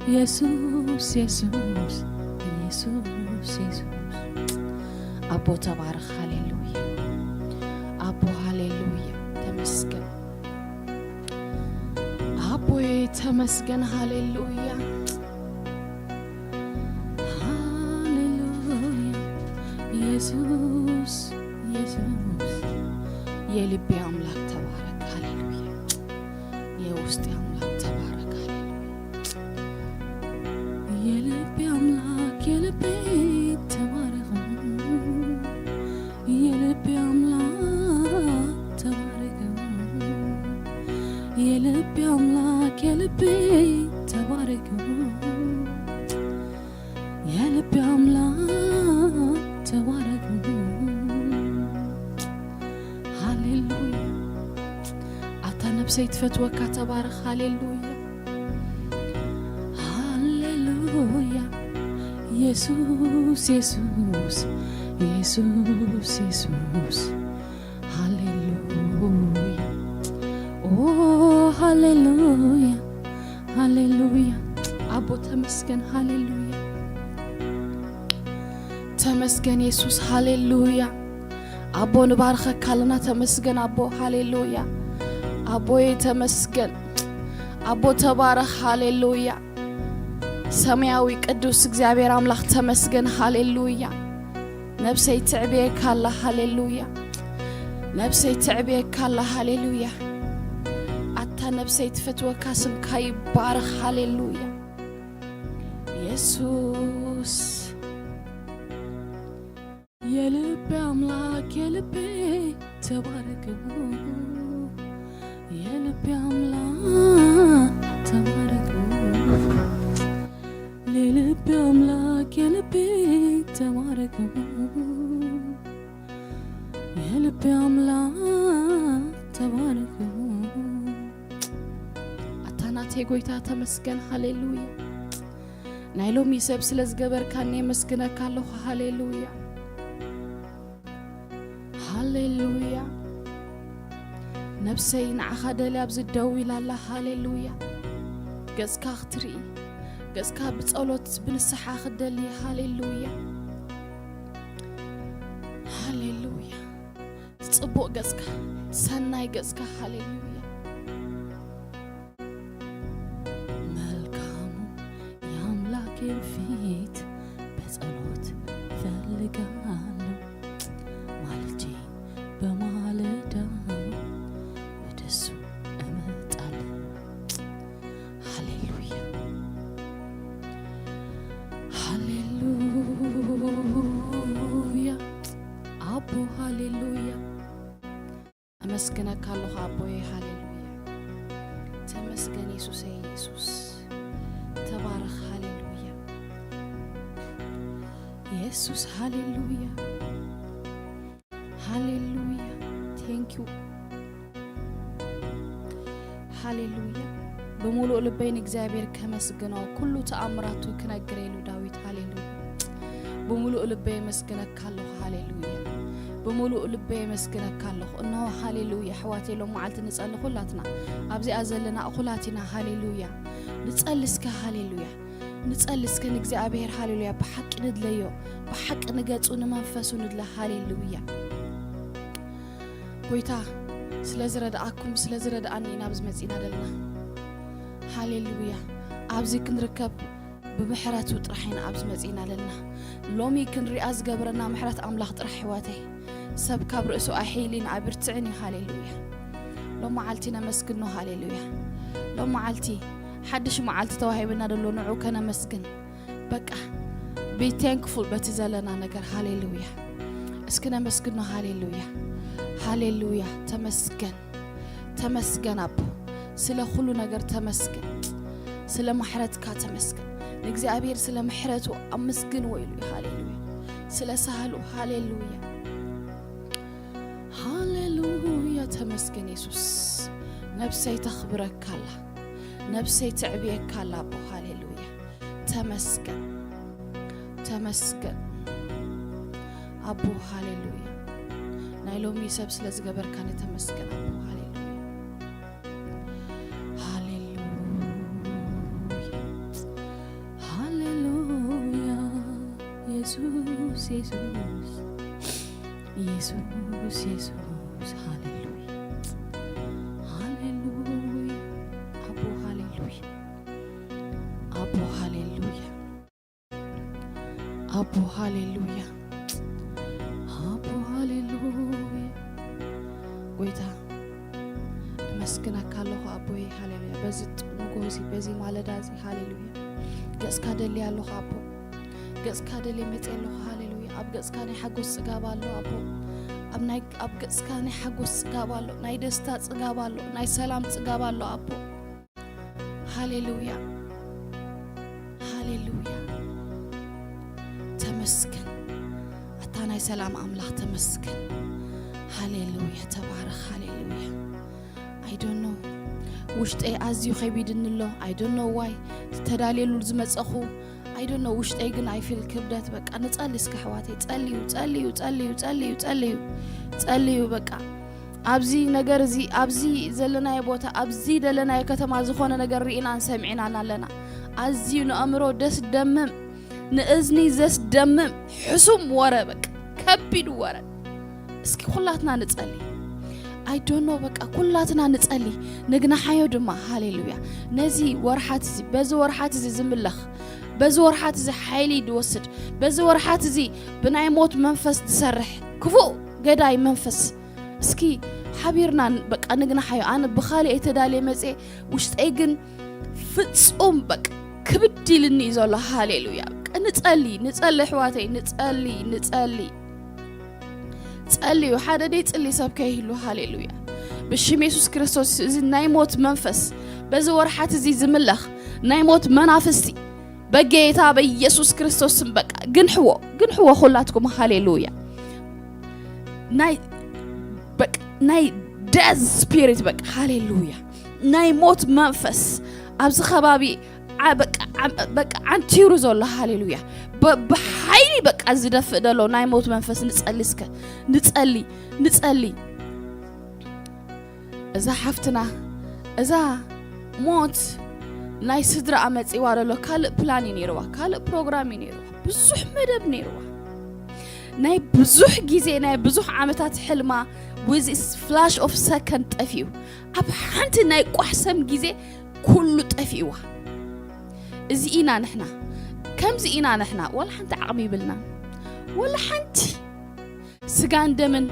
የሱስ የሱስ የሱስ የሱስ። ኣቦ ተባረኽ። ሃሌሉያ። ኣቦ ሃሌሉያ። ተመስገን ኣቦይ፣ ተመስገን። ሃሌሉያ። ሃሌሉያ። የሱስ የሱስ። የልቤ ኣምላክ ተባረክ። ሃሌሉያ። የውስጤ ኣምላክ ተባረክ። ሃሌሉያ። የልቤ ኣምላክ የልቤ ተባረክ። የልቤ ኣምላክ ተባረክ። የልቤ ኣምላክ የልቤ ተባረክ። የልቤ ኣምላክ ተባረክ። ሃሌሉያ። ኣታ ነብሰይ ትፈትወካ ተባረኽ። ሃሌሉያ። ሃሌሉያ። የሱስ የሱስ የሱስ የሱስ። ሃሌሉያ። ኦ ሃሌሉያ። ሃሌሉያ። ኣቦ ተመስገን። ሃሌሉያ። ተመስገን የሱስ። ሃሌሉያ። ኣቦ ንባርኸካ ኣለና። ተመስገን ኣቦ። ሃሌሉያ። ኣቦዬ ተመስገን። ኣቦ ተባረኽ። ሃሌሉያ። ሰማያዊ ቅዱስ እግዚኣብሔር ኣምላኽ ተመስገን። ሃሌሉያ። ነብሰይ ትዕብየካ ኣላ። ሃሌሉያ። ነብሰይ ትዕብየካ ኣላ። ሃሌሉያ። ኣታ ነብሰይ ትፈትወካ ስምካ ይባረኽ። ሃሌሉያ። የሱስ የልቤ ኣምላክ የልቤ ተባረክ። የልቤ ኣምላክ ተባረክ። የልቤ ኣምላክ የልቤ ተባረክ። የልቤ ኣምላክ ተባረክ። ኣታ ናተይ ጎይታ ተመስገን። ሃሌሉያ። ናይ ሎሚ ሰብ ስለ ዝገበርካኒ የመስግነካ ኣለኹ። ሃሌሉያ። ሃሌሉያ። ነብሰይ ንዓኻ ደልያ ኣብዚ ደው ኢላ ኣላ። ሃሌሉያ። ገጽካ ክትርኢ፣ ገጽካ ብጸሎት ብንስሓ ክትደሊ። ሃሌሉያ። ሃሌሉያ። ጽቡቕ ገጽካ፣ ሰናይ ገጽካ። ሃሌሉያ። መልካሙ የአምላኬን ፊት በጸሎት እፈልጋለሁ። ማልጄ በማለዳ ወደሱ እመጣለሁ። ሃሌሉያ። ሃሌሉያ። ኣቦ ሃሌሉያ። ኣመስግነካ ኣለኹ ኣቦዬ። ሃሌሉያ። ተመስገን የሱሰይ። የሱስ ተባረኽ። ሃሌሉያ። የሱስ ሃሌሉያ። ሃሌሉያ። Thank you። ሃሌሉያ። ብምሉእ ልበይ ንእግዚኣብሔር ከመስግኖ፣ ኩሉ ተኣምራቱ ክነግር ኢሉ ዳዊት። ሃሌሉያ። ብምሉእ ልበይ የመስግነካ ኣለኹ። ሃሌሉያ። ብምሉእ ልበይ የመስግነካ ኣለኹ። እነሆ ሃሌሉያ። ኣሕዋተይ፣ ሎም መዓልቲ ንጸሊ ኩላትና ኣብዚኣ ዘለና እኹላት ኢና። ሃሌሉያ። ንጸሊ እስከ። ሃሌሉያ። ንጸሊ እስከ ንእግዚኣብሔር። ሃሌሉያ። ብሓቂ ንድለዮ፣ ብሓቂ ንገጹ ንመንፈሱ ንድለ። ሃሌሉያ። ጎይታ ስለ ዝረድኣኩም ስለ ዝረድኣኒ ኢና ኣብዚ መጺና ዘለና። ሃሌሉያ። ኣብዚ ክንርከብ ብምሕረቱ ጥራሕ ኢና ኣብዚ መጺና ዘለና። ሎሚ ክንሪኣ ዝገበረና ምሕረት ኣምላኽ ጥራሕ። ኣሕዋተይ፣ ሰብ ካብ ርእሱ ኣይሕይልን ኣይብርትዕን እዩ። ሃሌሉያ። ሎም መዓልቲ ነመስግኖ። ሃሌሉያ። ሎም መዓልቲ ሓድሽ መዓልቲ ተዋሂብና ደሎ ንዑ ከነመስግን። በቃ be thankful በቲ ዘለና ነገር። ሃሌሉያ። እስኪ ነመስግኖ። ሃሌሉያ። ሃሌሉያ። ተመስገን። ተመስገን ኣቦ፣ ስለ ኩሉ ነገር ተመስገን። ስለ ምሕረትካ ተመስገን። ንእግዚኣብሔር ስለ ምሕረቱ ኣመስግንዎ ኢሉ እዩ። ሃሌሉያ። ስለ ሳህሉ። ሃሌሉያ። ሃሌሉያ። ተመስገን የሱስ። ነብሰይ ተኽብረካ ኣላ። ነብሰይ ትዕብየካ ኣላ ኣቦ። ሃሌሉያ። ተመስገን። ተመስገን ኣቦ። ሃሌሉያ። ናይ ሎሚ ሰብ ስለ ዝገበርካኒ ተመስገን ኣቦ። ሃሌሉያ። ሃሌሉያ። የሱስ፣ የሱስ፣ የሱስ፣ ሃሌሉያ፣ ሃሌሉያ፣ ኣቦ ሃሌሉያ፣ ኣቦ ሃሌሉያ፣ ኣቦ ሃሌሉያ፣ ኣቦ ሃሌሉያ። ጎይታ፣ እመስግነካ ኣለኹ ኣቦይ፣ ሃሌሉያ። በዚ ንጎ እዚ፣ በዚ ማለዳ እዚ፣ ሃሌሉያ። ገጽካ ደልየ ኣለኹ ኣቦ፣ ገጽካ ደልየ መጽየ ኣለኹ፣ ሃሌሉያ። ኣብ ገጽካ ናይ ሓጎስ ጽጋብ ኣሎ ኣቦ፣ ኣብ ናይ፣ ኣብ ገጽካ ናይ ሓጎስ ጽጋብ ኣሎ፣ ናይ ደስታ ጽጋብ ኣሎ፣ ናይ ሰላም ጽጋብ ኣሎ ኣቦ። ሃሌሉያ፣ ሃሌሉያ። ተመስገን ኣታ ናይ ሰላም ኣምላኽ፣ ተመስገን። ሃሌሉያ፣ ተባረኽ። ሃሌሉያ። I don't know፣ ውሽጠይ ኣዝዩ ከቢድኒ ኣሎ። I don't know why፣ ተዳልየሉ ዝመጸኹ። I don't know፣ ውሽጠይ ግን I feel ክብደት። በቃ ንጸሊ እስከ ኣሕዋተይ፣ ጸልዩ፣ ጸልዩ፣ ጸልዩ፣ ጸልዩ፣ ጸልዩ፣ ጸልዩ። በቃ ኣብዚ ነገር እዚ፣ ኣብዚ ዘለናዮ ቦታ፣ ኣብዚ ደለናዮ ከተማ ዝኾነ ነገር ርኢናን ሰሚዕናን ኣለና። ኣዝዩ ንኣእምሮ ደስ ደምም፣ ንእዝኒ ዘስደምም ሕሱም ወረ፣ በቃ ከቢድ ወረ። እስኪ ኩላትና ንጸሊ። I don't know፣ በቃ ኩላትና ንጸሊ፣ ንግናሓዮ ድማ። ሃሌሉያ። ነዚ ወርሓት እዚ፣ በዚ ወርሓት እዚ ዝምለኽ፣ በዚ ወርሓት እዚ ሓይሊ ዝወስድ፣ በዚ ወርሓት እዚ ብናይ ሞት መንፈስ ዝሰርሕ ክፉእ ገዳይ መንፈስ፣ እስኪ ሓቢርና ን-፣ በቃ ንግናሓዮ። ኣነ ብኻልእ እየ ተዳልየ መጽየ፣ ውሽጠይ ግን ፍጹም በቃ ክብድ ኢልኒ እዩ ዘሎ። ሃሌሉያ። በቃ ንጸሊ፣ ንጸሊ ኣሕዋተይ፣ ንጸሊ፣ ንጸሊ። ጸልዩ፣ ሓደ ደይ ጽሊ ሰብ ከይህሉ። ሃሌሉያ። ብሽም የሱስ ክርስቶስ፣ እዚ ናይ ሞት መንፈስ፣ በዚ ወርሓት እዚ ዝምለኽ ናይ ሞት መናፍስቲ፣ በጌታ በኢየሱስ ክርስቶስ ስም በቃ ግንሕዎ፣ ግንሕዎ ኩላትኩም። ሃሌሉያ። ናይ፣ በቃ ናይ death spirit፣ በቃ ሃሌሉያ። ናይ ሞት መንፈስ ኣብዚ ከባቢ ዓ-፣ በቃ ዓ-፣ በቃ ዓንቲሩ ዘሎ። ሃሌሉያ። ብ-፣ ብሓይሊ በቃ ዝደፍእ ዘሎ ናይ ሞት መንፈስ ንጸሊ እስከ፣ ንጸሊ፣ ንጸሊ። እዛ ሓፍትና፣ እዛ ሞት ናይ ስድራኣ መጺዋ ዘሎ ካልእ ፕላን እዩ ነይርዋ፣ ካልእ ፕሮግራም እዩ ነይርዋ፣ ብዙሕ መደብ ነይርዋ። ናይ ብዙሕ ግዜ፣ ናይ ብዙሕ ዓመታት ሕልማ with flash of second ጠፊኡ። ኣብ ሓንቲ ናይ ቋሕሰም ግዜ ኩሉ ጠፊእዋ። እዚ ኢና ንሕና፣ ከምዚ ኢና ንሕና። ዋላ ሓንቲ ዓቕሚ ይብልና፣ ዋላ ሓንቲ። ስጋን ደምን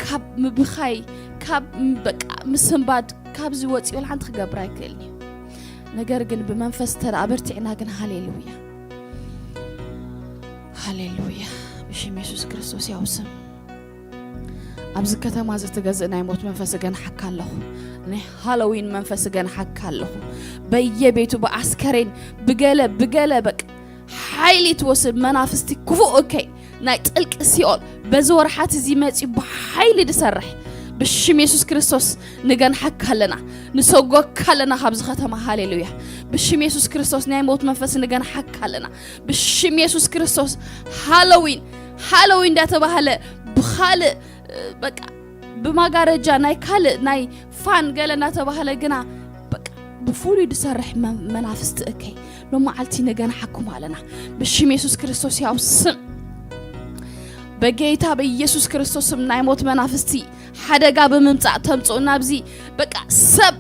ካብ ምብኻይ፣ ካብ ም-፣ በቃ ምስንባድ፣ ካብዚ ወፂኡ ዋላ ሓንቲ ክገብር ኣይክእልን እዩ። ነገር ግን ብመንፈስ ተደኣ በርቲዕና ግን፣ ሃሌሉያ፣ ሃሌሉያ፣ ብሽም የሱስ ክርስቶስ ያው ስም። ኣብዚ ከተማ እዚ ትገዝእ ናይ ሞት መንፈስ እገንሓካ ኣለኹ። ናይ ሃሎዊን መንፈስ እገንሓካ ኣለኹ። በየቤቱ ብኣስከሬን ብገለ ብገለ በቃ ሓይሊ ትወስድ መናፍስቲ ክፉእ እከይ ናይ ጥልቂ ሲኦል በዚ ወርሓት እዚ መጺኡ ብሓይሊ ዝሰርሕ ብሽም የሱስ ክርስቶስ ንገንሓካ ኣለና። ንሰጎካ ኣለና ካብዚ ከተማ። ሃሌሉያ። ብሽም የሱስ ክርስቶስ ናይ ሞት መንፈስ ንገንሓካ ኣለና። ብሽም የሱስ ክርስቶስ ሃሎዊን፣ ሃሎዊን እንዳተባህለ ብኻልእ፣ በቃ ብማጋረጃ ናይ ካልእ ናይ ፋን ገለ እናተባህለ ግና በቃ ብፍሉይ ዝሰርሕ መ-፣ መናፍስቲ እከይ ሎማዓልቲ ንገንሓኩም ኣለና። ብሽም የሱስ ክርስቶስ ያው ስም፣ በጌታ በኢየሱስ ክርስቶስ ስም ናይ ሞት መናፍስቲ ሓደጋ ብምምጻእ ተምጽኡ ናብዚ በቃ ሰብ፣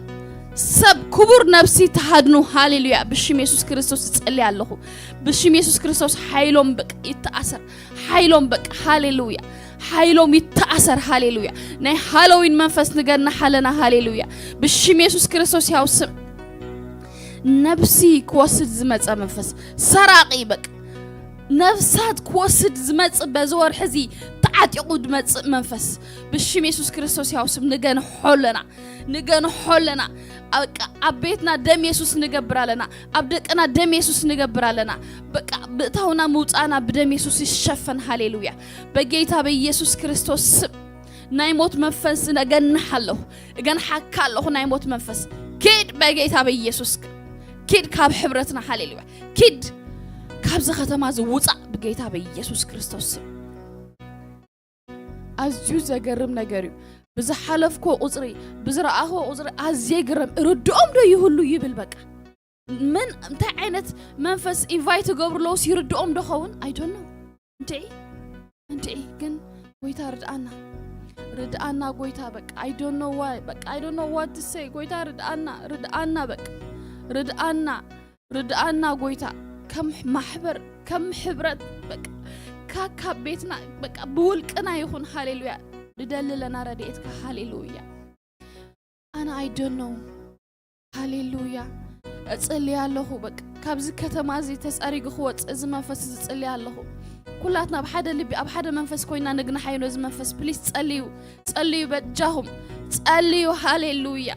ሰብ ክቡር ነብሲ ተሃድኑ። ሃሌሉያ። ብሽም የሱስ ክርስቶስ እጸሊ ኣለኹ። ብሽም የሱስ ክርስቶስ ሓይሎም በቃ ይተኣሰር፣ ሓይሎም በቃ፣ ሃሌሉያ፣ ሓይሎም ይተኣሰር። ሃሌሉያ። ናይ ሃሎዊን መንፈስ ንገንሕ ኣለና። ሃሌሉያ። ብሽም የሱስ ክርስቶስ ያው ስም፣ ነብሲ ክወስድ ዝመጸ መንፈስ ሰራቂ በቃ ነፍሳት ክወስድ ዝመጽእ በዚ ወርሒ እዚ ተዓጢቑ ዝመጽእ መንፈስ ብሽም የሱስ ክርስቶስ ያው ስም ንገንሖ ኣለና፣ ንገንሖ ኣለና። በቃ ኣብ ቤትና ደም የሱስ ንገብር ኣለና፣ ኣብ ደቅና ደም የሱስ ንገብር ኣለና። በቃ ብእታውና ምውጻእና ብደም የሱስ ይሸፈን። ሃሌሉያ። በጌታ በኢየሱስ ክርስቶስ ስም ናይ ሞት መንፈስ እገንሕ ኣለኹ፣ እገንሓካ ኣለኹ። ናይ ሞት መንፈስ ኪድ፣ በጌታ በኢየሱስ ኪድ ካብ ሕብረትና። ሃሌሉያ። ኪድ ካብዚ ከተማ እዚ ውጻእ ብጌታ በኢየሱስ ክርስቶስ ስም። ኣዝዩ ዘገርም ነገር እዩ። ብዝሓለፍኮ ቁጽሪ፣ ብዝረኣኽዎ ቁጽሪ ኣዝየ ግረም። ርድኦም ዶ ይህሉ ይብል በቃ። ምን እንታይ ዓይነት መንፈስ ኢንቫይት ይገብሩ ኣለውስ ይርድኦም ዶ ኸውን? I don't know። እንዴ እንድዒ ግን ጎይታ ርድኣና፣ ርድኣና ጎይታ። በቃ I don't know why፣ በቃ I don't know what to say። ጎይታ ርድኣና፣ ርድኣና፣ በቃ ርድኣና፣ ርድኣና ጎይታ። ከም ማሕበር፣ ከም ሕብረት፣ በቃ ካብ ቤትና፣ በቃ ብውልቅና ይኹን። ሃሌሉያ። ንደሊ ኣለና ረድኤትካ። ሃሌሉያ። ኣነ I don't know። ሃሌሉያ። እጽልይ ኣለኹ። በቃ ካብዚ ከተማ እዚ ተጸሪጉ ክወጽእ እዚ መንፈስ እዚ እጽልይ ኣለኹ። ኩላትና ኣብ ሓደ ልቢ፣ ኣብ ሓደ መንፈስ ኮይና ንግናሓዮ ነዚ መንፈስ። ፕሊስ ጸልዩ፣ ጸልዩ፣ በጃኹም ጸልዩ። ሃሌሉያ።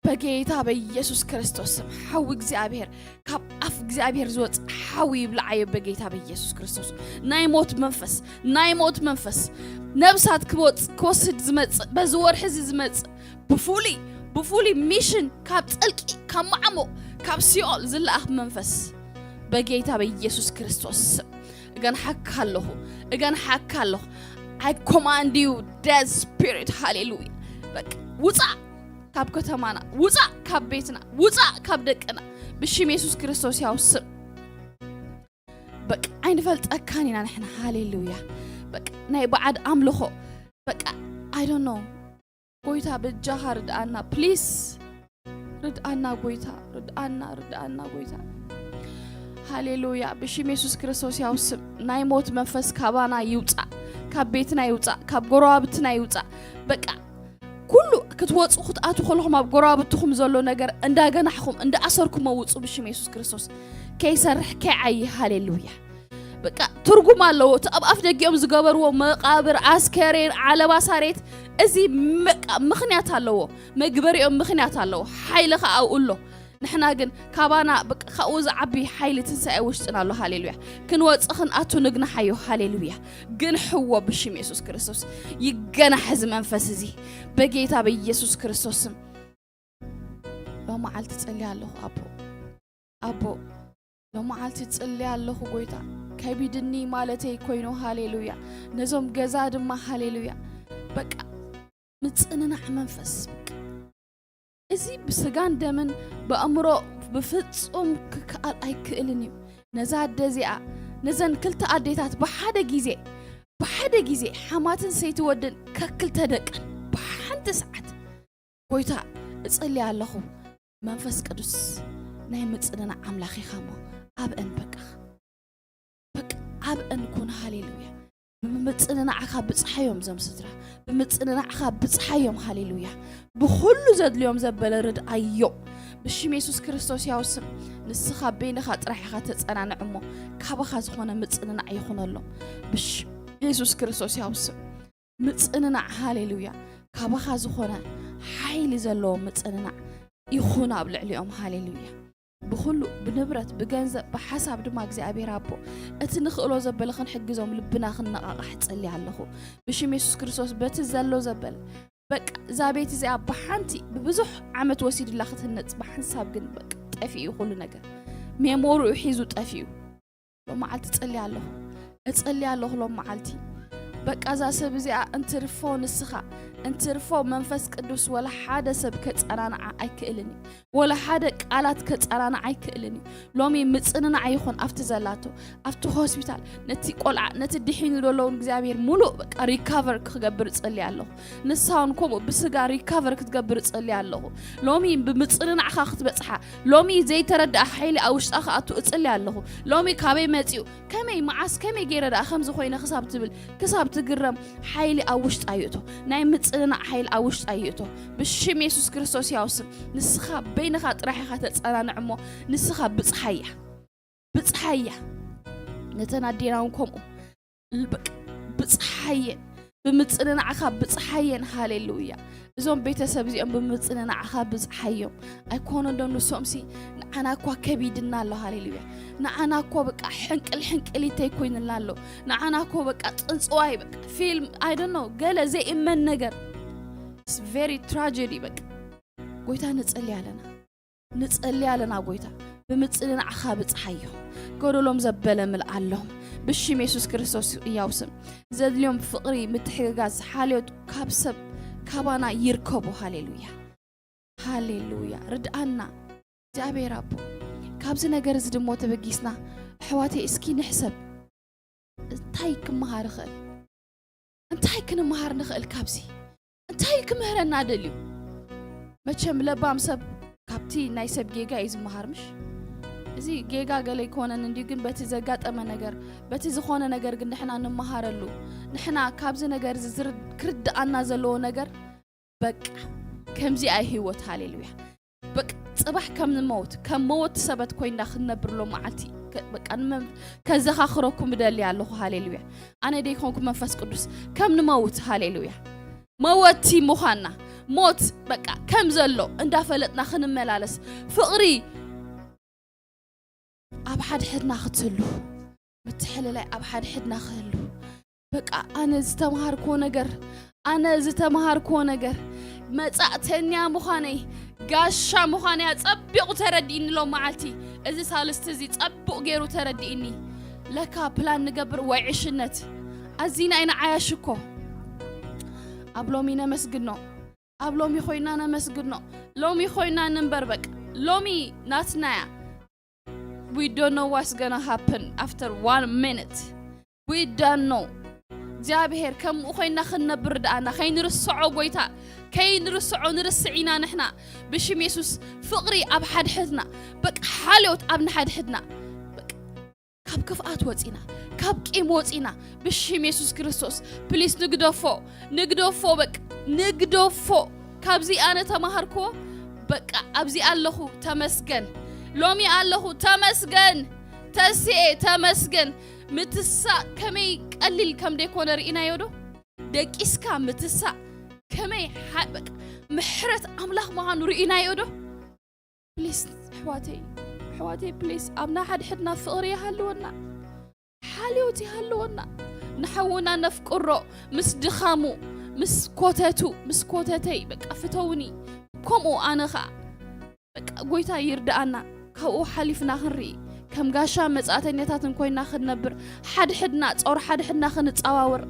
በጌታ በኢየሱስ ክርስቶስ ስም ሓዊ እግዚኣብሔር፣ ካብ ኣፍ እግዚኣብሔር ዝወጽእ ሓዊ ይብልዓዮ በጌታ በኢየሱስ ክርስቶስ። ናይ ሞት መንፈስ፣ ናይ ሞት መንፈስ፣ ነብሳት ክወጽ-፣ ክወስድ ዝመጽእ፣ በዚ ወርሒ እዚ ዝመጽእ፣ ብፍሉይ፣ ብፍሉይ ሚሽን ካብ ጥልቂ፣ ካብ ማዕሙቕ፣ ካብ ሲኦል ዝለኣኽ መንፈስ በጌታ በኢየሱስ ክርስቶስ ስም እገንሓካ ኣለኹ፣ እገንሓካ ኣለኹ። I command you, dead spirit። ሃሌሉያ። በቃ ውጻእ ካብ ከተማና፣ ውጻእ ካብ ቤትና፣ ውጻእ ካብ ደቅና ብሽም የሱስ ክርስቶስ ያው ስም። በቃ ኣይንፈልጠካን ኢና ንሕና። ሃሌሉያ። በቃ ናይ በዓድ ኣምልኾ፣ በቃ I don't know። ጎይታ በጃኻ ርድኣና ፕሊስ። ርድኣና ጎይታ፣ ርድኣና፣ ርድኣና ጎይታ። ሃሌሉያ። ብሽም የሱስ ክርስቶስ ያው ስም ናይ ሞት መንፈስ ካባና ይውጻእ፣ ካብ ቤትና ይውጻእ፣ ካብ ጎረባብትና ይውጻእ። በቃ ኩሉ ክትወጹ ክትኣቱ ከለኹም ኣብ ጎረባብትኹም ዘሎ ነገር እንዳገናሕኹም እንዳኣሰርኩሞ ውጹ ብሽም የሱስ ክርስቶስ። ከይሰርሕ ከይዓዪ። ሃሌሉያ። በቃ ትርጉም ኣለዎ። እቲ ኣብ ኣፍ ደጊኦም ዝገበርዎ መቃብር፣ ኣስከሬን፣ ዓለባ ሳሬት፣ እዚ በቃ ምኽንያት ኣለዎ። መግበሪኦም ምኽንያት ኣለዎ። ሓይሊ ኸኣ ኣብኡ ኣሎ። ንሕና ግን ካባና በቃ ካብኡ ዝዓቢ ሓይሊ ትንሳኤ ውሽጥና ኣሎ። ሃሌሉያ። ክንወጽእ ክንኣቱ ንግናሓዮ። ሃሌሉያ። ግን ሕዎ ብሽም የሱስ ክርስቶስ ይገናሕ እዚ መንፈስ እዚ በጌታ በኢየሱስ ክርስቶስ ስም። ሎመዓልቲ ጸልየ ኣለኹ ኣቦ፣ ኣቦ፣ ሎመዓልቲ ጸልየ ኣለኹ ጎይታ። ከቢድኒ ማለተይ ኮይኑ። ሃሌሉያ። ነዞም ገዛ ድማ ሃሌሉያ። በቃ ምጽንናዕ መንፈስ፣ በቃ እዚ ብስጋን ደምን ብኣእምሮ ብፍጹም ክከኣል ኣይክእልን እዩ። ነዛ ኣደ እዚኣ፣ ነዘን ክልተ ኣዴታት ብሓደ ግዜ፣ ብሓደ ግዜ ሓማትን ሰይቲ ወድን ከክልተ ደቀን ብሓንቲ ሰዓት ጎይታ እጽልይ ኣለኹ። መንፈስ ቅዱስ ናይ ምጽንናዕ ኣምላኽ ኢኻ እሞ ኣብአን በቃ፣ በቃ ኣብአን ኩን። ሃሌሉያ። ብምጽንናዕኻ ብጽሓዮም ዞም ስድራ፣ ብምጽንናዕኻ ብጽሓዮም። ሃሌሉያ። ብኹሉ ዘድልዮም ዘበለ ርድኣዮም። ብሽም የሱስ ክርስቶስ ያው ስም ንስኻ በይንኻ ጥራሕ ኢኻ ተጸናንዕ እሞ ካባኻ ዝኾነ ምጽንናዕ ይኹነሎም። ብሽም የሱስ ክርስቶስ ያው ስም ምጽንናዕ፣ ሃሌሉያ፣ ካባኻ ዝኾነ ሓይሊ ዘለዎ ምጽንናዕ ይኹን ኣብ ልዕሊኦም። ሃሌሉያ። ብኹሉ ብንብረት፣ ብገንዘብ፣ ብሓሳብ ድማ እግዚኣብሔር ኣቦ እቲ ንኽእሎ ዘበለ ክንሕግዞም ልብና ክንነቓቓሕ እጸሊ ኣለኹ። ብሽም የሱስ ክርስቶስ በቲ ዘሎ ዘበለ በቃ እዛ ቤት እዚኣ ብሓንቲ ብብዙሕ ዓመት ወሲድላ ክትህነጽ ብሓንሳብ ግን በቃ ጠፊኡ ኩሉ ነገር። ሜሞሪኡ ሒዙ ጠፊኡ። ሎመዓልቲ እጸሊ ኣለኹ፣ እጸሊ ኣለኹ ሎመዓልቲ። በቃ እዛ ሰብ እዚኣ እንትርፎ ንስኻ፣ እንትርፎ መንፈስ ቅዱስ ወላ ሓደ ሰብ ከጸናንዓ ኣይክእልን እዩ። ወላ ሓደ ቃላት ከጸናንዓ ኣይክእልን እዩ። ሎሚ ምጽንናዕ ይኹን ኣብቲ ዘላቶ፣ ኣብቲ ሆስፒታል፣ ነቲ ቆልዓ፣ ነቲ ድሒኑ ዘሎ እውን እግዚኣብሔር ሙሉእ በቃ ሪካቨር ክገብር እጸሊ ኣለኹ። ንሳ እውን ከምኡ ብስጋ ሪካቨር ክትገብር እጸሊ ኣለኹ። ሎሚ ብምጽንናዕኻ ክትበጽሓ፣ ሎሚ ዘይተረድኣ ሓይሊ ኣብ ውሽጣ ክኣቱ እጽሊ ኣለኹ። ሎሚ ካበይ መጺኡ፣ ከመይ፣ መዓስ፣ ከመይ ገይረ ደኣ ከምዚ ኮይነ ክሳብ ትብል፣ ክሳብ ትግረም ሓይሊ ኣብ ውሽጣ ይእቶ። ናይ ምጽንናዕ ሓይሊ ኣብ ውሽጣ ይእቶ። ብሽም የሱስ ክርስቶስ ያው ስም ንስኻ በይንኻ ጥራሕ ኢኻ ተጸናንዕ እሞ ንስኻ ብጽሓያ፣ ብጽሓያ። ነተን ኣዴና እውን ከምኡ በቃ ብጽሓየን፣ ብምጽንናዕኻ ብጽሓየን። ሃሌሉያ። እዞም ቤተሰብ እዚኦም ብምጽንናዕኻ ብጽሓዮም። ኣይኮነ ዶ ንሶምሲ ንዓና እኳ ከቢድና ኣሎ። ሃሌሉያ። ንዓና እኳ በቃ ሕንቅል ሕንቅሊተይ ኮይንና ኣሎ። ንዓና እኮ በቃ ጽንጽዋይ በቃ ፊልም I don't know ገለ ዘይእመን ነገር። It's very tragedy በቃ። ጎይታ ንጸሊ ኣለና። ንጸሊ ኣለና ጎይታ። ብምጽንናዕኻ ብጽሓዮም። ጎደሎም ዘበለ ምልኣሎም። ብሽም የሱስ ክርስቶስ እያው ስም። ዘድልዮም ፍቕሪ፣ ምትሕግጋዝ፣ ሓልዮት ካብ ሰብ ካባና ይርከቡ። ሃሌሉያ። ሃሌሉያ። ርድኣና እግዚኣብሔር ኣቦ። ካብዚ ነገር እዚ ድሞ ተበጊስና ኣሕዋተይ እስኪ ንሕሰብ። እንታይ ክመሃር እኽእል? እንታይ ክንመሃር ንኽእል ካብዚ? እንታይ ክምህረና ደልዩ? መቸም ለባም ሰብ ካብቲ ናይ ሰብ ጌጋ እዩ ዝመሃር፣ ምሽ? እዚ ጌጋ ገለ ኣይኮነን እንድዩ፣ ግን በቲ ዘጋጠመ ነገር፣ በቲ ዝኾነ ነገር ግን ንሕና ንመሃረሉ። ንሕና ካብዚ ነገር እዚ ዝር-፣ ክርድኣና ዘለዎ ነገር፣ በቃ፣ ከምዚኣ ህይወት፣ ሃሌሉያ። በቃ፣ ጽባሕ ከም ንመውት፣ ከም መወቲ ሰበት ኮይና ክንነብር ሎ መዓልቲ፣ ከ-፣ በቃ፣ ንመ-፣ ከዘኻኽረኩም እደሊ ኣለኹ፣ ሃሌሉያ። ኣነ ደይኮንኩ መንፈስ ቅዱስ፣ ከም ንመውት፣ ሃሌሉያ። መወቲ ምዃንና፣ ሞት፣ በቃ፣ ከም ዘሎ እንዳፈለጥና ክንመላለስ፣ ፍቕሪ ኣብ ሓድሕድና ክትህሉ፣ ምትሕልላይ ኣብ ሓድሕድና ክህሉ። በቃ፣ ኣነ ዝተምሃርክዎ ነገር፣ ኣነ ዝተምሃርክዎ ነገር፣ መጻእተኛ ምዃነይ፣ ጋሻ ምዃነይ ጸቢቑ ተረዲእኒ ሎ መዓልቲ። እዚ ሳልስቲ እዚ ጸቡቕ ገይሩ ተረዲእኒ። ለካ ፕላን ንገብር ወይ ዕሽነት። ኣዚና ኢና ዓያሹ እኮ። ኣብ ሎሚ ነመስግኖ። ኣብ ሎሚ ኮይና ነመስግኖ። ሎሚ ኮይና ንንበር በቃ። ሎሚ ናትና እያ። We don't know what's gonna happen after one minute. We don't know. እግዚኣብሔር ከምኡ ኮይና ክንነብር ደኣና፣ ከይንርስዖ ጎይታ፣ ከይንርስዖ ንርስዕ ኢና ንሕና። ብሽም የሱስ ፍቕሪ ኣብ ሓድሕድና፣ በቃ ሓልዮት ኣብ ንሓድሕድና። በቃ ካብ ክፍኣት ወፂና፣ ካብ ቂም ወፂና፣ ብሽም የሱስ ክርስቶስ ፕሊስ ንግደፎ፣ ንግደፎ፣ በቃ ንግደፎ። ካብዚ ኣነ ተማሃርክዎ። በቃ ኣብዚ ኣለኹ፣ ተመስገን። ሎሚ ኣለኹ፣ ተመስገን። ተስኤ፣ ተመስገን። ምትሳእ ከመይ ቀሊል ከም ደይኮነ ርኢናዮ ዶ? ደቂስካ ምትሳእ ከመይ ሓ-፣ በቃ ምሕረት ኣምላኽ ምዃኑ ርኢናዮ ዶ? ፕሊስ ኣሕዋተይ፣ ኣሕዋተይ ፕሊስ ኣብ ናይ ሓድሕድና ፍቕሪ ይሃልወና፣ ሓልዮት ይሃልወና። ንሓውና ነፍቅሮ ምስ ድኻሙ፣ ምስ ኮተቱ፣ ምስ ኮተተይ በቃ ፍተውኒ፣ ከምኡ ኣነ ኸኣ በቃ ጎይታ ይርድኣና። ካብኡ ሓሊፍና ክንርኢ፣ ከም ጋሻ መጻእተኛታትን ኮይና ክንነብር፣ ሓድሕድና ጾር ሓድሕድና ክንጻዋወር።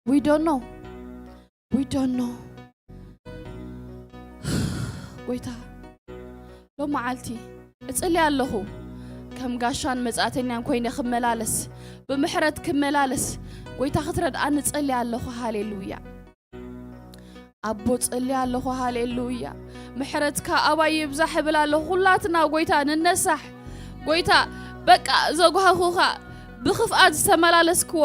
We don't know. We don't know. ጎይታ፣ ሎም መዓልቲ እጽሊ ኣለኹ። ከም ጋሻን መጻእተኛን ኮይነ ክመላለስ፣ ብምሕረት ክመላለስ፣ ጎይታ ክትረድኣኒ እጸሊ ኣለኹ። ሃሌሉያ። ኣቦ፣ ጸሊ ኣለኹ። ሃሌሉያ። ምሕረትካ ኣባይ ይብዛሕ እብል ኣለኹ። ኩላትና ጎይታ ንነሳሕ። ጎይታ፣ በቃ ዘጓህኹኻ፣ ብኽፍኣት ዝተመላለስክዎ፣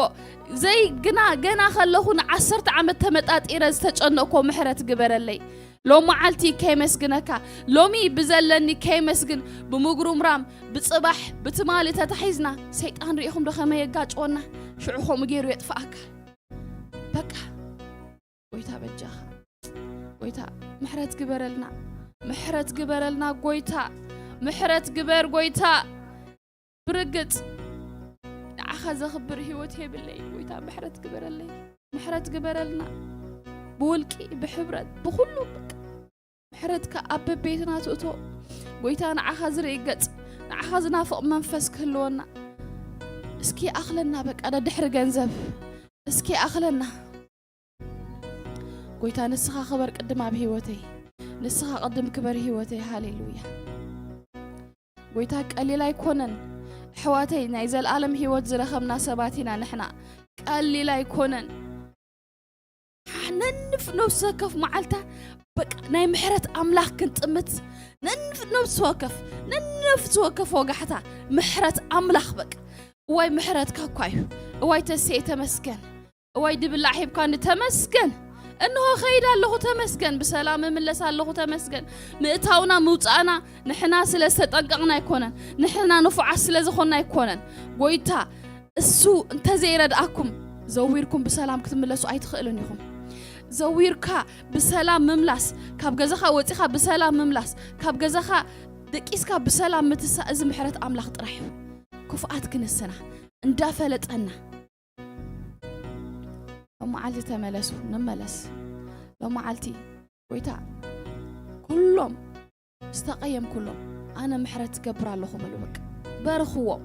ዘይ ግና ገና ከለኹ ንዓሰርተ ዓመት ተመጣጢረ ዝተጨነቕኮ ምሕረት ግበረለይ። ሎም መዓልቲ ከይመስግነካ፣ ሎሚ ብዘለኒ ከይመስግን፣ ብምጉርምራም፣ ብጽባሕ፣ ብትማሊ ተታሒዝና፣ ሰይጣን ርኢኹም ዶ ከመይ የጋጭወና? ሽዑ ከምኡ ገይሩ የጥፍኣካ። በቃ፣ ጎይታ በጃኻ። ጎይታ፣ ምሕረት ግበረልና። ምሕረት ግበረልና ጎይታ። ምሕረት ግበር ጎይታ። ብርግጽ ንዓኻ ዘኽብር ህይወት የብለይ። ጎይታ ምሕረት ግበረለይ። ምሕረት ግበረልና። ብውልቂ፣ ብሕብረት፣ ብኹሉ በቃ ምሕረትካ ኣብ በቤትና ትእቶ። ጎይታ ንዓኻ ዝርኢ ገጽ፣ ንዓኻ ዝናፍቕ መንፈስ ክህልወና። እስኪ ኣኽለና በቃ ደድሕሪ ገንዘብ። እስኪ ኣኽለና። ጎይታ ንስኻ ክበር ቅድም ኣብ ህይወተይ። ንስኻ ቅድም ክበር ህይወተይ። ሃሌሉያ። ጎይታ ቀሊል ኣይኮነን። ኣሕዋተይ ናይ ዘልኣለም ህይወት ዝረኸብና ሰባት ኢና ንሕና። ቀሊል ኣይኮነን። ነንፍ ነፍሲ ወከፍ መዓልታ በቃ ናይ ምሕረት ኣምላኽ ክንጥምት። ነንፍ ነፍሲ ወከፍ፣ ነንነፍሲ ወከፍ ወጋሕታ ምሕረት ኣምላኽ በቃ። እዋይ ምሕረትካ እኳ እዩ። እዋይ ተስኤ ተመስገን። እዋይ ድብላዕ ሂብካኒ ተመስገን። እንሆ ኸይድ ኣለኹ ተመስገን። ብሰላም እምለስ ኣለኹ ተመስገን። ምእታውና ምውጻእና ንሕና ስለ ዝተጠንቀቕና ኣይኮነን። ንሕና ንፉዓት ስለ ዝኾንና ኣይኮነን። ጎይታ እሱ እንተዘይረድኣኩም ዘዊርኩም ብሰላም ክትምለሱ ኣይትኽእሉን ኢኹም። ዘዊርካ ብሰላም ምምላስ፣ ካብ ገዛኻ ወጺኻ ብሰላም ምምላስ፣ ካብ ገዛኻ ደቂስካ ብሰላም ምትሳእ፣ እዚ ምሕረት ኣምላኽ ጥራሕ እዩ። ክፉኣት ክንስና እንዳፈለጠና። ሎም መዓልቲ ተመለሱ፣ ንመለስ። ሎም መዓልቲ ጎይታ፣ ኩሎም ዝተቐየምኩሎም ኣነ ምሕረት ትገብር ኣለኹ በሉ። በቃ ባርኽዎም፣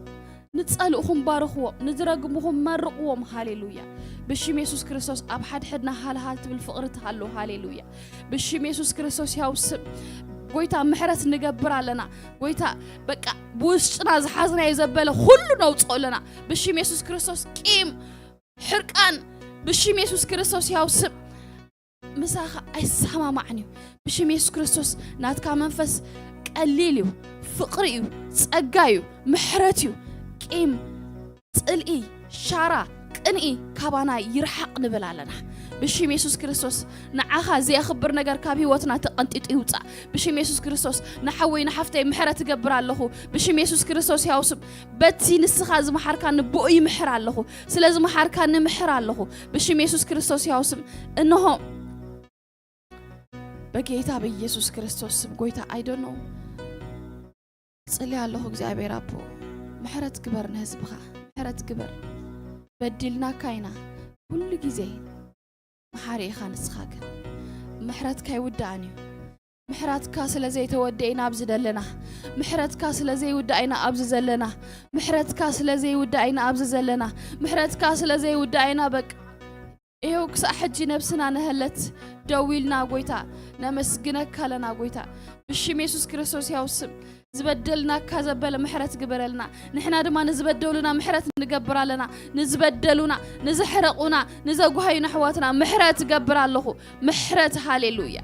ንጸልእኹም ባርኽዎም፣ ንዝረግምኹም መርቕዎም። ሃሌሉያ። ብሽም የሱስ ክርስቶስ ኣብ ሓድሕድና ሃልሃል ትብል ፍቕሪ ትሃሉ። ሃሌሉያ። ብሽም የሱስ ክርስቶስ ያው ስም ጎይታ ምሕረት ንገብር ኣለና። ጎይታ በቃ ብውሽጥና ዝሓዝናዮ ዘበለ ኩሉ ነውፅኦ ኣለና። ብሽም የሱስ ክርስቶስ ቂም፣ ሕርቃን ብሽም የሱስ ክርስቶስ ያው ስም ምሳኻ ኣይሰማማዕን እዩ። ብሽም የሱስ ክርስቶስ ናትካ መንፈስ ቀሊል እዩ፣ ፍቕሪ እዩ፣ ጸጋ እዩ፣ ምሕረት እዩ። ቂም፣ ጽልኢ፣ ሻራ፣ ቅንኢ ካባና ይርሓቕ ንብል ኣለና። ብሽም የሱስ ክርስቶስ ንዓኻ ዘየኽብር ነገር ካብ ህይወትና ተቐንጢጡ ይውጻእ። ብሽም የሱስ ክርስቶስ ንሓወይ ንሓፍተይ ምሕረት እገብር ኣለኹ። ብሽም የሱስ ክርስቶስ ያው ስም በቲ ንስኻ ዝመሓርካኒ ብኡ ይምሕር ኣለኹ። ስለ ዝመሓርካኒ ምሕር ኣለኹ። ብሽም የሱስ ክርስቶስ ያው ስም እንሆ በጌታ በኢየሱስ ክርስቶስ ስም ጎይታ I don't know ጽሊ ኣለኹ። እግዚኣብሔር ኣቦ ምሕረት ግበር ንህዝብኻ፣ ምሕረት ግበር። በዲልናካ ኢና ኩሉ ግዜ። መሓሪ ኢኻ ንስኻ ግን ምሕረትካ ይውዳእን እዩ። ምሕረትካ ስለ ዘይተወደ ኢና ኣብዚ ዘለና። ምሕረትካ ስለ ዘይውዳእ ኢና ኣብዚ ዘለና። ምሕረትካ ስለ ዘይውዳእ ኢና ኣብዚ ዘለና። ምሕረትካ ስለ ዘይውዳእ ኢና በቃ ይኸው ክሳዕ ሕጂ ነብስና ነሀለት ደው ኢልና ጎይታ ነመስግነካ ኣለና። ጎይታ ብሽም የሱስ ክርስቶስ ያው ስም ዝበደልናካ ዘበለ ምሕረት ግበረልና። ንሕና ድማ ንዝበደሉና ምሕረት ንገብር ኣለና። ንዝበደሉና፣ ንዘሕረቑና፣ ንዘጓሃዩና ኣሕዋትና ምሕረት እገብር ኣለኹ። ምሕረት ሃሌሉያ።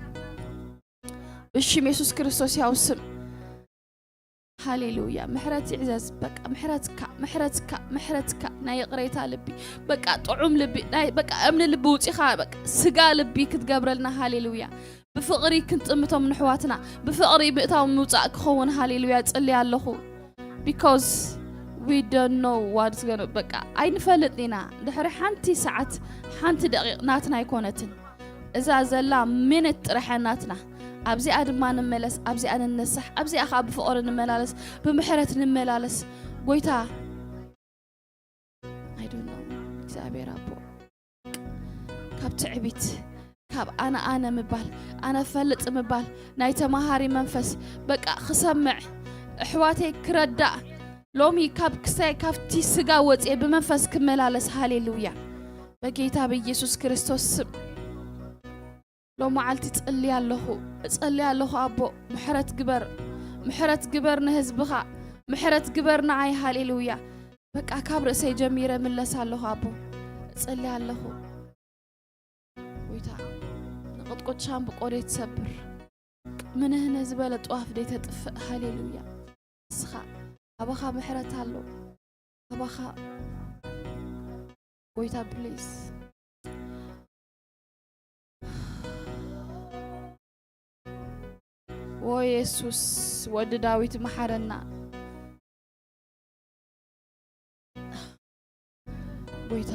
ብሽም የሱስ ክርስቶስ ያው ስም ሃሌሉያ። ምሕረት ይዕዘዝ። በቃ ምሕረትካ፣ ምሕረትካ፣ ምሕረትካ ናይ ይቕሬታ ልቢ፣ በቃ ጥዑም ልቢ፣ ናይ በቃ እምኒ ልቢ ውፂኻ በቃ ስጋ ልቢ ክትገብረልና። ሃሌሉያ። ብፍቕሪ ክንጥምቶም ንሕዋትና ብፍቕሪ ምእታው ምውፃእ ክኸውን። ሃሌሉያ። ጽሊ ኣለኹ። Because we don't know what's gonna በቃ ኣይንፈልጥ ኢና። ድሕሪ ሓንቲ ሰዓት ሓንቲ ደቂቕ ናትና ኣይኮነትን። እዛ ዘላ ሚኒት ጥራሕ ናትና። ኣብዚኣ ድማ ንመለስ፣ ኣብዚኣ ንነሳሕ፣ ኣብዚኣ ከዓ ብፍቕሪ ንመላለስ፣ ብምሕረት ንመላለስ። ጎይታ I don't know። እግዚኣብሔር ኣቦ ካብ ትዕቢት፣ ካብ ኣነ ኣነ ምባል፣ ኣነ ፈልጥ ምባል፣ ናይ ተማሃሪ መንፈስ በቃ ክሰምዕ፣ ኣሕዋተይ ክረዳእ፣ ሎሚ ካብ ክሳይ ካብቲ ስጋ ወፅየ ብመንፈስ ክመላለስ። ሃሌሉያ። በጌታ በኢየሱስ ክርስቶስ ስም ሎም መዓልቲ ጽሊ ኣለኹ፣ እጸሊ ኣለኹ። ኣቦ ምሕረት ግበር፣ ምሕረት ግበር ንህዝብኻ፣ ምሕረት ግበር ንዓይ። ሃሌሉያ። በቃ ካብ ርእሰይ ጀሚረ ምለስ ኣለኹ ኣቦ፣ እጸሊ ኣለኹ። ጎይታ ንቕጥቁጥ ሻምብቆ ደይ ትሰብር፣ ምንህነ ዝበለ ጥዋፍ ደይ ተጥፍእ። ሃሌሉያ። ንስኻ ኣባኻ ምሕረት ኣሎ፣ ኣባኻ ጎይታ ፕሊዝ። ዎ የሱስ ወዲ ዳዊት መሓረና። ጎይታ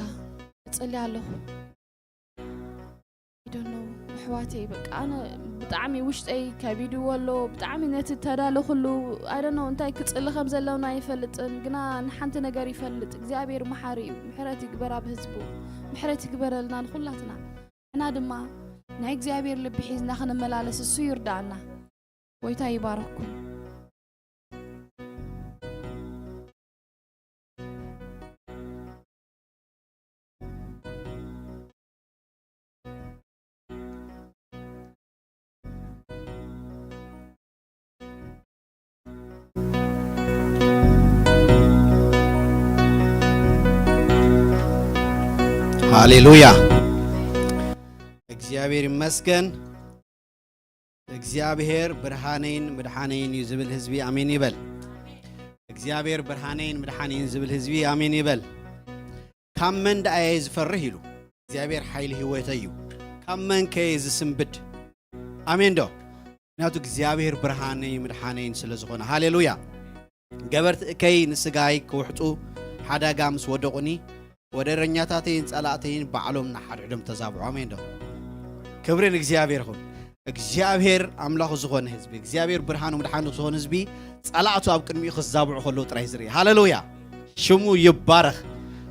እጽሊ ኣለኹ። I don't know ኣሕዋተይ፣ በቃ ኣነ ብጣዕሚ ውሽጠይ ከቢድዎ ኣሎ። ብጣዕሚ ነቲ ተዳለኹሉ I don't know እንታይ ክጽሊ ከም ዘለውና ኣይፈልጥን፣ ግና ንሓንቲ ነገር ይፈልጥ፣ እግዚኣብሔር መሓሪ እዩ። ምሕረት ይግበር ኣብ ህዝቡ፣ ምሕረት ይግበረልና ንኹላትና። ንሕና ድማ ናይ እግዚኣብሔር ልቢ ሒዝና ክንመላለስ እሱ ይርዳእና። ጎይታ ይባረኩም። ሃሌሉያ። እግዚኣብሔር ይመስገን። እግዚኣብሔር ብርሃነይን ምድሓነይን እዩ ዝብል ህዝቢ ኣሜን ይበል። እግዚኣብሔር ብርሃነይን ምድሓነይን ዝብል ህዝቢ ኣሜን ይበል። ካብ መን ደኣ እየ ዝፈርህ ኢሉ። እግዚኣብሔር ሓይሊ ህይወተይ እዩ። ካብ መን ከ እየ ዝስንብድ? ኣሜን ዶ? ምክንያቱ እግዚኣብሔር ብርሃነይ ምድሓነይን ስለ ዝኾነ። ሃሌሉያ። ገበርቲ እከይ ንስጋይ ክውሕጡ ሓዳጋ ምስ ወደቑኒ፣ ወደረኛታተይን ጸላእተይን ባዕሎም ንሓድሕዶም ተዛብዑ። ኣሜን ዶ? ክብሪ ንእግዚኣብሔር ይኹን። እግዚኣብሔር ኣምላኹ ዝኾነ ህዝቢ፣ እግዚኣብሔር ብርሃኑ ምድሓኑ ዝኾነ ህዝቢ፣ ጸላእቱ ኣብ ቅድሚኡ ክዛብዑ ከለዉ ጥራይ ዝርኢ። ሃሌሉያ! ሽሙ ይባረኽ።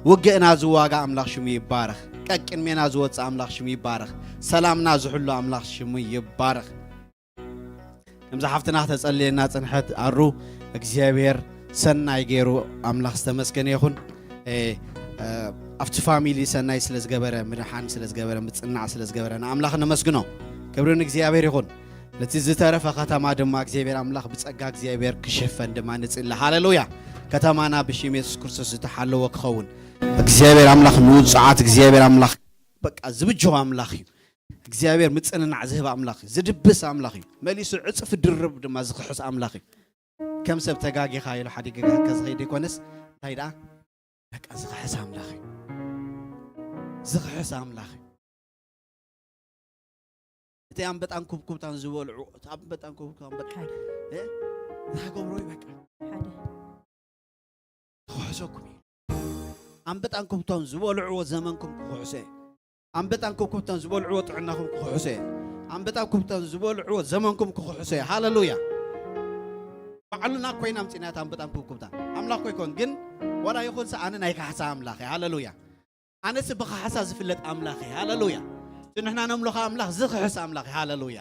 ውግእና ዝዋጋ ኣምላኽ ሽሙ ይባረኽ። ቀቅድሜና ዝወጽእ ኣምላኽ ሽሙ ይባረኽ። ሰላምና ዝሕሉ ኣምላኽ ሽሙ ይባረኽ። ከምዛ ሓፍትና ክተጸልየና ጽንሐት ኣሩ እግዚኣብሔር ሰናይ ገይሩ ኣምላኽ ዝተመስገነ ይኹን። እ፣ እ፣ ኣብቲ ፋሚሊ ሰናይ ስለ ዝገበረ፣ ምድሓን ስለ ዝገበረ፣ ምጽናዕ ስለ ዝገበረ ንኣምላኽ ነመስግኖ። ክብሪ ንእግዚኣብሔር ይኹን። ነቲ ዝተረፈ ከተማ ድማ እግዚኣብሔር ኣምላኽ ብጸጋ እግዚኣብሔር ክሽፈን ድማ ንጽሊ። ሃሌሉያ። ከተማና ብሽም የሱስ ክርስቶስ ዝተሓለወ ክኸውን። እግዚኣብሔር ኣምላኽ ንውጹዓት፣ እግዚኣብሔር ኣምላኽ በቃ ዝብጀው ኣምላኽ እዩ። እግዚኣብሔር ምጽንናዕ ዝህብ ኣምላኽ እዩ። ዝድብስ ኣምላኽ እዩ። መሊሱ ዕጽፍ ድርብ ድማ ዝኽሕስ ኣምላኽ እዩ። ከም ሰብ ተጋጊኻ ኢሉ ሓዲግካ ከዝኸይድ ይኮነስ እንታይ ደኣ በቃ ዝኽሕስ ኣምላኽ እዩ። ዝኽሕስ ኣምላኽ እዩ። እቲ ኣንበጣን ኩብኩብታን ዝበልዑ፣ እቲ ኣንበጣን ኩብኩብታን በቃ፣ ሓደ። እ? እንታይ ገብሮ እዩ በቃ? ሓደ። ክኽሕሰኩም እዩ። ኣንበጣን ኩብኩብታን ዝበልዕዎ ዘመንኩም ክኽሕሶ እዩ። ኣንበጣን ኩብኩብታን ዝበልዕዎ ጥዕናኹም ክኽሕሶ እዩ። ኣንበጣን ኩብኩብታን ዝበልዕዎ ዘመንኩም ክኽሕሶ እዩ። ሃሌሉያ። ባዕሉና ኮይና ኣምጺናት ኣንበጣን ኩብኩብታን። ኣምላኽ ኮ ይኮን ግን ዋላ ይኹንስ ኣነ ናይ ካሕሳ ኣምላኽ እየ። ሃሌሉያ። ኣነስ ብኻሕሳ ዝፍለጥ ኣምላኽ እየ። ሃሌሉያ። እቲ ንሕና ነምልኾ ኣምላኽ ዝኽሕስ ኣምላኽ እየ። ሃሌሉያ።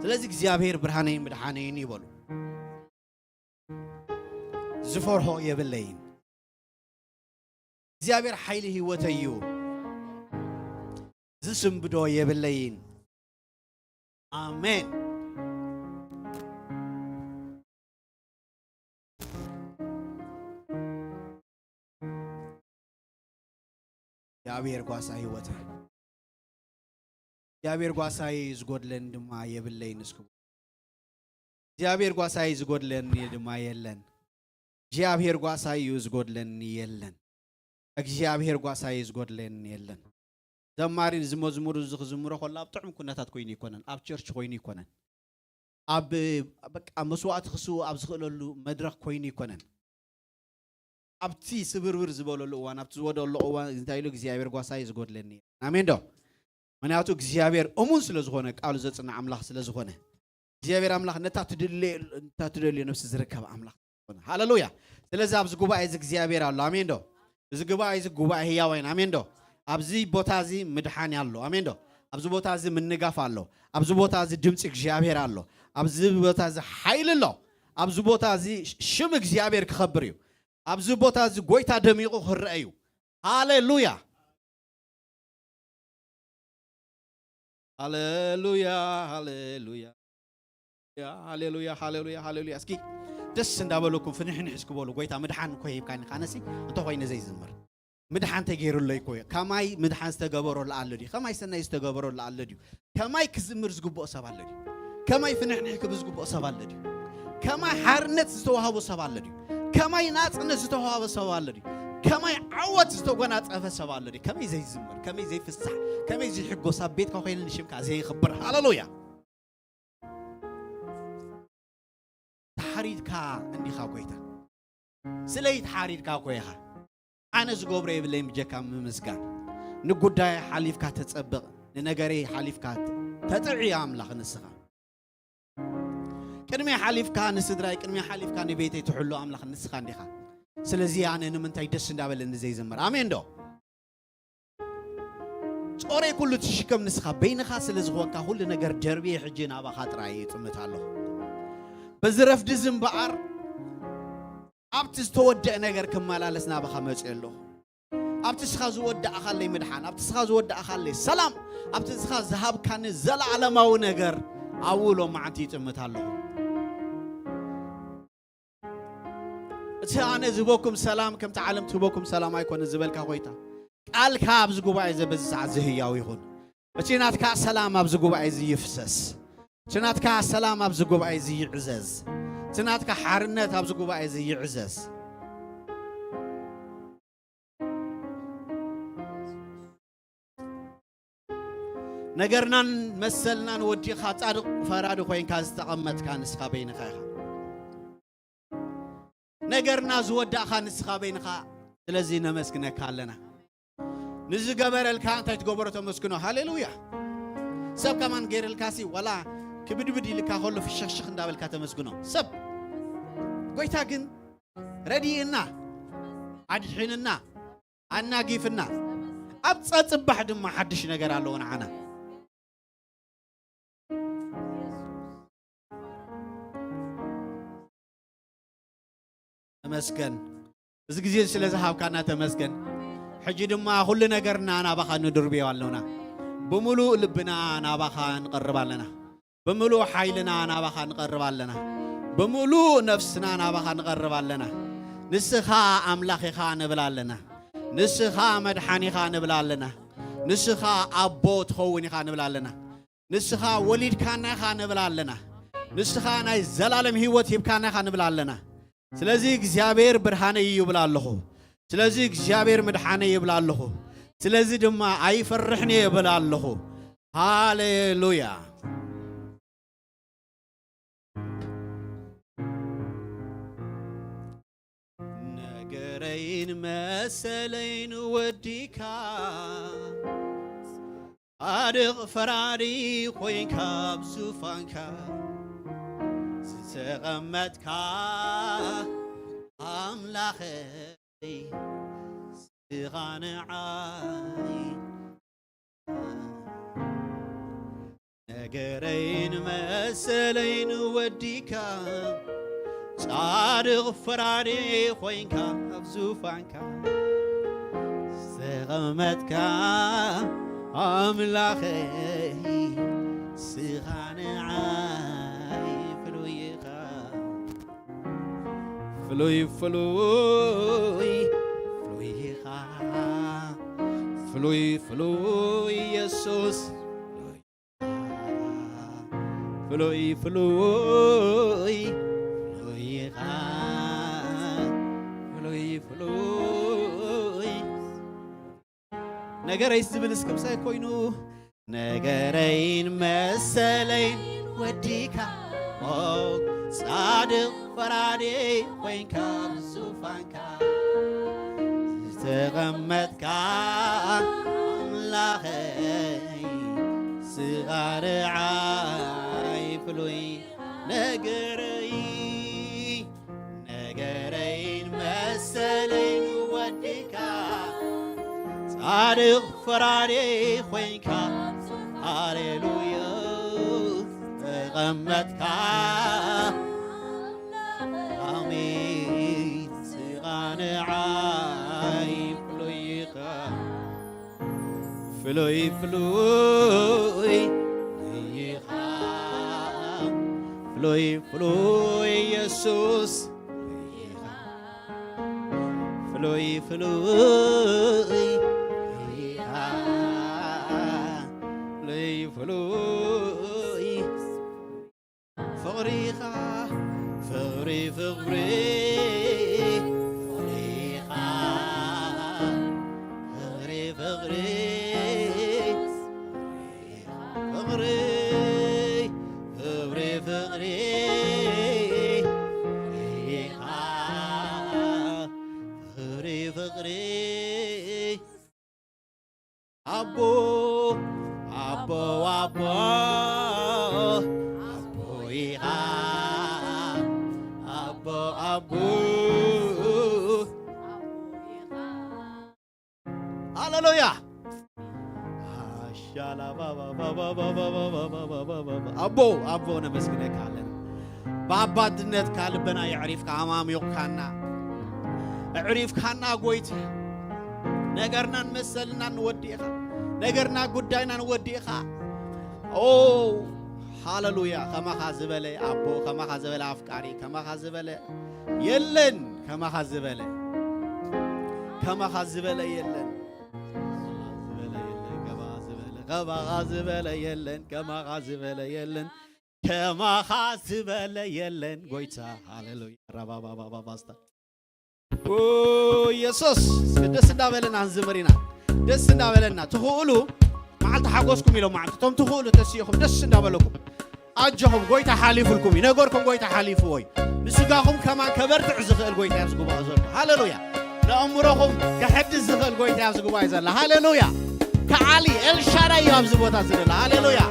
ስለዚ እግዚኣብሔር ብርሃነይን ምድሓነይን ይበሉ። ዝፈርሆ የብለይን። እግዚኣብሔር ሓይሊ ህይወተይ እዩ። ዝስንብዶ የብለይን። ኣሜን። እግዚኣብሔር ጓሳ ህይወተይ፣ እግዚኣብሔር ጓሳይ እዩ፣ ዝጎድለኒ ድማ የብለይን እስኩ። እግዚኣብሔር ጓሳይ እዩ፣ ዝጎድለኒ ድማ የለን። እግዚኣብሔር ጓሳይ እዩ፣ ዝጎድለኒ የለን። እግዚኣብሔር ጓሳይ እዩ፣ ዝጎድለኒ የለን። ዘማሪ እዚ መዝሙር እዚ ክዝምሮ ከሎ ኣብ ጥዑም ኩነታት ኮይኑ ይኮነን፣ ኣብ ቸርች ኮይኑ ይኮነን፣ ኣብ በቃ መስዋዕቲ ክስው ኣብ ዝኽእለሉ መድረኽ ኮይኑ ይኮነን። ኣብቲ ስብርብር ዝበለሉ እዋን፣ ኣብቲ ዝወደሉ እዋን እንታይ ኢሉ? እግዚኣብሔር ጓሳይ ዝጎድለኒ የለን። ኣሜን ዶ? ምክንያቱ እግዚኣብሔር እሙን ስለ ዝኾነ፣ ቃሉ ዘጽንዕ ኣምላኽ ስለ ዝኾነ፣ እግዚኣብሔር ኣምላኽ ነታ ትድልየ-፣ ነታ ትደልዮ ነፍሲ ዝርከብ ኣምላኽ ስለ ዝኾነ። ሃሌሉያ። ስለዚ ኣብዚ ጉባኤ እዚ እግዚኣብሔር ኣሎ። ኣሜን ዶ? እዚ ጉባኤ እዚ ጉባኤ ህያዋይን። ኣሜን ዶ? ኣብዚ ቦታ እዚ ምድሓን ኣሎ። ኣሜን ዶ? ኣብዚ ቦታ እዚ ምንጋፍ ኣሎ። ኣብዚ ቦታ እዚ ድምፂ እግዚኣብሔር ኣሎ። ኣብዚ ቦታ እዚ ሓይሊ ኣሎ። ኣብዚ ቦታ እዚ ሽም እግዚኣብሔር ክኸብር እዩ። ኣብዚ ቦታ እዚ ጎይታ ደሚቑ ክረአ እዩ። ሃሌሉያ። ሃሌሉያ፣ ሃሌሉያ። ሃሌሉያ፣ ሃሌሉያ፣ ሃሌሉያ። እስኪ ደስ እንዳበለኩም ፍንሕንሕ እስኪ በሉ። ጎይታ ምድሓን እኮ ሂብካኒ፣ ካነሲ እንተኾይነ ዘይዝምር። ምድሓን ተገይሩለይ እኮ እዩ። ከማይ ምድሓን ዝተገበረሉ ኣሎ ድዩ? ከማይ ሰናይ ዝተገበረሉ ኣሎ ድዩ? ከማይ ክዝምር ዝግብኦ ሰብ ኣሎ ድዩ? ከማይ ፍንሕንሕ ክብል ዝግብኦ ሰብ ኣሎ ድዩ? ከማይ ሓርነት ዝተዋህቦ ሰብ ኣሎ ድዩ? ከማይ ናጽነት ዝተዋህቦ ሰብ ኣሎ ድዩ? ከማይ ዓወት ዝተጎናጸፈ ሰብ ኣሎ ድዩ? ከመይ ዘይዝምር? ከመይ ዘይፍሳሕ? ከመይ ዘይሕጎስ? ኣብ ቤትካ ኮይነ ንሽምካ ዘይኽብር? ሃሌሉያ። ተሓሪድካ እንዲኻ ጎይታ። ስለይ ተሓሪድካ እኮ ኢኻ። ኣነ ዝገብሮ የብለይን ብጀካ ምምስጋን። ንጉዳይ ሓሊፍካ ተጸብቕ፣ ንነገረይ ሓሊፍካ ተ-፣ ተጥዒ ኣምላኽ ንስኻ። ቅድሚ ሓሊፍካ ንስድራይ፣ ቅድሚ ሓሊፍካ ንቤተይ ትሕሉ ኣምላኽ ንስኻ እንዲኻ። ስለዚ ኣነ ንምንታይ ደስ እንዳበለኒ ዘይዝምር? ኣሜን ዶ? ጾረይ ኩሉ ትሽከም ንስኻ፣ በይንኻ ስለ ዝኾንካ ኩሉ ነገር ደርብየ ሕጂ ናባኻ ጥራይ ይጥምት ኣለኹ። በዚ ረፍዲ እዚ እምበኣር ኣብቲ ዝተወደአ ነገር ክመላለስ ናባኻ መጽእ ኣለኹ። ኣብቲ እስኻ ዝወዳእኻለይ ምድሓን፣ ኣብቲ እስኻ ዝወዳእኻለይ ሰላም፣ ኣብቲ እስኻ ዝሃብካኒ ዘለዓለማዊ ነገር ኣብኡ ሎም መዓንቲ ይጥምት ኣለኹ። እቲ ኣነ ዝህበኩም ሰላም ከምቲ ዓለም ትህበኩም ሰላም ኣይኮነ ዝበልካ ጎይታ፣ ቃልካ ኣብዚ ጉባኤ እዚ በዚ ሰዓት እዚ ህያው ይኹን። እቲ ናትካ ሰላም ኣብዚ ጉባኤ እዚ ይፍሰስ። እቲ ናትካ ሰላም ኣብዚ ጉባኤ እዚ ይዕዘዝ። እቲ ናትካ ሓርነት ኣብዚ ጉባኤ እዚ ይዕዘዝ። ነገርናን መሰልናን ወዲኻ ጻድቕ ፈራዲ ኮይንካ ዝተቐመጥካ ንስኻ በይንኻ ኢኻ። ነገርና ዝወዳእኻ ንስኻ በይንኻ። ስለዚ ነመስግነካ ኣለና። ንዝገበረልካ እንታይ ትገበሮ ተመስግኖ። ሃሌሉያ። ሰብ ከማን ገይረልካሲ ዋላ ክብድብድ ኢልካ ከሎ ፍሽኽሽኽ እንዳበልካ ተመስግኖ። ሰብ ጎይታ ግን ረዲእና፣ ኣድሒንና፣ ኣናጊፍና፣ ኣብ ጸጽባሕ ድማ ሓድሽ ነገር ኣለዎ ንዓና። ተመስገን። እዚ ግዜ ስለ ዝሃብካና ተመስገን። ሕጂ ድማ ኩሉ ነገርና ናባኻ ንድርብዮ ኣለና። ብምሉእ ልብና ናባኻ ንቐርብ ኣለና። ብምሉእ ሓይልና ናባኻ ንቐርብ ኣለና። ብምሉእ ነፍስና ናባኻ ንቐርብ ኣለና። ንስኻ ኣምላኽ ኢኻ ንብል ኣለና። ንስኻ መድሓኒ ኢኻ ንብል ኣለና። ንስኻ ኣቦ ትኸውን ኢኻ ንብል ኣለና። ንስኻ ወሊድካና ኢኻ ንብል ኣለና። ንስኻ ናይ ዘላለም ህይወት ሂብካና ኢኻ ንብል ኣለና። ስለዚ እግዚኣብሔር ብርሃነይ እዩ ይብል ኣለኹ። ስለዚ እግዚኣብሔር ምድሓነይ ይብል ኣለኹ። ስለዚ ድማ ኣይፈርሕን እየ ይብል ኣለኹ። ሃሌሉያ። ነገረይን መሰለይን ወዲካ፣ ጻድቕ ፈራዲ ኮይንካ ኣብ ዙፋንካ ዝተቐመጥካ ኣምላኸይ፣ ስኻ ንዓይ ነገረይን መሰለይን ወዲካ፣ ጻድቕ ፈራዲ ኮይንካ ኣብ ዙፋንካ ዝተቐመጥካ ኣምላኸይ፣ ስኻ ንዓይ ፍሉይ ኢኻ። ፍሉይ ፍሉይ ፍሉይ ኢኻ። ፍሉይ ፍሉይ የሱስ ፍሉይ ኢኻ። ፍሉይ ፍሉይ ፍሉይ ኢኻ። ፍሉይ ፍሉይ ነገረይ ዝብል እስክምሳይ ኮይኑ ነገረይን መሰለይን ወዲካ፣ ኦ ጻድቕ ፈራዲ ኮይንካ ኣብ ዙፋንካ ዝተቐመጥካ ኣምላኸይ፣ ስኻ ንዓይ ፍሉይ ነገረይ ነገረይን መሰለይን ወዲካ፣ ጻድቕ ፈራዲ ኮይንካ፣ ሃሌሉያ፣ ተቐመጥካ። ኣሜን። ስኻ ንዓይ ፍሉይ ኢኻ። ፍሉይ ፍሉይ ኢኻ። ፍሉይ ፍሉይ የሱስ ፍሉይ ፍሉይ ኢኻ። ፍሉይ ፍሉይ ፍቕሪኻ ፍቕሪ ፍቕሪ ፍቕሪኻ ፍቕሪ ፍቕሪ ፍቕሪ ፍቕሪ ፍቕሪ ኢኻ ፍቕሪ ፍቕሪ ኣቦ ኣቦ ኣቦ ኣቦ ኢኻ ኣቦ ኣቦ ሃሌሉያ ኣቦ ኣቦ ነመስግነካ ኣለና። ብኣባትነትካ ልበና የዕሪፍካ ኣማሚቑካና ኣዕሪፍካና ጎይታ ነገርናን መሰልናን ወዲእኻ ነገርና ጉዳይናን ወዲእኻ ኦ ሃሌሉያ ከማኻ ዝበለ ኣቦ ከማኻ ዝበለ ኣፍቃሪ ከማኻ ዝበለ የለን ከማኻ ዝበለ ከማኻ ዝበለ የለን ከማኻ ዝበለ የለን ከማኻ ዝበለ የለን ከማኻ ዝበለ የለን ጎይታ ሃሌሉያ ራባባባባስታ ኢየሱስ ደስ እንዳበለና ንዝምር ኢና ደስ እንዳበለና ትኽእሉ መዓልቲ ሓጎስኩም ኢሎም መዓልቲ እቶም ትኽእሉ ተስኢኹም ደስ እንዳበለኩም ኣጆኹም ጎይታ ሓሊፉልኩም እዩ ነገርኩም ጎይታ ሓሊፍዎ እዩ ንስጋኹም ከማን ከበርትዕ ዝኽእል ጎይታ ኣብዚ ጉባኤ ዘሎ ሃሌሉያ ንኣእምሮኹም ከሕድስ ዝኽእል ጎይታ ኣብዚ ጉባኤ ዘላ ሃሌሉያ ከዓሊ ኤልሻዳይ እዩ ኣብዚ ቦታ ዝደላ ሃሌሉያ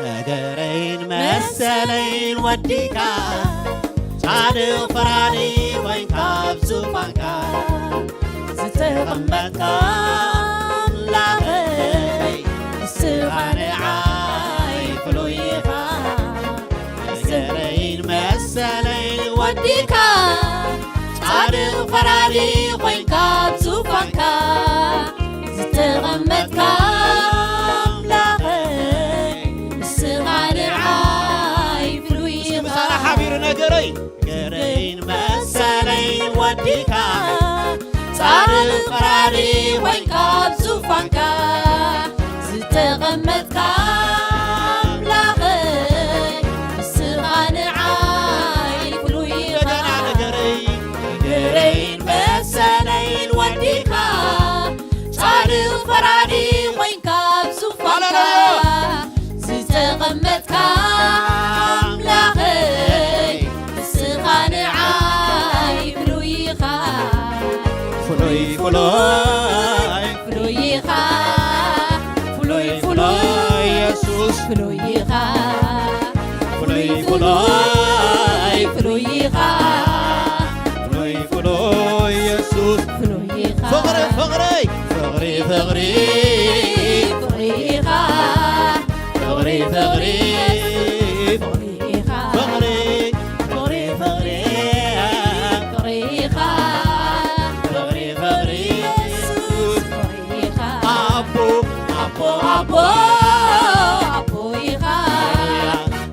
ነገረይን መሰለይን ወዲካ ጻድቕ ፈራዲ ኮይንካ ኣብ ዙፋንካ ዝተቐመጥካ ኣምላኽ ዲካ ጻድቕ ፈራዲ ኮይንካ ኣብ ዙፋንካ ዝተቐመጥካ ኣምላኸይ፣ ንስኻ ንዓይ ፍሉይ ኢኻ። ምሳና ሓቢሩ ነገረይ፣ ነገረይን መሰለይን ወዲካ ጻድቕ ፈራዲ ኮይንካ ኣብ ዙፋንካ ዝተቐመጥካ ኣምላኸይ፣ ንስኻ ንዓይ ፍሉይ ኢኻ። እንደገና ነገረይ፣ ነገረይን መሰለይን ወዲኻ ጻድቕ ፈራዲ ኮይንካ ኣብ ዙፋንካ ሃሌሉያ። ዝተቐመጥካ ኣምላኸይ፣ ንስኻ ንዓይ ፍሉይ ኢኻ። ፍሉይ፣ ፍሉይ። ፍሉይ ኢኻ፣ ፍሉይ፣ ፍሉይ፣ የሱስ። ፍሉይ ኢኻ፣ ፍሉይ፣ ፍሉይ፣ ፍሉይ ኢኻ። ፍሉይ፣ ፍሉይ፣ የሱስ። ፍሉይ ኢኻ። ፍቕሪ፣ ፍቕሪ፣ ፍቕሪ፣ ፍቕሪ። ፍቕሪ ኢኻ፣ ፍቕሪ፣ ፍቕሪ። ፍቕሪ ኢኻ። ፍቕሪ፣ ፍቕሪ፣ ፍቕሪ። ፍቕሪ ኢኻ። ፍቕሪ፣ ፍቕሪ። የሱስ ፍቕሪ ኢኻ። ኣቦ፣ ኣቦ፣ ኣቦ፣ ኣቦ ኢኻ።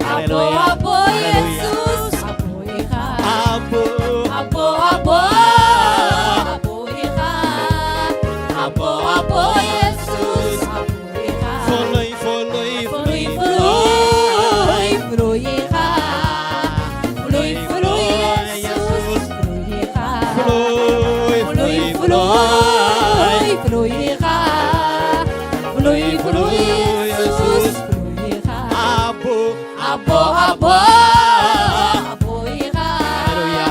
ሃሌሉያ፣ ኣቦ፣ ሃሌሉያ፣ ኣቦ ሃሌሉያ። የሱስ ኣቦ ኢኻ። ኣቦ፣ ኣቦ፣ ኣቦ፣ ኣቦ ኢኻ። ኣቦ፣ ኣቦ የሱስ ኣቦ ኢኻ። ፍሉይ፣ ፍሉይ፣ ፍሉይ፣ ፍሉይ፣ ፍሉይ ኢኻ። ፍሉይ፣ ፍሉይ የሱስ ፍሉይ ኢኻ። ፍሉይ፣ ፍሉይ፣ ፍሉይ፣ ፍሉይ ኢኻ። ፍሉይ፣ ፍሉይ የሱስ ፍሉይ ኢኻ። ኣቦ፣ ኣቦ፣ ኣቦ፣ ኣቦ ኢኻ። ሃሌሉያ፣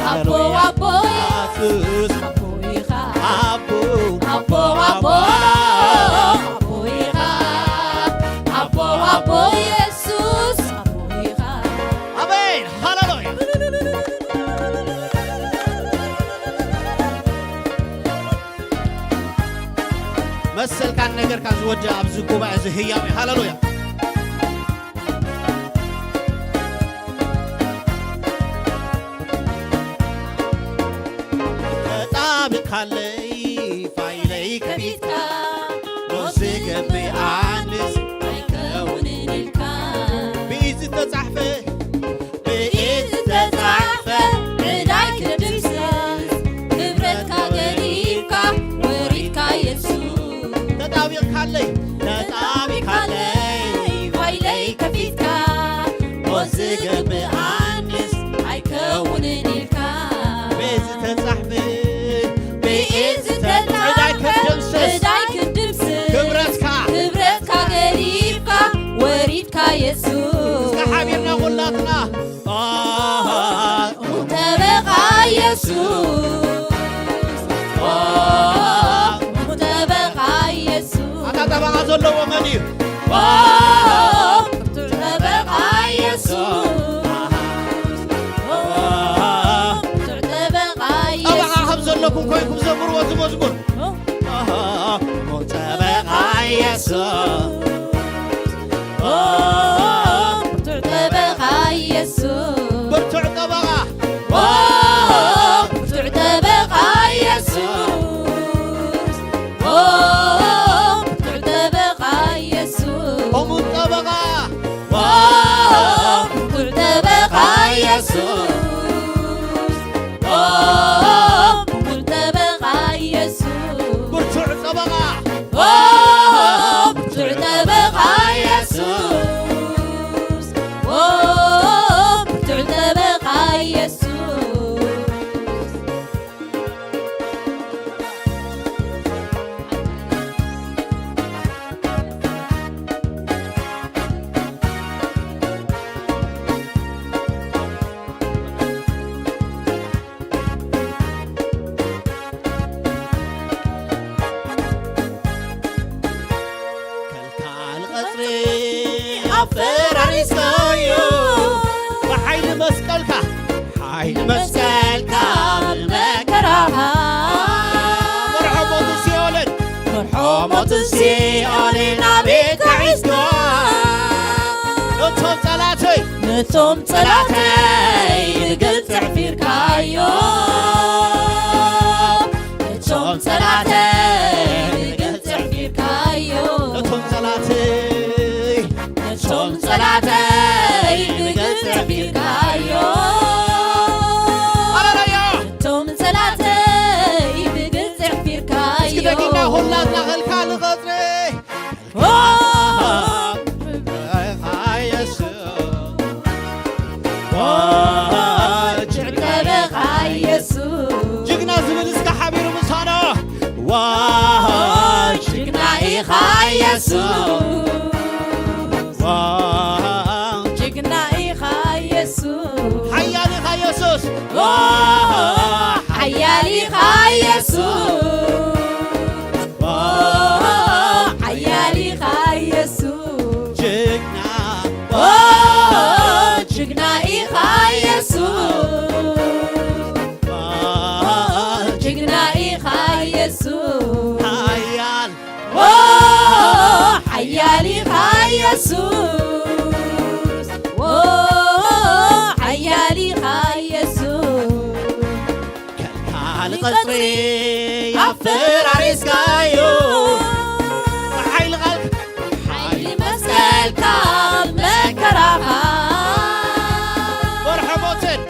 ኣቦ፣ ሃሌሉያ። ኣቦ የሱስ ኣቦ ኢኻ። ኣቦ፣ ኣቦ፣ ኣቦ፣ ኣቦ ኢኻ። ኣቦ፣ ኣቦ የሱስ ኣቦ ኢኻ። ኣሜን። ሃሌሉያ። መሰልካን ነገርካን ዝወድእ ኣብዚ ጉባኤ እዚ ህያው እዩ። ሃሌሉያ። ተጣብካለይ ፋይለይ ከፊትካ፣ ሞት ዝገብእ ኣንስ ኣይከውንን ኢልካ። ብኢድ ዝተጻሕፈ፣ ብኢድ ዝተጻሕፈ፣ ዕዳይ ክድምስስ፣ ክብረትካ ገዲፍካ፣ ወሪድካ የሱስ። ተጣቢቕካለይ፣ ተጣቢቕካለይ፣ ፋይለይ ከፊትካ፣ ሞት ዝገብእ ኣንስ ኣይከውንን ኢልካ። ብኢድ ዝተጻሕፈ፣ ብኢድ ዝተጻሕፈ፣ ዕዳይ ክድምስስ፣ ዕዳይ ክድምስስ፣ ክብረትካ፣ ክብረትካ ገዲፍካ፣ ወሪድካ የሱስ። እስከ ሓቢርና ኩላትና። ኦ፣ ጠበቓ የሱስ። ኦ፣ ጠበቓ የሱስ። ኣታ ጠበቓ ዘለዎ መን እዩ? ኦ፣ ብርቱዕ ጠበቓ የሱስ። ኦ፣ ብርቱዕ ጠበቓ ጠበቓ የሱስ። ከም ዘለኩም ኮይንኩም ዘምርዎ እዚ መዝሙር። ኦ፣ ኦ፣ ጠበቓ የሱስ። ኦ፣ ብርቱዕ ጠበቓ የሱስ። ብርቱዕ ጠበቓ። ኦ፣ ብርቱዕ ጠበቓ የሱስ። ኦ፣ ብርቱዕ ጠበቓ የሱስ። እሙን ጠበቓ። ኦ፣ ብርቱዕ ጠበቓ የሱስ። ኦ፣ ብርቱዕ ጠበቓ የሱስ። ብርቱዕ ጠበቓ። ኦ፣ ብርቱዕ ጠበቓ የሱስ። ኦ፣ ብርቱዕ ጠበቓ የሱስ። ከልካል ቐጽሪ ኣፈራሪስካዮ። ብሓይሊ መስቀልካ፣ ሓይሊ መስቀልካ ብመከራኻ። መርሖ ሞት ሲኦልን፣ መርሖ ሞት ሲኦልን ኣቤት ሒዝካ። ነቶም ጸላእተይ፣ እቶም ጸላተይ ብግልጺ ኣሕፊርካዮ። እቶም ጸላተይ ብግልጺ ኣሕፊርካዮ። እቶም ጸላተይ እቶም ጸላተይ ብግልጺ ኣሕፊርካዮ። ሃሌሉያ። እቶም ጸላተይ ብግልጺ ኣሕፊርካዮ። እስኪ ደጊምና ኩላትና ኸልካ ንቐጽሪ። ኦ፣ ኸልካ የሱስ። ኦ፣ ጅግና ኢኻ የሱስ። ጅግና ዝብል እስከ ሓቢሩ ምሳና። ዋ፣ ጅግና ኢኻ የሱስ። ዋ፣ ጅግና ኢኻ የሱስ። ሓያል ኢኻ የሱስ። ዋ፣ ሓያል ኢኻ የሱስ። ኦ፣ ሓያል ኢኻ የሱስ። ጅግና። ኦ፣ ጅግና ኢኻ የሱስ። ኦ፣ ጅግና ኢኻ የሱስ። ሓያል። ኦ፣ ሓያል ኢኻ የሱስ። ኦ፣ ሓያል ኢኻ የሱስ። ከልካሊ ቀጽሪ ኣፈራሪስካዮ። ብሓይሊ ቃልካ፣ ሓይሊ መስቀልካ መከራኻ። ወርሒ ሞትን፣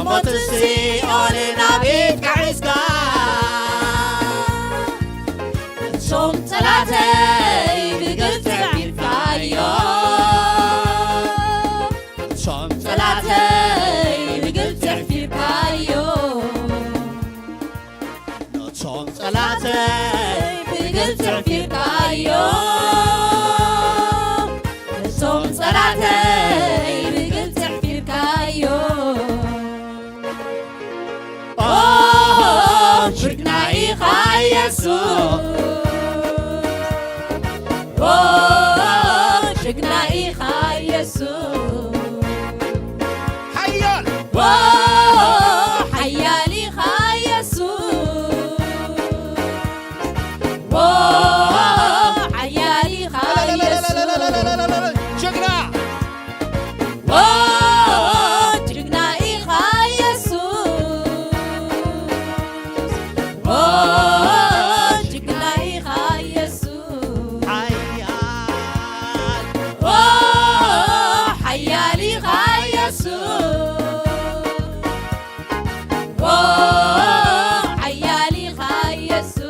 ሞትን ሲኦልን ኣብ ኢድካ ሒዝካ። እቶም ጸላተይ ብግልጺ ኣሕፊርካዮ። እቶም ጸላተይ ብግልጺ ኣሕፊርካዮ። ነቶም ጸላተይ ብግልጺ ኣሕፊርካዮ። እቶም ጸላተይ ብግልጺ ኣሕፊርካዮ። ኦ፣ ጅግና ኢኻ የሱስ። ኦ፣ ጅግና ኢኻ የሱስ። ሓያል። ኦ፣ ሓያል ኢኻ የሱስ። ኦ፣ ሓያል ኢኻ የሱስ። ጅግና። ኦ፣ ጅግና ኢኻ የሱስ። ኦ፣ ጅግና ኢኻ የሱስ። ሓያል። ኦ፣ ሓያል ኢኻ የሱስ። ኦ፣ ሓያል ኢኻ የሱስ።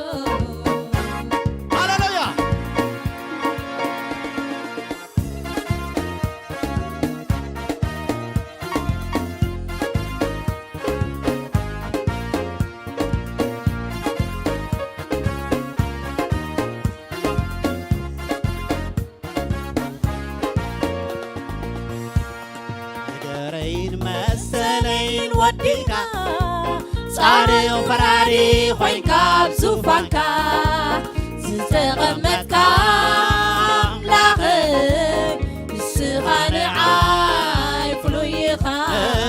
ሃሌሉያ። ነገረይን መሰለይን ወዲእካ፣ ጻድቕ ፈራዲ ኮይንካ ኣብ ዙፋንካ ዝተቐመጥካ ኣምላኸይ፣ ንስኻ ንዓይ ፍሉይ ኢኻ።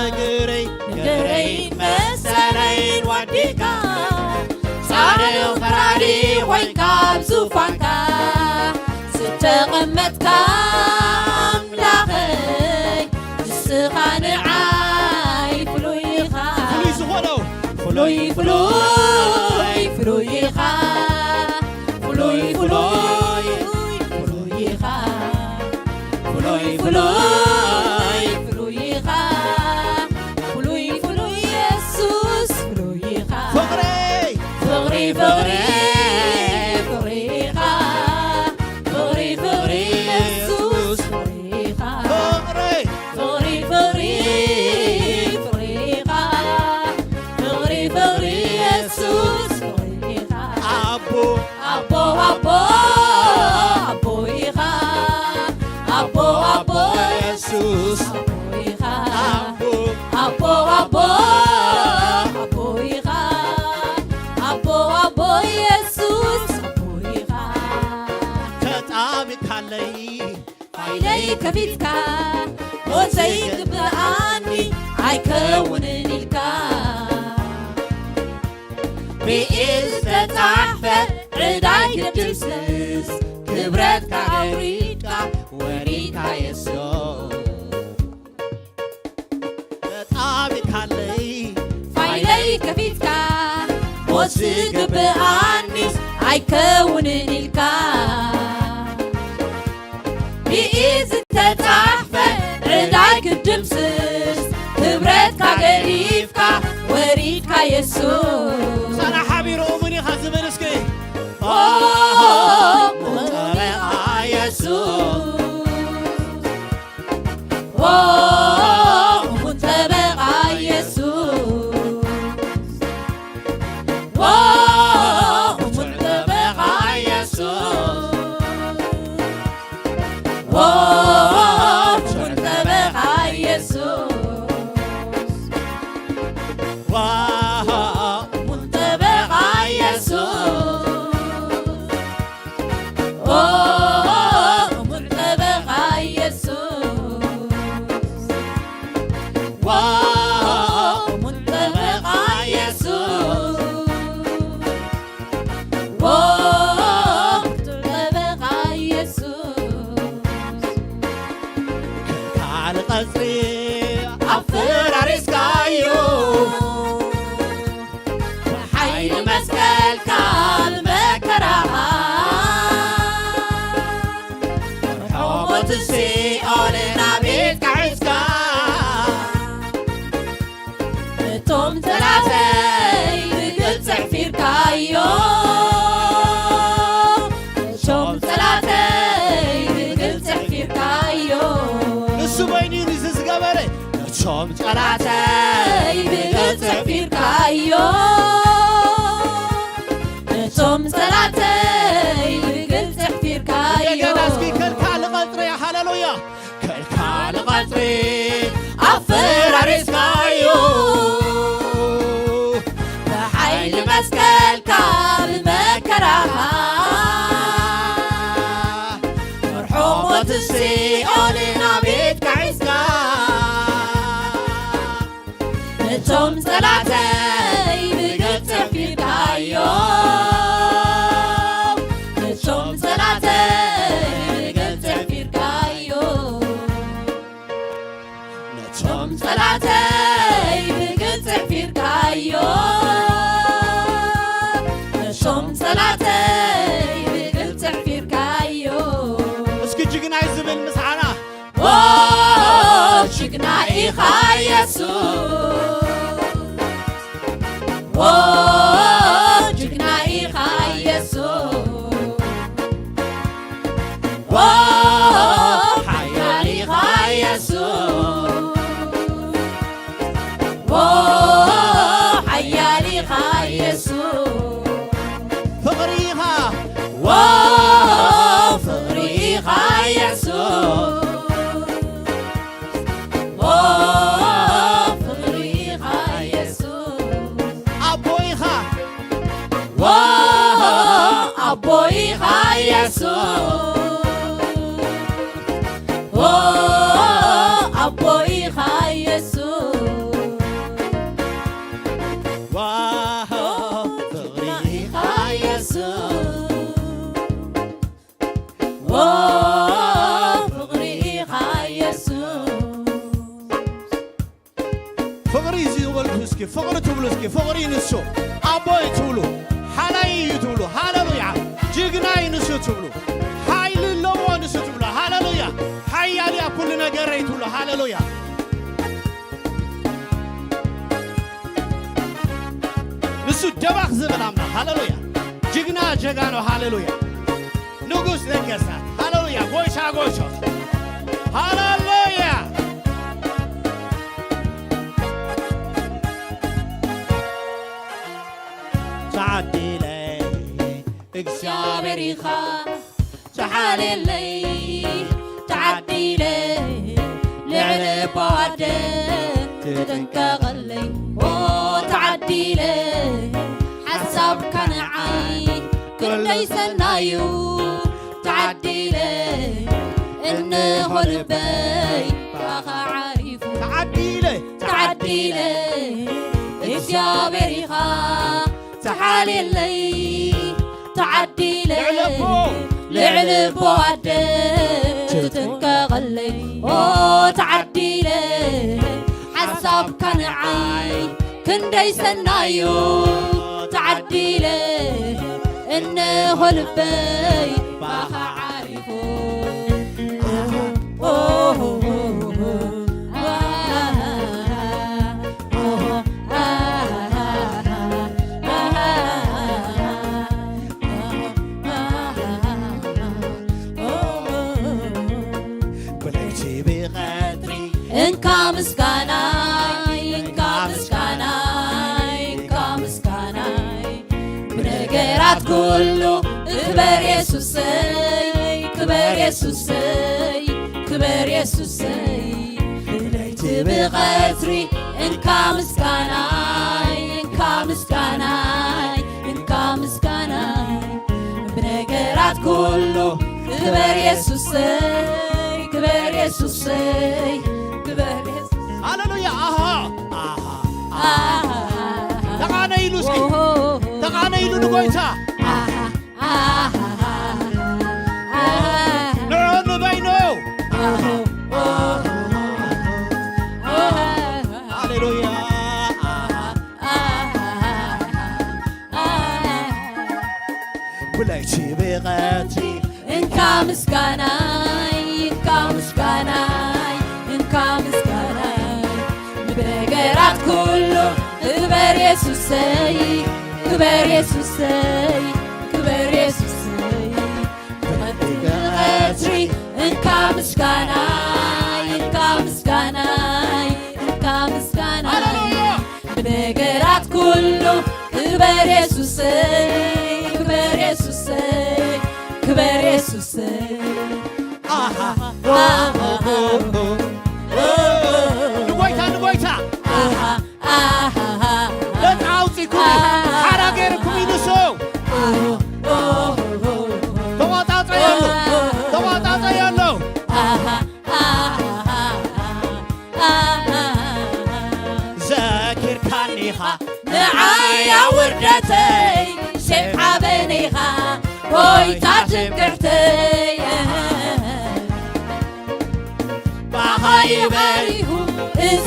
ነገረይ፣ ነገረይን መሰለይን ወዲእካ፣ ጻድቕ ፈራዲ ኮይንካ ኣብ ዙፋንካ ዝተቐመጥካ ኣምላኸይ፣ ንስኻ ንዓይ ፍሉይ ኢኻ። ፍሉይ ዝኾነው። ፍሉይ፣ ፍሉይ፣ ፍሉይ ኢኻ። ፍሉይ፣ ፍሉይ፣ ፍሉይ ኢኻ። ፍሉይ፣ ፍሉይ፣ ፍሉይ ኢኻ። ፍሉይ፣ ፍሉይ የሱስ ፍሉይ ኢኻ። ፍቕሪ፣ ፍቕሪ፣ ፍቕሪ፣ ፍቕሪ ኢኻ። ፍቕሪ፣ ፍቕሪ የሱስ ፍቕሪ ኢኻ። ፍቕሪ፣ ፍቕሪ፣ ፍቕሪ፣ ፍቕሪ ኢኻ። ፍቕሪ፣ ፍቕሪ የሱስ ፍቕሪ ኢኻ። ኣቦ፣ ኣቦ፣ ኣቦ፣ ኣቦ ኢኻ። ኣቦ፣ ኣቦ የሱስ ኣቦ ኢኻ። ኣቦ፣ ኣቦ፣ ኣቦ፣ ኣቦ ኢኻ። ኣቦ፣ ኣቦ የሱስ ኣቦ ኢኻ። ተጣቢካለይ ፋይለይ ከፊትካ፣ ሞት ዘይግብኣኒ ኣይከውንን ኢልካ፣ ብኢድ ዝተጻሕፈ ዕዳይ ክትድምስስ፣ ክብረትካ ኣውሪድካ ወሪድካ የሱስ። ትግብኣኒስ ኣይከውንን ኢልካ ብኢድ ዝተጻሕፈ ዕዳይ ክድምስስ ክብረትካ ገዲፍካ ወሪድካ የሱስ። ሳና ሓቢሩ እሙን ኢኻ ዝብል እስኪ። ኦ፣ ጠበቓ የሱስ። ኦ፣ እሙን ጠበቓ የሱስ። ኦ፣ እሙን ጠበቓ የሱስ። ኦ፣ እሙን ጠበቓ የሱስ። ኦ፣ እሙን ጠበቓ የሱስ። ኦ፣ እሙን ጠበቓ የሱስ። ኦ፣ እሙን ጠበቓ የሱስ። ኦ፣ እሙን ጠበቓ የሱስ። ካልእ ቀጽሪ ኣፈራሪስካዮ። ብሓይሊ መስቀልካ ብመከራኻ ርሑቕ ሞት ሲኦል ናቤትካ ሒዝካ። እቶም ጸላተይ ብግልጺ ኣሕፊርካዮ። እቶም ጸላተይ ብግልጺ ኣሕፊርካዮ። ንሱ በይኑ እዩ ንዚ ዝገበረ። እቶም ጸላተይ ብግልጺ ኣሕፊርካዮ። እቶም ጸላተይ ብግልጺ ኣሕፊርካዮ። እንደገና እስኪ ከልካል ቀጽሪ፣ ሃሌሉያ። ከልካል ቀጽሪ ኣፈራሪስካዮ። ብሓይሊ መስቀልካ ብመከራኻ ርሑቕ ሞት ሲኦል ናቤትካ ሒዝካ። እቶም ጸላተይ ብግልጺ ኣሕፊርካዮ። እቶም ጸላተይ ብግልጺ ኣሕፊርካዮ። ነቶም ጸላተይ ብግልጺ ኣሕፊርካዮ። ነቶም ጸላተይ ብግልጺ ኣሕፊርካዮ። እስኪ ጅግናይ ዝብል ምስዓና። ኦ፣ ጅግና ኢኻ የሱስ። ኦ፣ ጅግና ኢኻ የሱስ። ኦ፣ ሓያል ኢኻ የሱስ። ኦ፣ ሓያል ኢኻ የሱስ። ፍቕሪ ኢኻ። ዎ፣ ፍቕሪ ኢኻ የሱስ። ዎ፣ ፍቕሪ ኢኻ የሱስ። ኣቦ ኢኻ። ዎ፣ ኣቦ ኢኻ የሱስ። ዎ፣ ኣቦ ኢኻ የሱስ። ዎ፣ ፍቕሪ ኢኻ የሱስ። ዎ፣ ፍቕሪ ኢኻ የሱስ። ፍቕሪ እዩ ዝበልኩ እስኪ፣ ፍቕሪ ትብሉ እስኪ፣ ፍቕሪ ንሱ ኣቦ እዩ ትብሉ፣ ሓላይ እዩ ትብሉ፣ ሃሌሉያ፣ ጅግና እዩ ንሱ ትብሉ፣ ሓይሊ ኣለዎ ንሱ ትብሉ፣ ሃሌሉያ፣ ሓያል እያ ኩሉ ነገረይ ትብሉ፣ ሃሌሉያ። ንሱ ደባኽ ዝብል ኣምላኽ፣ ሃሌሉያ፣ ጅግና ጀጋኑ፣ ሃሌሉያ። ንጉስ ነገስታት፣ ሃሌሉያ፣ ጎይታ ጎይቶት፣ ሃሌሉያ። ተዓዲለ እግዚኣብሔር ኢኻ፣ ተሓልየለይ፣ ተዓዲለ፣ ልዕሊ ባደ ትጥንቀቐለይ። ኦ፣ ተዓዲለ፣ ሓሳብካ ንዓይ ክንደይ ሰናዩ። ተዓዲለ፣ እንሆ ልበይ ባኻ ዓሪፉ። ተዓዲለ። ተዓዲለ፣ እግዚኣብሔር ኢኻ ተሓልየለይ። ተዓዲለ፣ ልዕሊ ኣቦ። ልዕሊ ኣቦ ኣደ ትጥንቀቐለይ። ኦ፣ ተዓዲለ፣ ሓሳብካ ንዓይ ክንደይ ሰናዩ። ተዓዲለ እነሆ ልበይ ባኻ ዓሪፉ። ብለይቲ ብቐትሪ እንካ ምስጋናይ፣ እንካ ምስጋናይ፣ እንካ ምስጋናይ። ብነገራት ኩሉ ክበር የሱሰይ፣ ክበር የሱሰይ፣ ክበር የሱሰይ። ብለይቲ ብቐትሪ እንካ ምስጋናይ፣ እንካ ምስጋናይ፣ እንካ ምስጋናይ። ብነገራት ኩሉ ክበር የሱሰይ፣ ክበር የሱሰይ፣ ክበር የሱስ። ሃሌሉያ! ኣሃ! ኣሃ! ኣሃ! ተቓነ ኢሉ እስኪ። ኦሆ! ተቓነ ኢሉ ንጎይታ። ኣሃ! ኣሃ! ኣሃ! ንዑ ንበይኑ። ኣሃ! ኣሃ! ሃሌሉያ! ኣሃ! ብለይቲ ብቐትሪ እንካ ምስጋናይ፣ እንካ ምስጋናይ፣ እንካ ምስጋናይ። ብነገራት ኩሉ ክበር የሱሰይ፣ ክበር የሱሰይ፣ ክበር የሱሰይ። ብለይቲ ብቐትሪ እንካ ምስጋናይ፣ እንካ ምስጋናይ፣ እንካ ምስጋናይ። ሃሌሉያ! ብነገራት ኩሉ ክበር የሱሰይ፣ ክበር የሱሰይ፣ ክበር የሱሰይ። ኣሃ! ንጎይታ፣ ንጎይታ! ኣሃ! ኣሃ! ነፃ ኣውፂእኩምኒ። ሓራ ገይርኩምኒ ንሱ። ተዋፃፀየሉ፣ ተዋፃፀየሉ። ኣሃ! ዘኪርካኒኻ ንዓይ ውርደተይ፣ ሴፍ ሓበነይኻ ጎይታ ትምክሕተይ። ባኻ ይበሪሁ እዚ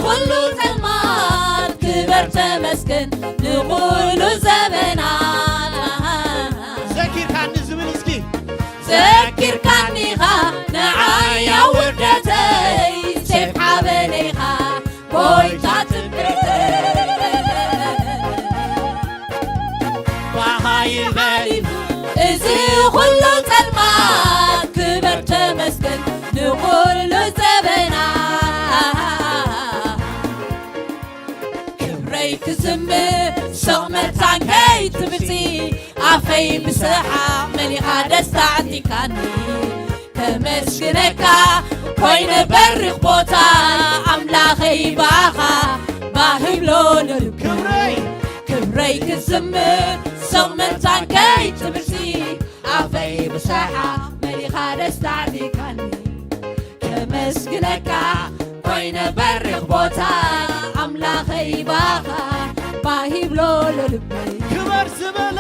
ኩሉ ጸልማት፣ ክበር ተመስገን ንኹሉ ዘበናት። ዘኪርካኒ ዝብል እስኪ። ዘኪርካኒኻ ንዓይ ውርደተይ፣ ሴፍ ሓበነይኻ ጎይታ ትምክሕተይ። ባኻ ይበሪሁ እዚ ኩሉ ጸልማት፣ ክበር ተመስገን ንኹሉ ዘበናት። ክብረይ ክዝምር ሱቕ መታን ከይትብልሲ፣ ኣፈይ ብሰሓቕ መሊኻ ደስታ ኣዕጢካኒ። ከመስግነካ ኮይነ በሪኽ ቦታ፣ ኣምላኸይ ባኻ ባህ ይብሎ ንልበይ። ክብረይ ክብረይ ክዝምር ሱቕ መታን ከይትብልሲ፣ ኣፈይ ብሰሓቕ መሊኻ ደስታ ኣዕጢካኒ። ከመስግነካ ኮይነ በሪኽ ቦታ፣ ኣምላኸይ ባኻ ባህ ይብሎ ልበይ። ክበር ዝበለ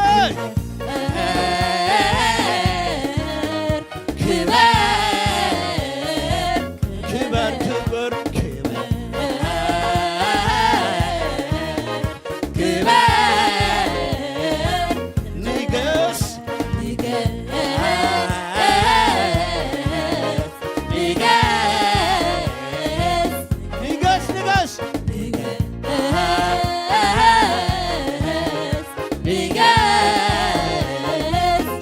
ክበር፣ ክበር፣ ክበር፣ ክበር፣ ክበር፣ ንገስ፣ ንገስ፣ ንገስ፣ ንገስ፣ ንገስ፣ ንገስ።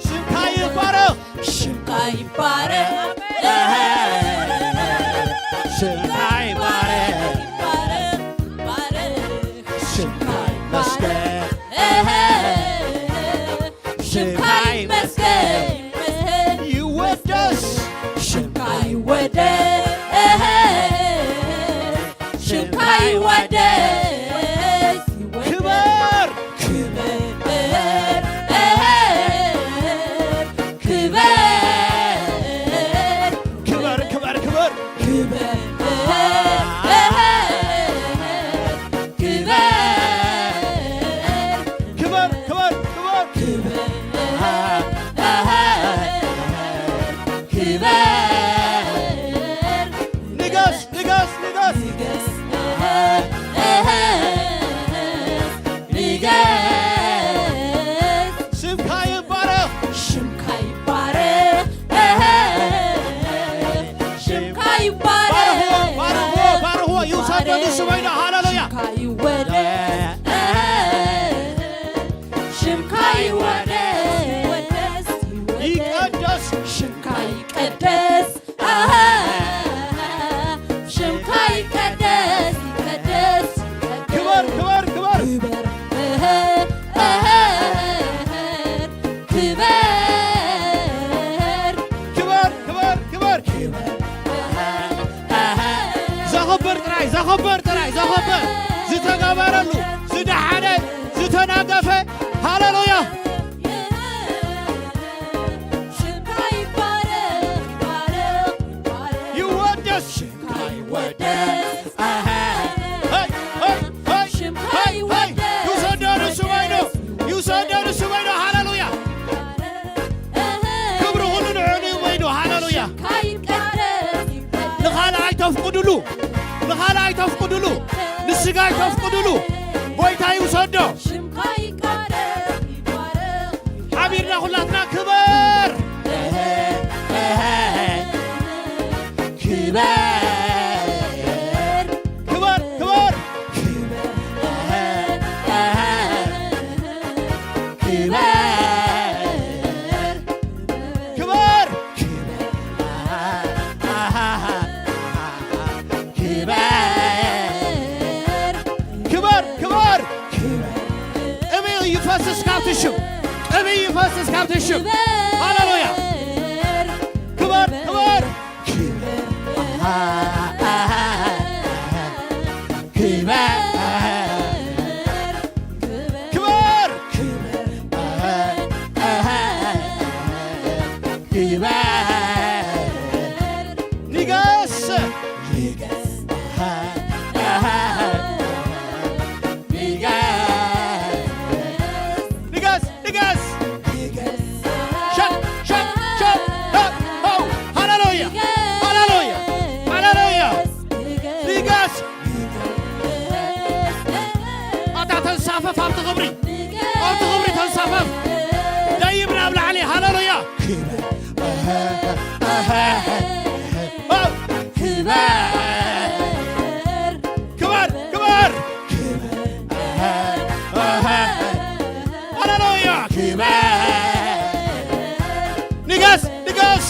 ሽምካ ይባረኽ። ሽምካ ይባረኽ። ሽምካ ይባረኽ። ይባረኽ፣ ይባረኽ። ሽምካ ይመስገን። ሽምካ ይመስገን። ይወደስ። ሽምካ ይወደስ። ሽምካ ይወደስ። ክበር። ክበር። ክበር። ክበር፣ ክበር፣ ክበር። ክበር። ክበር። ክበር፣ ክበር፣ ክበር። ክበር። ክበር። ዘኸበር ጥራይ፣ ዘኸበር፣ ዝተገበረሉ፣ ዝደሓነ፣ ዝተናገፈ። ሃሌሉያ። ይወደስ። ሽምካ ይወደስ። ኣሃ። ሄይ፣ ሄይ፣ ሄይ፣ ሽምካ ሄይ፣ ሄይ። ይወደስ። ይውሰዶ ንሱ በይኑ። ይውሰዶ ንሱ በይኑ። ሃሌሉያ። ክብሪ ኩሉ ንዕኡ እዩ በይኑ። ሃሌሉያ። ሽምካ ይወደስ። ንኻልእ ኣይተፍቅድሉ። ንኻልእ ኣይተፍቅድሉ። ንስጋ ኣይተፍቅድሉ። ጎይታ ይውሰዶ። ሽምካ ይወደስ። ሓቢርና ኩላትና ክበር። ክበር። ክበር፣ ክበር። ክበር። ክበር። ክበር። ክበር። ቅብኢ ይፈስስ ካብቲ ሽም። ቅብኢ ይፈስስ ካብቲ ሽም። ሃሌሉያ። ክበር፣ ክበር። ክበር። ክበር። ክበር። ንገስ። ንገስ። ንገስ። ሸጥ፣ ሸጥ፣ ሸጥ። ሄው፣ ሄው። ሃሌሉያ። ሃሌሉያ። ሃሌሉያ። ንገስ። ኣታ ተንሳፈፍ ኣብቲ ክብሪ። ኣብቲ ክብሪ ተንሳፈፍ። ደይብ ናብ ላዕሊ። ሃሌሉያ። ክበር። ሄው። ክበር። ክበር፣ ክበር። ሃሌሉያ። ንገስ፣ ንገስ።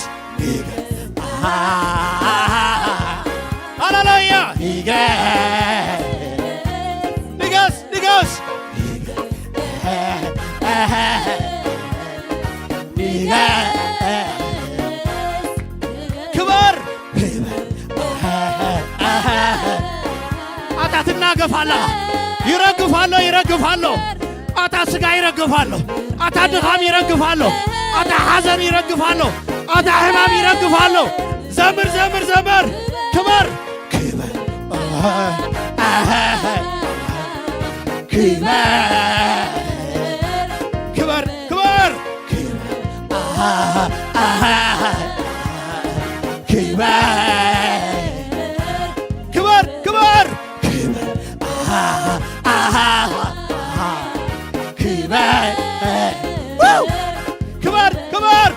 ሃሌሉያ። ንገስ፣ ንገስ። ክበር። ኣታ ትናገፍ ኣላ። ይረግፍ ኣሎ፣ ይረግፍ ኣሎ። ኣታ ስጋ ይረግፍ ኣሎ። ኣታ ድኻም ይረግፍ ኣሎ። ኣታ ሓዘን ይረግፍ ኣሎ። ኣታ ሕማም ይረግፍ ኣሎ። ዘምር፣ ዘምር፣ ዘምር። ክበር። ክበር። ክበር። ክበር፣ ክበር። ክበር። ክበር፣ ክበር። ክበር። ክበር። ክበር፣ ክበር።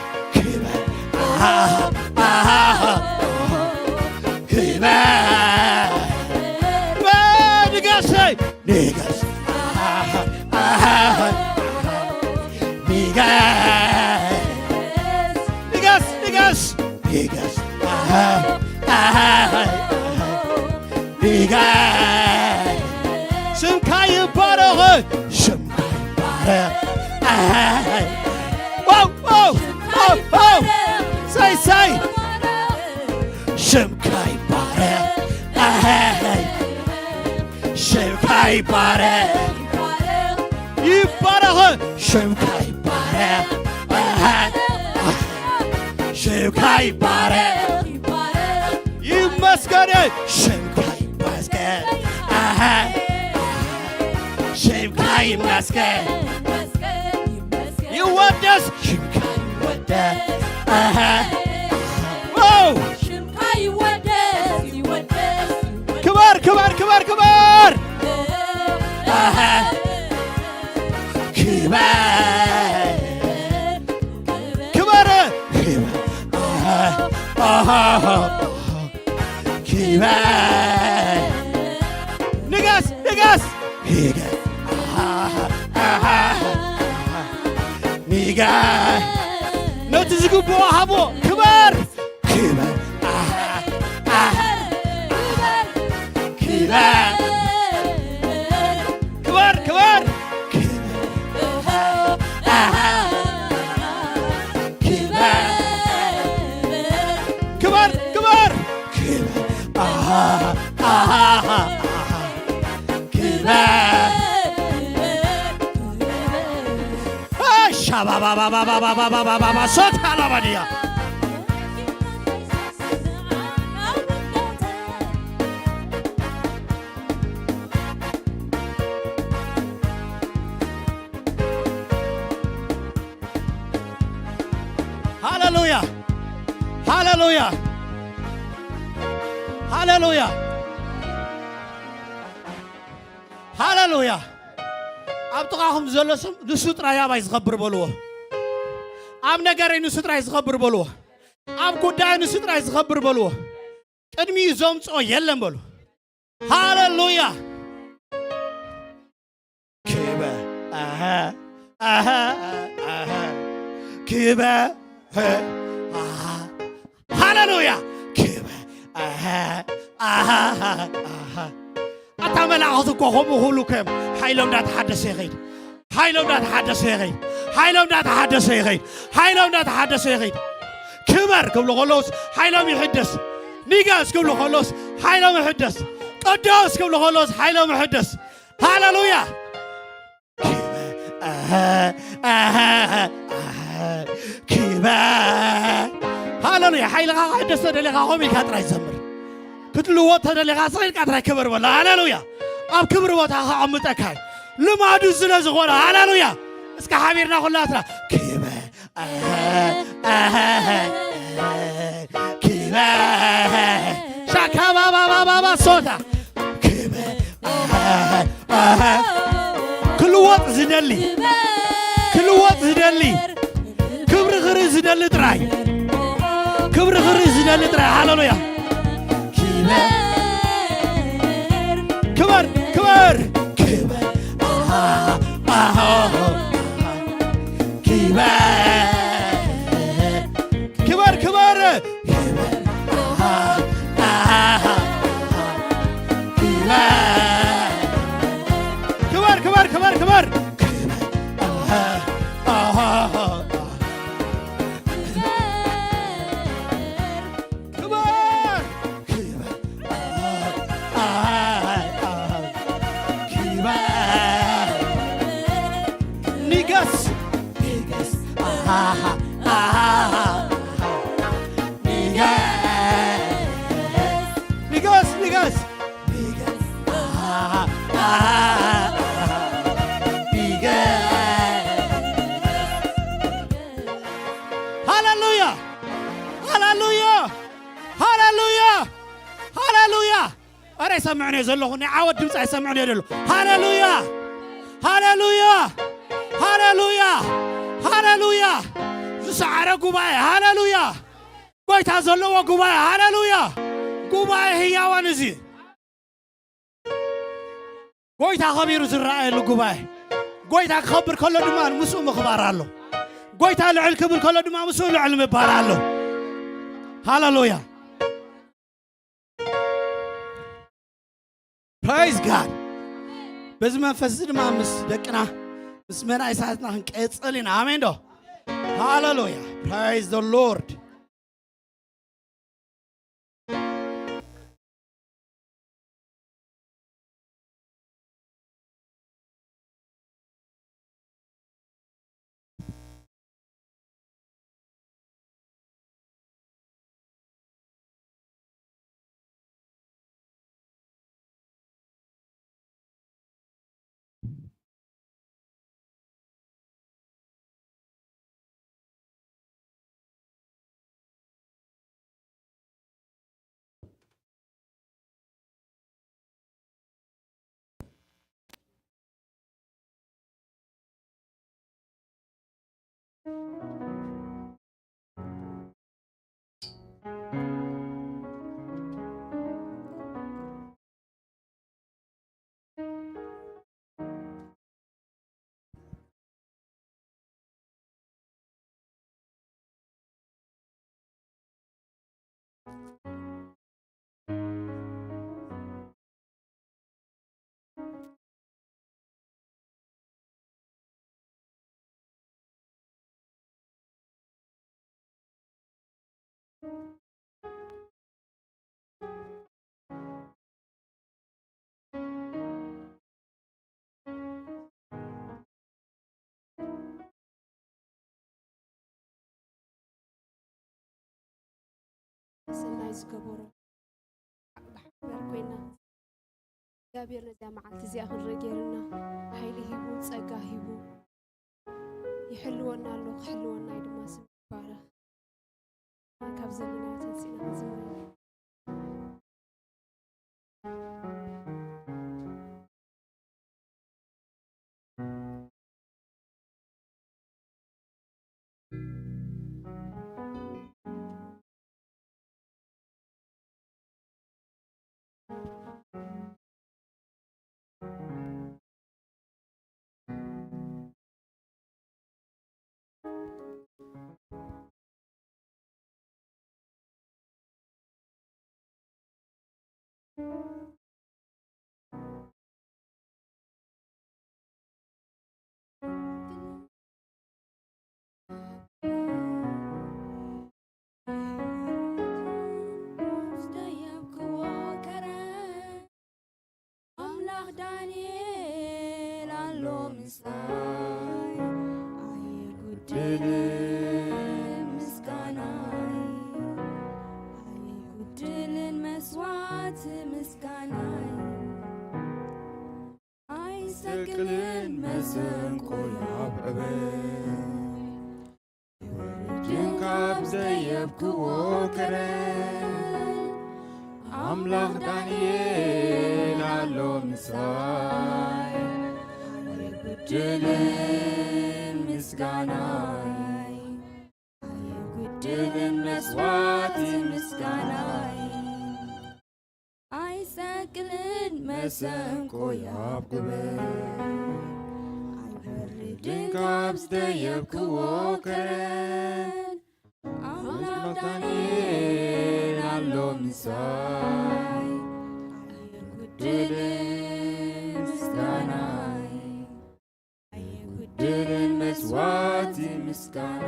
ክበር። ንገሰይ። ንገስ። ንገስ። ንገስ፣ ንገስ። ንገስ። ንገስ። ስምካ ይባረኽ። ስምካ ይባረኽ። ዋው፣ ዋው፣ ዋው፣ ዋው። ሳይ፣ ሳይ። ስምካ ይባረኽ። ሽምካ ይባረኽ። ይባረኽ። ሽምካ ይባረኽ። ሽምካ ይባረኽ። ይመስገን። ሽምካ ይመስገን። ሽምካ ይመስገን። ይወደስ። ሽምካ ይወደስ። ዋው። ሽምካ ይወደስ፣ ይወደስ፣ ይወደስ። ክበር፣ ክበር፣ ክበር፣ ክበር። ክበር። ክበር። ክበር። ንገስ፣ ንገስ። ንገስ። ንገስ። ነቲ ዝግብኦ ሃቦ። ክበር። ክበር። ክበር። ክበር። ክበር። ክበር። ክበር። ክበር። ክበር። ባባባባባባባባባባ ሶት ሃላባድያ። ሃሌሉያ፣ ሃሌሉያ፣ ሃሌሉያ፣ ሃሌሉያ። ኣብ ጥቓኹም ዘሎ ስም ንሱ ጥራይ ኣባይ ዝኸብር በልዎ። ኣብ ነገረይ ንሱ ጥራይ ዝኸብር በልዎ። ኣብ ጉዳይ ንሱ ጥራይ ዝኸብር በልዎ። ቅድሚኡ ዘምጽኦ የለን በሉ። ሃሌሉያ። ክበ ኣሃ ኣሃ ኣሃ ክበ ኣሃ ሃሌሉያ። ክበ ኣሃ ኣሃ ኣሃ ኣታ መላእኽቲ እኮ ከምኡ ክብሉ እኮ እዮም። ሓይሎም እንዳተሓደሰ ይኸይድ። ሓይሎም እንዳተሓደሰ ይኸይድ። ሓይሎም እንዳተሓደሰ ይኸይድ። ሓይሎም እንዳተሓደሰ ይኸይድ። ክበር ክብሉ ከለውስ ሓይሎም ይሕደስ። ንገስ ክብሉ ከለውስ ሓይሎም ይሕደስ። ቅዱስ ክብሉ ከለውስ ሓይሎም ይሕደስ። ሃሌሉያ። ክበ፣ ኣሃ፣ ኣሃ፣ ኣሃ፣ ክበ። ሃሌሉያ። ሓይልኻ ክሕደስ ተደሊኻ ከምኡ ኢልካ ጥራይ ዘምር። ክትልወጥ ተደሊኻ ስቕ ኢልካ ጥራይ ክብር በሎ። ሃሌሉያ። ኣብ ክብሪ ቦታ ከቐምጠካ እዩ። ልማዱ ስለ ዝኾነ። ሃሌሉያ። እስከ ሓቢርና ኩላትና ክበ፣ ኣሃ፣ ኣሃ፣ ኣሃ፣ ክበ። ሻካባባባባባ ሶታ ክበ፣ ኣሃ፣ ኣሃ። ክልወጥ ዝደሊ፣ ክልወጥ ዝደሊ፣ ክብሪ ክርኢ ዝደሊ ጥራይ፣ ክብሪ ክርኢ ዝደሊ ጥራይ። ሃሌሉያ። ክበር፣ ክበር፣ ክበር፣ ክበር። ኣሃ፣ ኣሃ፣ ክበር፣ ክበር፣ ክበር። ኣሃ፣ ኣሃ፣ ክበር። ክበር፣ ክበር፣ ክበር፣ ክበር። ኣሃ፣ ኣሃ፣ ክበር፣ ክበር። ኣሃ፣ ኣሃ፣ ክበር። ንገስ፣ ንገስ። ኣሃ፣ ኣሃ፣ ንገስ። ንገስ፣ ንገስ። ሃሌሉያ! ሃሌሉያ! ሃሌሉያ! ሃሌሉያ! ኣረ ይሰምዕን እየ ዘለኹ፣ ናይ ዓወት ድምፂ ኣይሰምዕን እየ ዘሎ። ሃሌሉያ! ሃሌሉያ! ሃሌሉያ! ሃሌሉያ! ዝሰዓረ ጉባኤ፣ ሃሌሉያ! ጎይታ ዘለዎ ጉባኤ፣ ሃሌሉያ! ጉባኤ ህያዋን እዚ ጎይታ ኸቢሩ ዝረኣየሉ ጉባኤ። ጎይታ ክኸብር ከሎ ድማ ምስኡ ምኽባር ኣሎ። ጎይታ ልዕል ክብል ከሎ ድማ ምስኡ ልዕል ምባል ኣሎ። ሃሌሉያ። ፕራይዝ ጋድ። በዚ መንፈስ እዚ ድማ ምስ ደቅና ምስ መናእሰያትና ክንቀጽል ኢና። ኣሜን ዶ? ሃሌሉያ። ፕራይዝ ዘ ሎርድ። ሰናይ ዝገበሮ ብሓባር ኮይና እግዚኣብሔር ነዚኣ መዓልቲ እዚኣ ክንርኢ ገይርና፣ ሓይሊ ሂቡ፣ ጸጋ ሂቡ፣ ይሕልወና ኣሎ፣ ክሕልወና እዩ ድማ። ስም ይባረኽ። ካብ ዘለናዮ ተንሲእና ክንዝምር ኢና። ኣምላኽ ዳንኤል ኣሎ ምሳይ፣ ኣይጉድልን ምስጋናይ፣ ኣይጉድልን መስዋዕቲ ምስጋናይ፣ ኣይሰቅልን መሰንቆይ ኣብ ዕበይ። ወርድን ካብ ዘየብክዎ ከረን ኣምላኽ ዳንኤል ኣሎ ምሳይ። ኣይጉድልን ምስጋናይ፣ ኣይጉድልን መስዋዕቲ ምስጋናይ። ኣይሰቅልን መሰንቆይ ኣብ ክብር፣ ኣይወርድን ካብ ዝተየብክዎ ከረን። ኣምላኽ ዳንኤል ኣሎ ምሳይ፣ ኣይጉድልን ምስጋናይ። ኣይጉድልን መስዋዕቲ ምስጋና።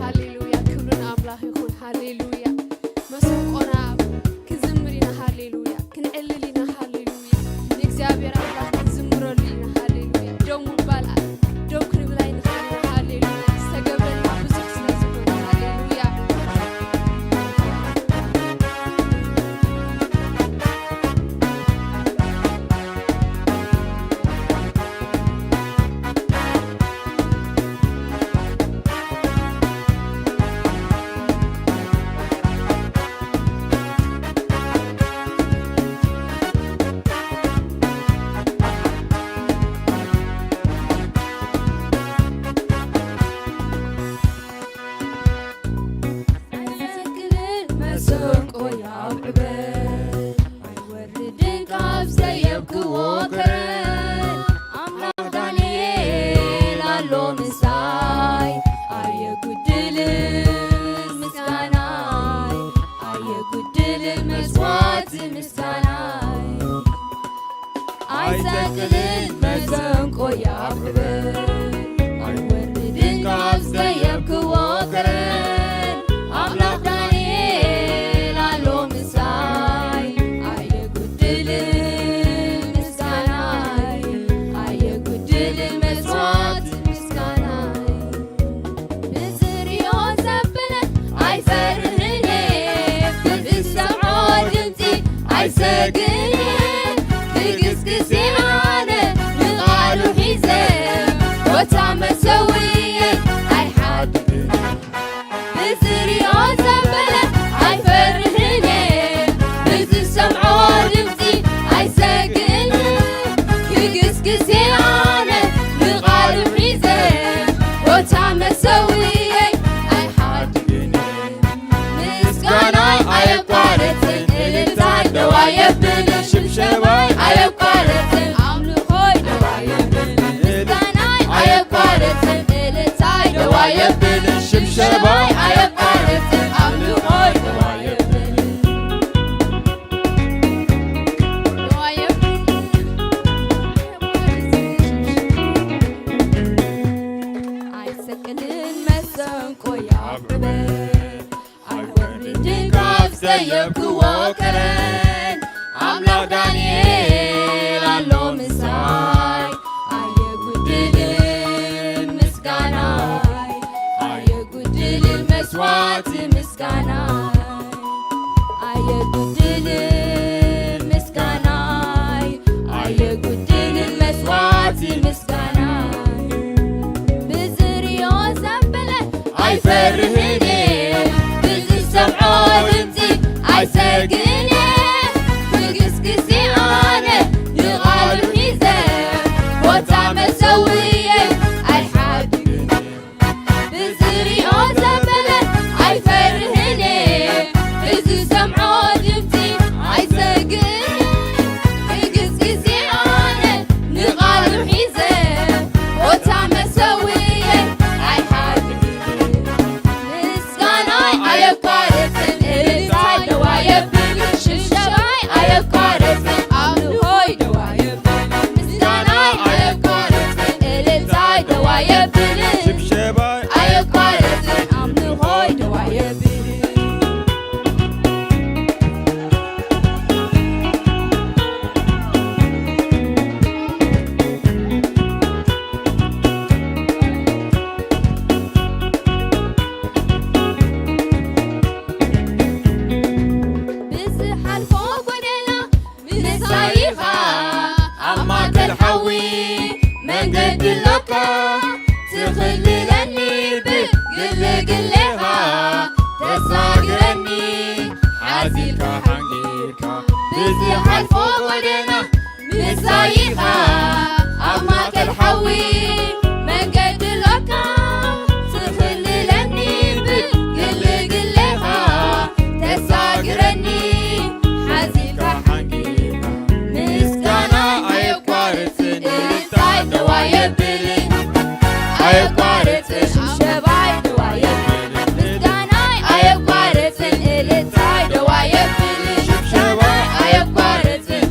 ሃሌሉያ፣ ክብሪ ንኣምላኽ ይኹን። ሃሌሉያ። መሰንቆና ክዝምር ኢና። ሃሌሉያ። ክንዕልል ኢና። ሃሌሉያ። ንእግዚኣብሔር ኣምላኽ ክንዝምረሉ ኢና። ሃሌሉያ። ደው ምባል፣ ደው ክንብል ኣይንኽእል ኢና። ሃሌሉያ። ዝተገብረልና ብዙሕ ስለ ዝኾነ። ሃሌሉያ። ኣይሰክልን መሰንቆይ ኣብ ዕበል፣ ኣይወርድን ካብ ዘየብክዎ ከረን። ኣምላኽ ዳንኤል ኣሎ ምሳይ፣ ኣየጉድልን ምስጋናይ፣ ኣየጉድልን መስዋዕቲ ምስጋናይ። ኣይሰቅልን መሰንቆይ ኣብ ዕበል፣ ኣይወርድን ካብ ዘየብክዎ ከረን። ኣምላኽ ዳንኤል ኣሎ ምሳይ፣ ኣየጉድልን ምስጋናይ፣ ኣየጉድልን መስዋዕቲ ምስጋናይ። ብዝሪኦ ዘበለ ኣይፈርህን እየ፣ ብዝሰምዖ ድምፂ ኣይሰግእን እየ። ክግስግስ እየ ኣነ ንቓሉ ሒዘ፣ ቦታ መሰውእየይ ኣይሓድግን እየ። ብዝሪኦ ዘበለ ኣይፈርህን እየ፣ ብዝሰምዖ ድምፂ ኣይሰግእን እየ። ክግስግስ እየ ኣነ ንቓሉ ሒዘ፣ ቦታ መሰውእየይ ኣይሓድግን እየ። ምስጋናይ ኣየቋርጽን፣ እልልታይ ደው ኣየብልን፣ ሽብሸባይ ኣየቋርጽን፣ ኣምልኾይ ደው ኣየብልን። ምስጋናይ ኣየቋርጽን፣ እልልታይ ደው ኣየብልን፣ ሽብሸባይ ኣየቋርጽን፣ ኣምልኾይ ደው ኣየብልን። ኣይሰቅልን መሰንቆይ ኣብ ዕበል፣ ኣይወርድን የብክዎ ከረን ኣምላኽ ዳንኤል ኣሎ ምሳይ። ኣየጉድልን ምስጋናይ፣ ኣየጉድልን መስዋዕቲ ምስጋናይ፣ ኣየጉድልን ምስጋናይ፣ ኣየጉድልን መስዋዕቲ ምስጋናይ። ብዝሪኦ ዘበለ ኣይፈርህን እየ፣ ብዝሰምዖ ድምፂ ኣይሰግእን እየ። ብግስግሴ ኣነ ንቓሉ ሒዘ፣ ቦታ መሰውየይ ኣይሓድግን እየ። ብዝሪኦ ዘበለ ኣይፈርህን እየ፣ ብዝሰምዖ ድምፂ ኣይሰግእን እየ። ብግስግሴ ኣነ ንቓሉ ሒዘ፣ ቦታ መሰውየይ ኣይሓድግን። ምስጋናይ ኣየቋርጽን፣ እልልታይ ደው ኣየብልን፣ ሽብሸባይ ኣየቋርጽን፣ ኣምልኾይ ደው ኣየብልን። ምስጋናይ ኣየቋርጽን፣ እልልታይ ደው ኣየብልን፣ ሽብሸባይ ኣየቋርጽን፣ ኣምልኾይ ደው ኣየብልን። ብዝሓልፎ ጎደና ምሳይ ኢኻ፣ ኣብ ማእከል ሓዊ መንገዲ ኣሎካ። ትኽልለኒ ብግልግሌኻ፣ ተሳግረኒ ሓዚልካ ሓንጊድካ። ብዝሓልፎ ጎደና ምሳይ ኢኻ፣ ኣብ ማእከል ሓዊ መንገዲ ኣሎካ። ትኽልለኒ ብግልግሌኻ፣ ተሳግረኒ ሓዚልካ ሓንጊድካ። ምስጋና ኣየቋርጽን፣ እልልታይ ደው ኣየብልን፣ ኣየቋርጽን፣ ሽብሸባይ ደው ኣየብልን። ምስጋናይ ኣየቋርጽን፣ እልልታይ ደው ኣየብልን፣ ሽብሸባይ ኣየቋርጽን።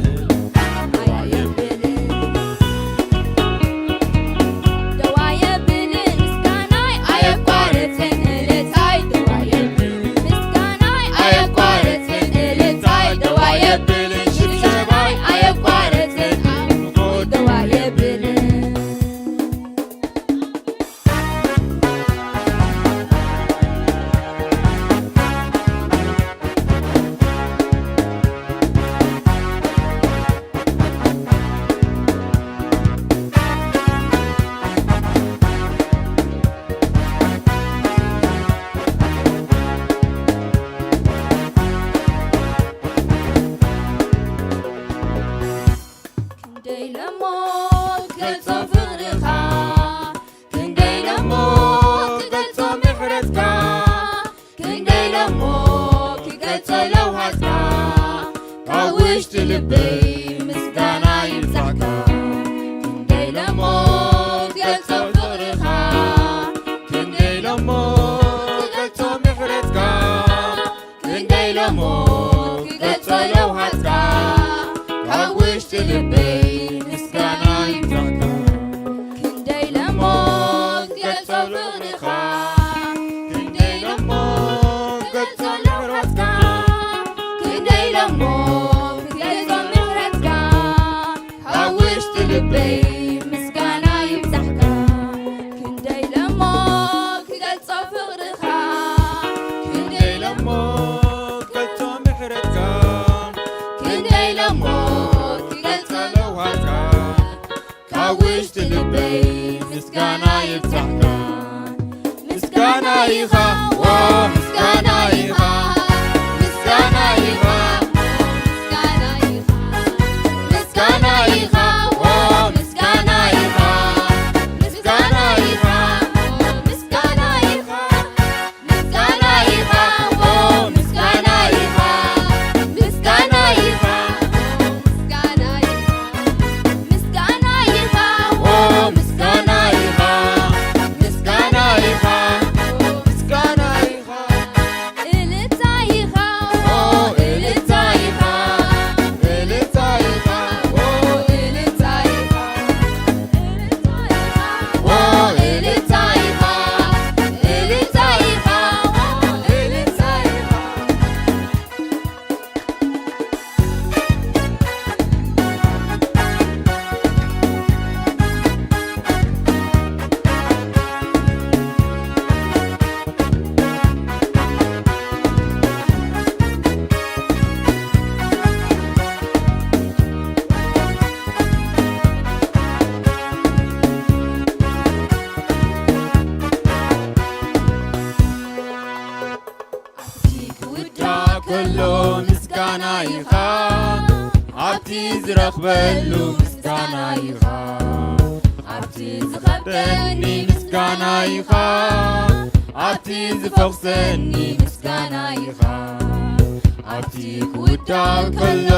ክንደይ ኢለ እሞ ክገልጾ ፍቕርኻ፣ ክንደይ ኢለ እሞ ክገልጾ ምሕረትካ፣ ክንደይ ኢለ እሞ ክገልጾ ለውሃትካ፣ ካብ ውሽጢ ልበይ ምስጋና ይብዛሕካ። ክንደይ ኢለ እሞ ክገልጾ ፍቕርኻ፣ ክንደይ ኢለ እሞ ክገልጾ ምሕረትካ፣ ክንደይ ኢለ እሞ ክገልጾ ለውሃትካ፣ ካብ ውሽጢ ልበይ ምስጋና ይብዛሕካ። ክንደይ ኢለ እሞ ክገልጾ ፍቕርኻ፣ ክንደይ ኢለ እሞ ክገልጾ ምሕረትካ፣ ክንደይ ኢለ እሞ ክገልጾ ምሕረትካ፣ ካብ ውሽጢ ልበይ ምስጋና ይብዛሕካ። ክንደይ ኢለ እሞ ክገልጾ ፍቕርኻ፣ ክንደይ ኢለ እሞ ክገልጾ ምሕረትካ፣ ክንደይ ኢለ እሞ ክገልጾ ለውሃትካ፣ ካብ ውሽጢ ልበይ ምስጋና ይብዛሕካ። ምስጋና ኢኻ፣ ዎ ምስጋና ኢኻ፣ ምስጋና ኢኻ፣ ምስጋና ኢኻ፣ ምስጋና ኢኻ፣ ዎ ምስጋና ኢኻ፣ ምስጋና ኢኻ፣ ዎ ምስጋና ኢኻ። ምስጋና ኢኻ፣ ዎ ምስጋና ኢኻ፣ ምስጋና ኢኻ፣ ዎ ምስጋና ኢኻ፣ ምስጋና ኢኻ፣ ዎ ምስጋና ኢኻ፣ ምስጋና ኢኻ፣ ዎ ምስጋና ኢኻ። ኢኻ፣ ኣብቲ ዝረኽበሉ ምስጋና ኢኻ። ኣብቲ ዝኸብደኒ ምስጋና ኢኻ፣ ኣብቲ ዝፈውሰኒ ምስጋና ኢኻ። ኣብቲ ክውዳእ ከሎ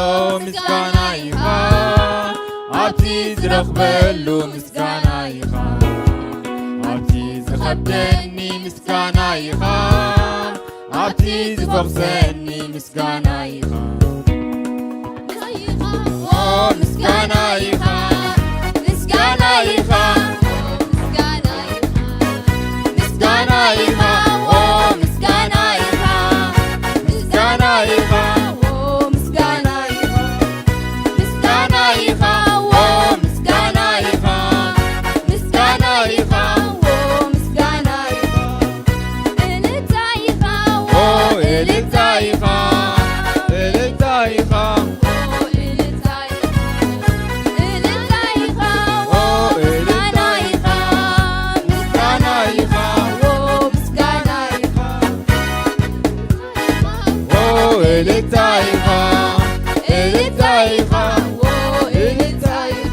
ምስጋና ኢኻ፣ ኣብቲ ዝረኽበሉ ምስጋና ኢኻ። ኣብቲ ዝኸብደኒ ምስጋና ኢኻ፣ ኣብቲ ዝፈውሰኒ ምስጋና ኢኻ። ኦ ምስጋና ኢኻ፣ ምስጋና ኢኻ፣ ምስጋና ኢኻ፣ ምስጋና ኢኻ፣ ኦ ምስጋና ኢኻ፣ ምስጋና ኢኻ፣ ኦ ምስጋና ኢኻ፣ ምስጋና ኢኻ፣ ኦ ምስጋና ኢኻ፣ ምስጋና ኢኻ፣ ኦ ምስጋና ኢኻ። እልልታ ኢኻ፣ ኦ እልልታ ኢኻ፣ እልልታ ኢኻ፣ ኦ እልልታ ኢኻ፣ እልልታ ኢኻ፣ ኦ እልልታ ኢኻ፣ ምስጋና ኢኻ፣ ኦ ምስጋና ኢኻ፣ ኦ እልልታ ኢኻ፣ እልልታ ኢኻ፣ ኦ እልልታ ኢኻ።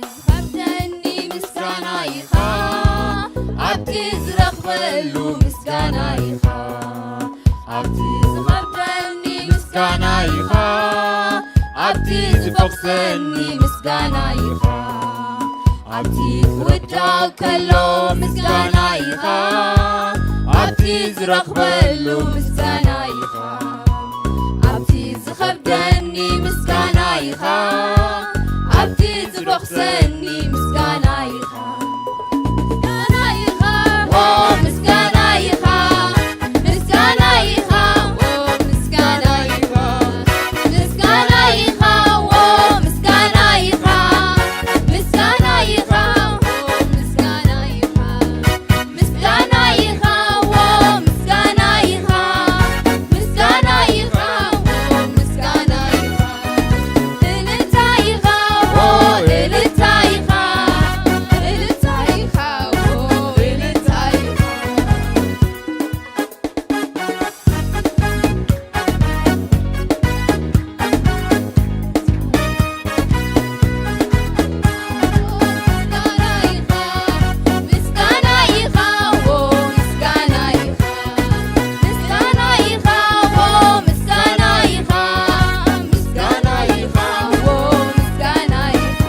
ዝኸብደኒ ምስጋና ኢኻ፣ ኣብቲ ዝረኽበሉ ምስጋና ኢኻ። ኣብቲ ዝኸብደኒ ምስጋና ኢኻ፣ ኣብቲ ዝፈኽሰኒ ምስጋና ኢኻ። ኣብቲ ክውዳእ ከሎ ምስጋና ኢኻ፣ ኣብቲ ዝረኽበሉ ምስጋና ኢኻ። ኣብቲ ዝኸብደኒ ምስጋና ኢኻ፣ ኣብቲ ዝፈኽሰኒ ምስጋና ኢኻ። ምስጋና ኢኻ፣ ኦ ምስጋና ኢኻ፣ ምስጋና ኢኻ፣ ኦ ምስጋና ኢኻ፣ ምስጋና ኢኻ፣ ኦ ምስጋና ኢኻ፣ ምስጋና ኢኻ፣ ኦ ምስጋና ኢኻ። ምስጋና ኢኻ፣ ዎ፣ ምስጋና ኢኻ፣ ምስጋና ኢኻ፣ ዎ፣ ምስጋና ኢኻ። እልልታ ኢኻ፣ ዎ፣ እልልታ ኢኻ፣ እልልታ ኢኻ፣ ዎ፣ እልልታ ኢኻ። ምስጋና ኢኻ፣ ዎ፣ ምስጋና ኢኻ፣ ምስጋና ኢኻ፣ ዎ፣ ምስጋና ኢኻ።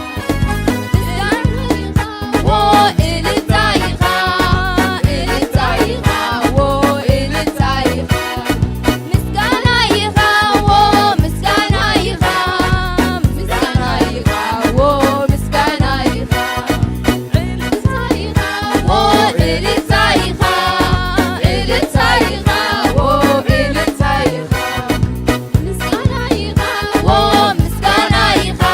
እልልታ ኢኻ፣ ዎ፣ እልልታ ኢኻ፣ እልልታ ኢኻ፣ ዎ፣ እልልታ ኢኻ። ምስጋና ኢኻ፣ ዎ፣ ምስጋና ኢኻ፣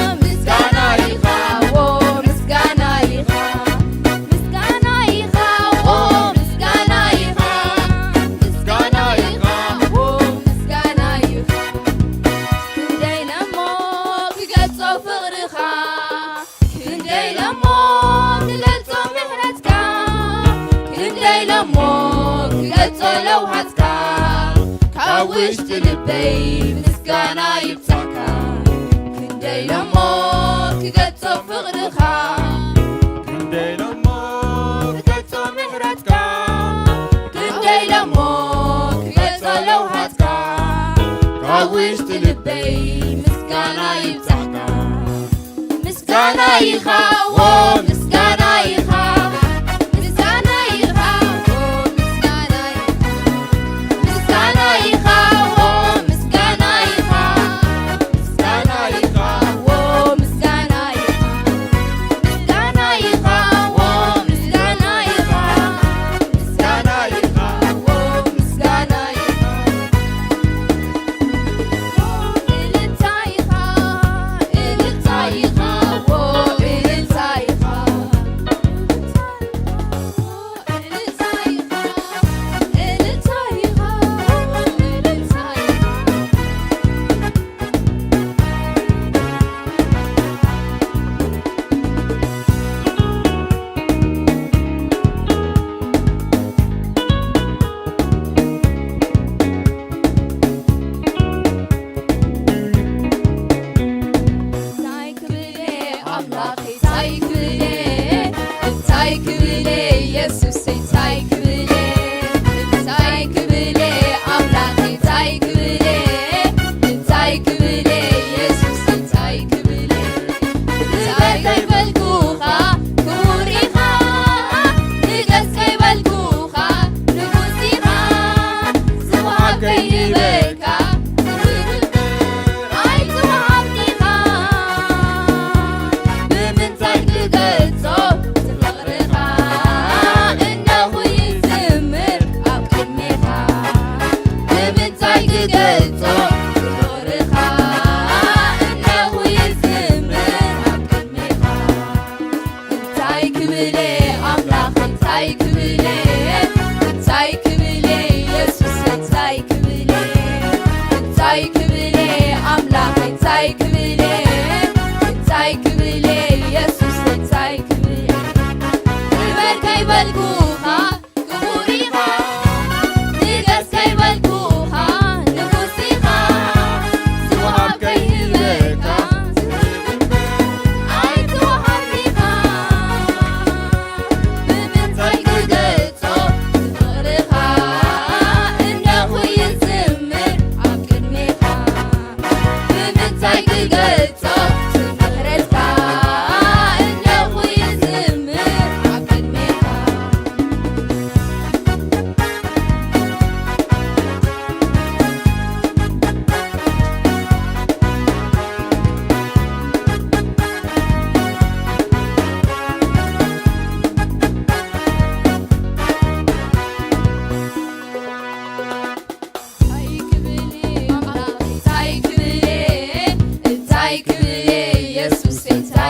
ምስጋና ኢኻ፣ ዎ፣ ምስጋና ኢኻ። ምስጋና ኢኻ፣ ዎ፣ ምስጋና ኢኻ፣ ምስጋና ኢኻ፣ ዎ፣ ምስጋና ኢኻ። ክንደይ ኢለ'ሞ ክገልጾ ፍቕርኻ፣ ክንደይ ኢለ'ሞ ክገልጾ ምሕረትካ፣ ክንደይ ኢለ'ሞ ክገልጾ ለውሃትካ፣ ካብ ውሽጢ ልበይ ምስጋና ይብጻሕካ። ክንደይ ኢለ'ሞ ክገልጾ ፍቕርኻ፣ ክንደይ ኢለ'ሞ ክገልጾ ምሕረትካ፣ ክንደይ ኢለ'ሞ ክገልጾ ለውሃትካ፣ ካብ ውሽጢ ልበይ ምስጋና ይብጻሕካ። ምስጋና ኢኻ፣ ዎ፣ ምስጋና ኢኻ፣ ምስጋና ኢኻ፣ ዎ፣ ምስጋና ኢኻ። ምስጋና ኢኻ፣ ዎ፣ ምስጋና ኢኻ፣ ምስጋና ኢኻ፣ ዎ፣ ምስጋና ኢኻ። ምስጋና ኢኻ፣ ዎ፣ ምስጋና ኢኻ፣ ምስጋና ኢኻ፣ ዎ፣ ምስጋና ኢኻ። እልልታ ኢኻ፣ እልልታ ኢኻ፣ ዎ፣ እልልታ ኢኻ።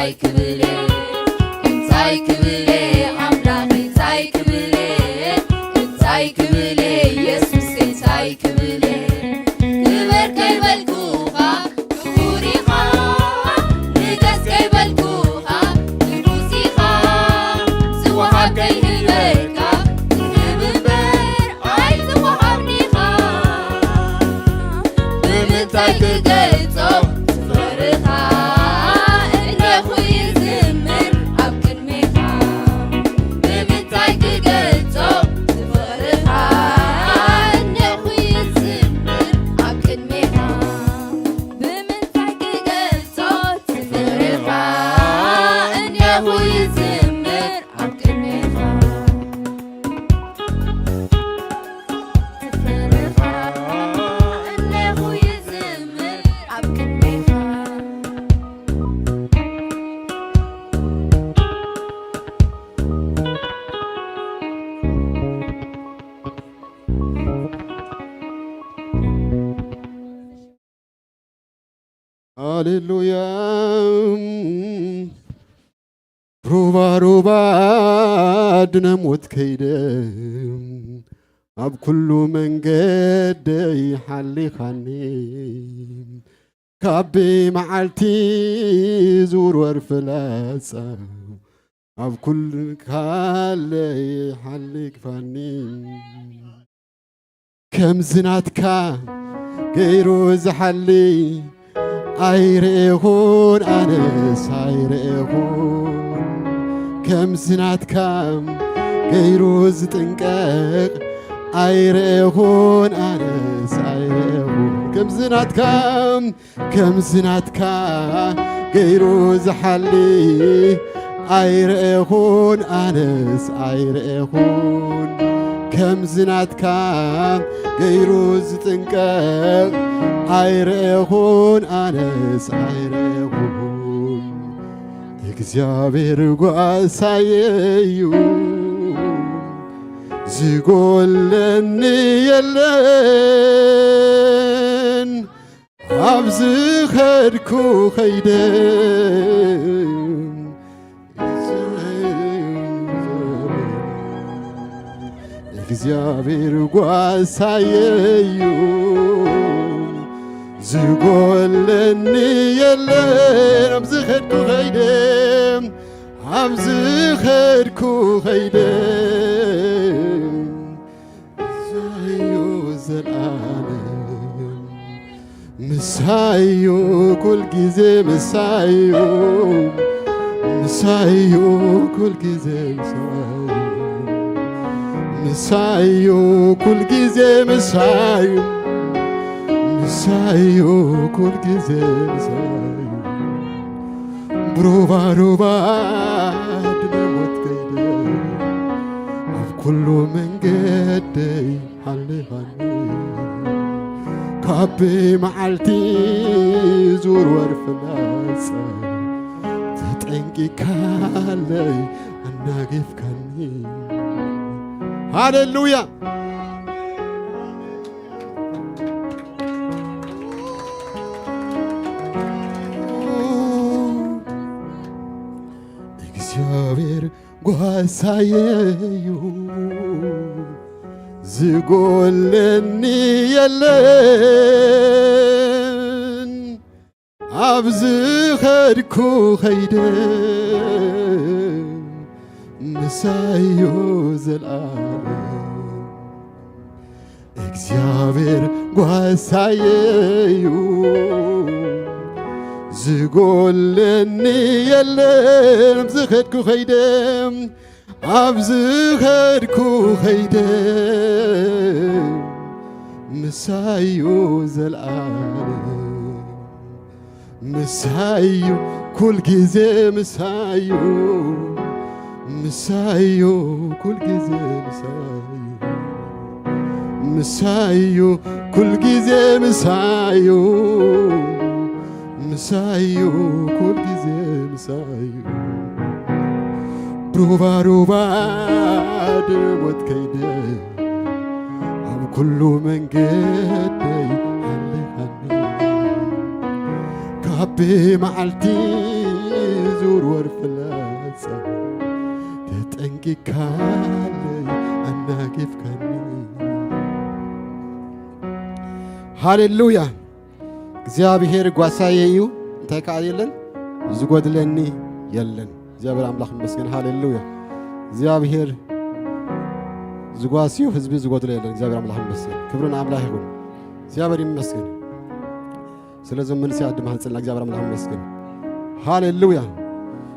እንታይ ክብል እየ? እንታይ ክብል እየ? ኣምላኸይ እንታይ ክብል እየ? እንታይ ክብል እየ? ኢየሱስ እንታይ ክብል እየ? ክበር ከይበልኩኻ ክቡር ኢኻ፣ ንገስ ከይበልኩኻ ንጉስ ኢኻ፣ ዝወሃብ ከይህበካ ትህብ እምበር ኣይትወሃብን ኢኻ። ብምንታይ ክገልጾ ፍቕርኻ እኔኹ ይዝምር ኣብ ቅድሜኻ። ብምንታይ ክገልጾ ፍቕርኻ እኔኹ ይዝምር ኣብ ቅድሜኻ። ብምንታይ ክገልጾ ፍቕርኻ እኔኹ ይዝምር ኣብ ቅድሜኻ። ፍቕርኻ እኔኹ ይዝምር ኣብ ቅድሜኻ። ሃሌሉያ። ሩባ ሩባ ድነ ሞት ከይደ ኣብ ኩሉ መንገደይ ሓሊኻኒ። ካብ መዓልቲ ዝውርወር ፍላጻ ኣብ ኩሉ ካለይ ሓሊግፋኒ። ከምዚ ናትካ ገይሩ ዝሓሊ ኣይርኤኹን ኣነስ ኣይርኤኹን። ከምዚ ናትካ ገይሩ ዝጥንቀቕ ኣይርኤኹን ኣነስ ኣይርኤኹን። ከምዚ ናትካ ከምዚ ናትካ ገይሩ ዝሓሊ ኣይርኤኹን ኣነስ ኣይርኤኹን። ከምዚ ናትካ ገይሩ ዝጥንቀቕ ኣይርኤኹን ኣነስ ኣይርኤኹን። እግዚኣብሔር ጓሳየ እዩ፣ ዝጎለኒ የለን። ኣብ ዝኸድኩ ኸይደ እግዚኣብሔር ጓሳየ እዩ፣ ዝጎለኒ የለን። ኣብ ዝኸድኩ ኸይደ፣ ኣብ ዝኸድኩ ኸይደ ምሳዩ ዘልኣለም፣ ምሳዩ ኩል ጊዜ ምሳዩ፣ ምሳዩ ኩል ጊዜ ምሳዩ፣ ምሳዩ ኩል ጊዜ ምሳዩ፣ ምሳዩ ኩል ጊዜ ምሳዩ። ብሩባ ሩባ ድነ ሞት ከይደ ኣብ ኩሉ መንገደይ ሓሊኻኒ። ካብ መዓልቲ ዝውርወር ፍላጻ ተጠንቂካለይ ኣናጊፍካኒ። ሃሌሉያ። እግዚኣብሔር ጓሳየ እዩ፣ ዝጎለኒ የለን። ኣብ ዝኸድኩ ኸይደ ምሳዩ ዘልኣለም። እግዚኣብሔር ጓሳየ እዩ፣ ዝጎለኒ የለን። ኣብ ዝኸድኩ ኸይደ፣ ኣብ ዝኸድኩ ኸይደ ምሳዩ ዘልኣለም። ምሳዩ ኩል ጊዜ ምሳዩ፣ ምሳዩ ኩል ጊዜ ምሳዩ፣ ምሳዩ ኩል ጊዜ ምሳዩ፣ ምሳዩ ኩል ጊዜ ምሳዩ። ሩባ ሩባ ድሞት ከይደ ኣብ ኩሉ መንገደይ ሃለኻኒ። ካብ መዓልቲ ዝውርወር ፍላጻ ተጠንቂካለይ ኣናጊፍካኒ። ሃሌሉያ። እግዚኣብሔር ጓሳየ እዩ፣ እንታይ ከኣ የለን ዝጎድለኒ የለን። እግዚኣብሔር ኣምላኽ ይመስገን። ሃሌሉያ። እግዚኣብሔር ዝጓስዩ ህዝቢ ዝጎድሎ የለን። እግዚኣብሔር ኣምላኽ ይመስገን። ክብሪ ንኣምላኽ ይኹን። እግዚኣብሔር ይመስገን። ስለዚ መንስያ ድማ ህንጽልና እግዚኣብሔር ኣምላኽ ይመስገን። ሃሌሉያ።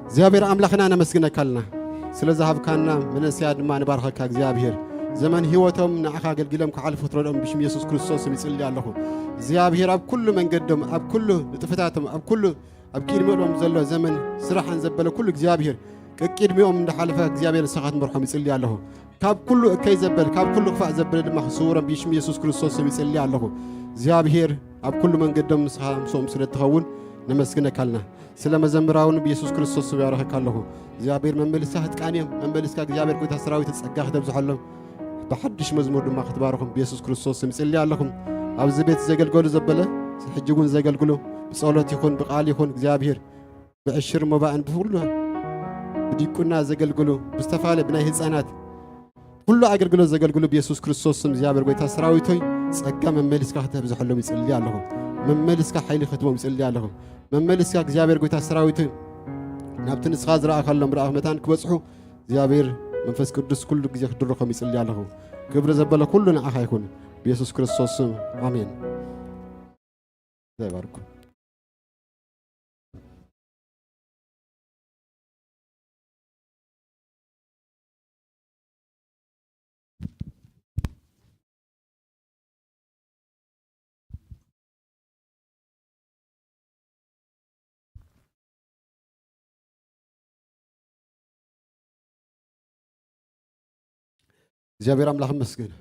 እግዚኣብሔር ኣምላኽና ነመስግነካ ኣለና። ስለ ዝሃብካና መንስያ ድማ ንባርኸካ እግዚኣብሔር። ዘመን ህይወቶም ንዓኻ ኣገልጊሎም ክሓልፉ ትረድኦም ብሽም የሱስ ክርስቶስ ስም ይጽሊ ኣለኹ። እግዚኣብሔር ኣብ ኩሉ መንገዶም፣ ኣብ ኩሉ ንጥፍታቶም፣ ኣብ ኩሉ ኣብ ቅድሚኦም ዘሎ ዘመን ስራሕን ዘበለ ኩሉ እግዚኣብሔር ቅድሚኦም እንዳሓለፈ እግዚኣብሔር ንስኻ ትመርሖም ይጽሊ ኣለኹ። ካብ ኩሉ እከይ ዘበል፣ ካብ ኩሉ ክፋእ ዘበለ ድማ ክስውሮም ብሽም የሱስ ክርስቶስ ስም ይጽሊ ኣለኹ። እግዚኣብሔር ኣብ ኩሉ መንገዶም ንስኻ ምስኦም ስለ እትኸውን ነመስግነካ ኣለና። ስለ መዘምራውን ብየሱስ ክርስቶስ ስም ይባርኸካ ኣለኹ። እግዚኣብሔር መመሊስካ ክትቃንዮም፣ መመሊስካ እግዚኣብሔር ጎይታ ሰራዊት ጸጋ ክተብዝሐሎም፣ ብሓድሽ መዝሙር ድማ ክትባርኹም ብየሱስ ክርስቶስ ስም ይጽሊ ኣለኹም። ኣብዚ ቤት ዘገልገሉ ዘበለ፣ ሕጂ እውን ዘገልግሉ፣ ብጸሎት ይኹን ብቃል ይኹን እግዚኣብሔር ብዕሽር መባእን ብኩሉ ብዲቁና ዘገልግሉ፣ ብዝተፈላለየ ብናይ ህፃናት ኩሉ ኣገልግሎት ዘገልግሉ ብየሱስ ክርስቶስ ስም እግዚኣብሔር ጎይታ ሰራዊቶይ ጸጋ መመሊስካ ከተብዝሐሎም ይጽሊ ኣለኹ። መመሊስካ ሓይሊ ክትቦም ይጽሊ ኣለኹ። መመሊስካ እግዚኣብሔር ጎይታ ሰራዊቶይ ናብቲ ንስኻ ዝረኣኻሎም ረኣኽ መታን ክበጽሑ እግዚኣብሔር መንፈስ ቅዱስ ኩሉ ግዜ ክድርኾም ይጽሊ ኣለኹ። ክብሪ ዘበለ ኩሉ ንዓኻ ይኹን ብየሱስ ክርስቶስ ስም ኣሜን። ይባርኩ። እግዚኣብሔር ኣምላኽ ይመስገን።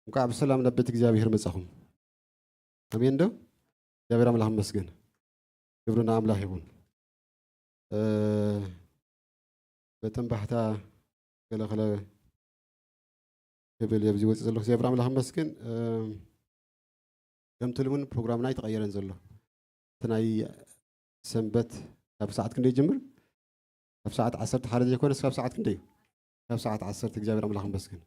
እንኳዕ ብሰላም ናብ ቤት እግዚኣብሔር መጻኹም። ኣሜን ዶ? እግዚኣብሔር ኣምላኽ ይመስገን። ክብሪ ንኣምላኽ ይኹን። እ፣ በተንባሕታ ገለ ገለ ክብል እየ ኣብዚ ወፂእ ዘለኹ። እግዚኣብሔር ኣምላኽ ይመስገን። እ፣ ከምቲ ልሙድ ፕሮግራምና ኣይተቐየረን ዘሎ። እቲ ናይ ሰንበት ካብ ሰዓት ክንደይ ይጅምር? ካብ ሰዓት ዓሰርተ ሓደ ዘይኮነስ ካብ ሰዓት ክንደይ እዩ? ካብ ሰዓት ዓሰርተ። እግዚኣብሔር ኣምላኽ ይመስገን።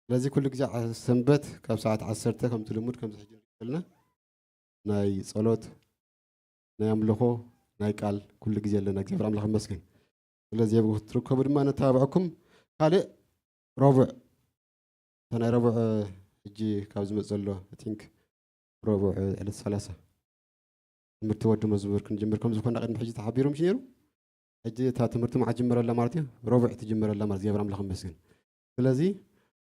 ስለዚ ኩሉ ግዜ ዓ-፣ ሰንበት ካብ ሰዓት ዓሰርተ ከምቲ ልሙድ ከምዚ ሕጂ ንሪኦ ዘለና ናይ ጸሎት፣ ናይ ኣምልኾ፣ ናይ ቃል ኩሉ ግዜ ኣለና። እግዚኣብሔር ኣምላኽ ይመስገን። ስለዚ ኣብኡ ክትርከቡ ድማ ነተባብዐኩም። ካልእ ረቡዕ፣ እታ ናይ ረቡዕ ሕጂ ካብ ዝመጽእ ዘሎ፣ I think ረቡዕ ዕለት ሰላሳ ትምህርቲ ወዲ መዝሙር ክንጅምር ከም ዝኾንና ቅድሚ ሕጂ ተሓቢሩ ምሽ ነይሩ። ሕጂ እታ ትምህርቲ መዓት ጅመረላ ማለት እዩ? ረቡዕ ትጅመረላ ማለት እዩ። እግዚኣብሔር ኣምላኽ ይመስገን። ስለዚ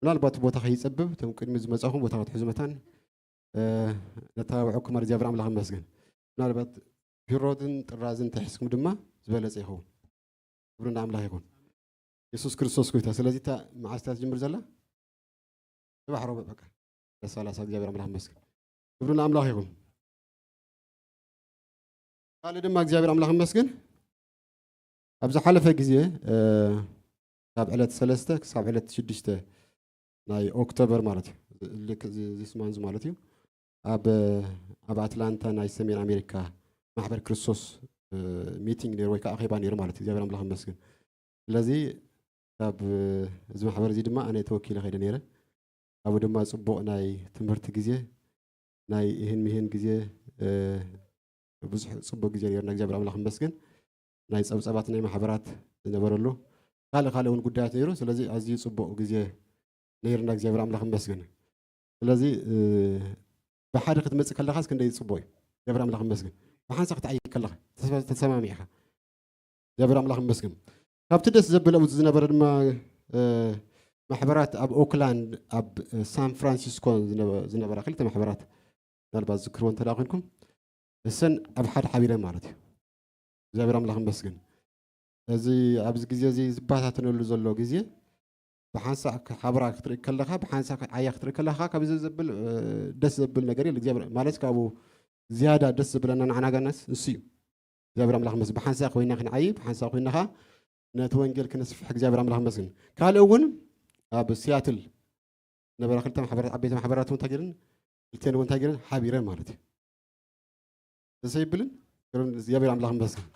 ምናልባት ቦታ ከይጸብብ እቶም ቅድሚ ዝመጻኹም ቦታ ክትሕዙ መታን፣ እ፣ ነተባብዐኩም ማለት እግዚኣብሔር ኣምላኽ ይመስገን። ምናልባት ፒሮትን ጥራዝን ተሒዝኩም ድማ ዝበለጸ ይኸውን። ክብሪ ንኣምላኽ ይኹን። የሱስ ክርስቶስ ጎይታ። ስለዚ እታ መዓስ እታ ትጅምር ዘላ? ጽባሕ ረቡዕ በቃ። ለሳላሳ እግዚኣብሔር ኣምላኽ ይመስገን። ክብሪ ንኣምላኽ ይኹን። ካልእ ድማ እግዚኣብሔር ኣምላኽ ይመስገን። ኣብ ዝሓለፈ ግዜ፣ እ፣ ካብ ዕለት ሰለስተ ክሳብ ዕለት ሽዱሽተ ናይ ኦክቶበር ማለት እዩ። ልክ እዚ፣ this month ማለት እዩ። ኣብ፣ ኣብ ኣትላንታ ናይ ሰሜን ኣሜሪካ ማሕበር ክርስቶስ፣ እ፣ ሚቲንግ ነይሩ ወይ ከዓ ኣኼባ ነይሩ ማለት እዩ። እግዚኣብሔር ኣምላኽ ይመስገን። ስለዚ ካብ፣ እ፣ እዚ ማሕበር እዚ ድማ ኣነ ተወኪለ ከይደ ነይረ። ኣብኡ ድማ ጽቡቕ ናይ ትምህርቲ ግዜ፣ ናይ እህን ምሂን ግዜ፣ እ፣ ብዙሕ ጽቡቕ ግዜ ነይርና። እግዚኣብሔር ኣምላኽ ይመስገን። ናይ ጸብጸባት ናይ ማሕበራት ዝነበረሉ ካልእ ካልእ እውን ጉዳያት ነይሩ። ስለዚ ኣዝዩ ጽቡቕ ግዜ ነይርና። እግዚኣብሔር ኣምላኽ ይመስገን። ስለዚ፣ እ፣ ብሓደ ክትመጽእ ከለኻስ ክንደይ ጽቡቕ እዩ። እግዚኣብሔር ኣምላኽ ይመስገን። ብሓንሳእ ክትዓይይ ከለኻ ተሰ-፣ ተሰማሚዕኻ። እግዚኣብሔር ኣምላኽ ይመስገን። ካብቲ ደስ ዘብል ኣብኡ ዝነበረ ድማ፣ እ፣ ማሕበራት ኣብ ኦክላንድ፣ ኣብ፣ እ፣ ሳን ፍራንሲስኮ ዝነበ-፣ ዝነበራ ክልተ ማሕበራት ምናልባት ዝክርዎ እንተ ደኣ ኮንኩም፣ እሰን ኣብ ሓደ ሓቢረን ማለት እዩ። እግዚኣብሔር ኣምላኽ ይመስገን። እዚ ኣብዚ ግዜ እዚ ዝበታተነሉ ዘሎ ግዜ ብሓንሳእ ሓብራ ክትርኢ ከለኻ፣ ብሓንሳእ ዓያ ክትርኢ ከለኻ፣ ካብዚ ዘብል፣ እ፣ ደስ ዘብል ነገር የለ። እግዚኣብሔር ማለት ካብኡ ዝያዳ ደስ ዝብለና ንዓና ጋናስ ንሱ እዩ። እግዚኣብሔር ኣምላኽ ይመስገን። ብሓንሳእ ኮይና ክንዓይ፣ ብሓንሳእ ኮይና ኸዓ ነቲ ወንጌል ክነስፍሕ እግዚኣብሔር ኣምላኽ ይመስገን። ካልእ እውን ኣብ ሲያትል ነበራ ክልተ ማሕበራት፣ ዓበይቲ ማሕበራት እውን እንታይ ገይረን፣ ክልተን እውን እንታይ ገይረን፣ ሓቢረን ማለት እዩ። ደስ ኣይብልን? ክብርን እግዚኣብሔር ኣምላኽ ይመስገን።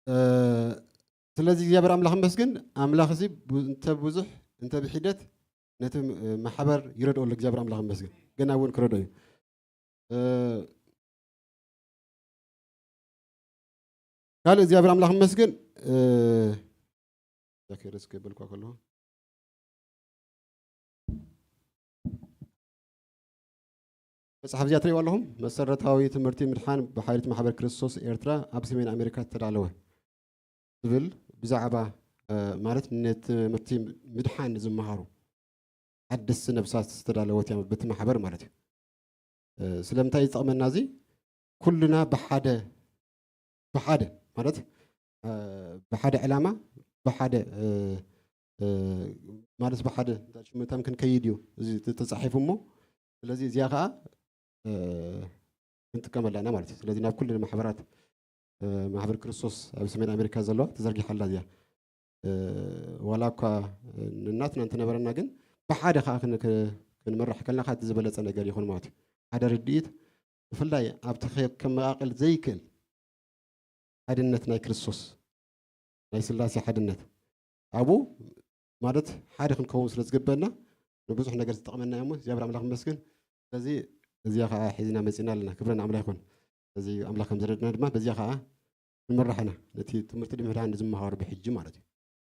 እ፣ ስለዚ እግዚኣብሔር ኣምላኽ ይመስገን። ኣምላኽ እዚ ቡ-፣ እንተ ብዙሕ እንተ ብሒደት ነቲ፣ እ፣ ማሕበር ይረድኦ ኣሎ። እግዚኣብሔር ኣምላኽ ይመስገን። ገና እውን ክረድኦ እዩ። እ፣ ካልእ እግዚኣብሔር ኣምላኽ ይመስገን። እ፣ ዛኪረስ ከይበልኳ ከለኹ መጽሓፍ እዚኣ ትርእይዋ ኣለኹም። መሰረታዊ ትምህርቲ ምድሓን ብሓይሊ ማሕበር ክርስቶስ ኤርትራ ኣብ ሰሜን ኣሜሪካ ዝተዳለወ ዝብል ብዛዕባ፣ እ፣ ማለት ነቲ ትምህርቲ ምድሓን ዝመሃሩ ሓደስቲ ነብሳት ዝተዳለወት እያ በቲ ማሕበር ማለት እዩ። እ፣ ስለምንታይ ዝጠቕመና እዚ? ኩልና ብሓደ፣ ብሓደ ማለት፣ እ፣ ብሓደ ዕላማ፣ ብሓደ፣ እ፣ እ፣ ማለት ብሓደ ሽምታም ክንከይድ እዩ እዚ ተ-፣ ተጻሒፉ እሞ፣ ስለዚ እዚኣ ኸዓ፣ እ፣ ክንጥቀመላ ኢና ማለት እዩ። ስለዚ ናብ ኩሉ ማሕበራት፣ እ፣ ማሕበር ክርስቶስ ኣብ ሰሜን ኣሜሪካ ዘለዋ ተዘርጊሓ ኣላ እዚኣ። እ፣ ዋላ እኳ ንናትና እንተነበረና ግን ብሓደ ኸዓ ክን-፣ ክ-፣ ክንመራሕ ከለና ኸዓ እቲ ዝበለጸ ነገር ይኹን ማለት እዩ። ሓደ ርድኢት ብፍላይ ኣብቲ ከ-፣ ከመቓቕል ዘይክእል ሓድነት ናይ ክርስቶስ፣ ናይ ስላሴ ሓድነት ኣብኡ ማለት ሓደ ክንከውን ስለ ዝግበአና ንብዙሕ ነገር ዝጠቕመና እሞ እግዚኣብሔር ኣምላኽ ይመስገን። ስለዚ እዚኣ ኸዓ ሒዝና መጺና ኣለና። ክብሪ ንኣምላኽ ይኹን። ስለዚ ኣምላኽ ከም ዝረድና ድማ በዚኣ ኸዓ ንምራሕ ኢና። ነቲ ትምህርቲ ድምዳን ዝመሃሩ ብሕጂ ማለት እዩ።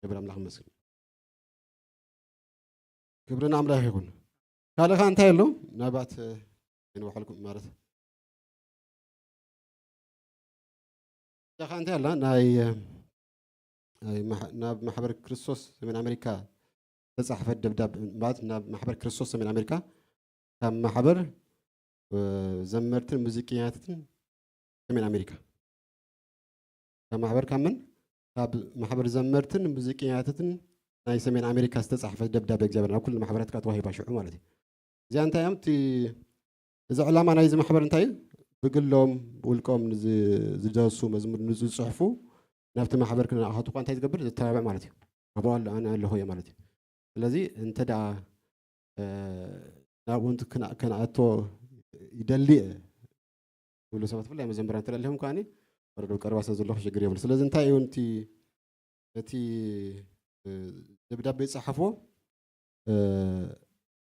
ክብሪ ኣምላኽ ይመስገን። ክብሪ ንኣምላኽ ይኹን። ካልእ ኸዓ እንታይ ኣሎ? ምናልባት፣ እ፣ ይንውሓልኩም ማለት እዚኣ ኸዓ እንታይ ኣላ? ናይ፣ እ፣ ናይ ማሕ-፣ ናብ ማሕበር ክርስቶስ ሰሜን ኣሜሪካ ዝተጻሕፈት ደብዳቤ፣ ማለት ናብ ማሕበር ክርስቶስ ሰሜን ኣሜሪካ ካብ ማሕበር፣ እ፣ ዘመርትን ሙዚቀኛታትን ሰሜን ኣሜሪካ። ካብ ማሕበር ካብ መን? ካብ ማሕበር ዘመርትን ሙዚቀኛታትን ናይ ሰሜን ኣሜሪካ ዝተጻሕፈት ደብዳቤ እግዚኣብሔር ናብ ኩሉ ማሕበራት ከኣ ተዋሂባ ሽዑ ማለት እዩ። እዚኣ እንታይ እዮም? እቲ፣ እዚ ዕላማ ናይዚ ማሕበር እንታይ እዩ? ብግሎም፣ ብውልቆም ንዝ-፣ ዝደርሱ መዝሙር ንዝጽሕፉ ናብቲ ማሕበር ክነኣኸቱ እኳ እንታይ ዝገብር? ዘተባብዕ ማለት እዩ። ኣብኡ ኣሎ፣ ኣነ ኣለኹ እየ ማለት እዩ። ስለዚ እንተ ደኣ፣ እ፣ ናብኡ እንት-፣ ክና-፣ ከነኣቶ ይደሊ እየ ዝብሉ ሰባት፣ ብፍላይ መዘምራን እንተ ደኣ ኣሊኹም ከኣኒ፣ ወረዶ ቀረባ ስለ ዘለኹ ሽግር የብሉ። ስለዚ እንታይ እዩ እቲ፣ እቲ፣ እ፣ ደብዳቤ ዝጸሓፍዎ? እ፣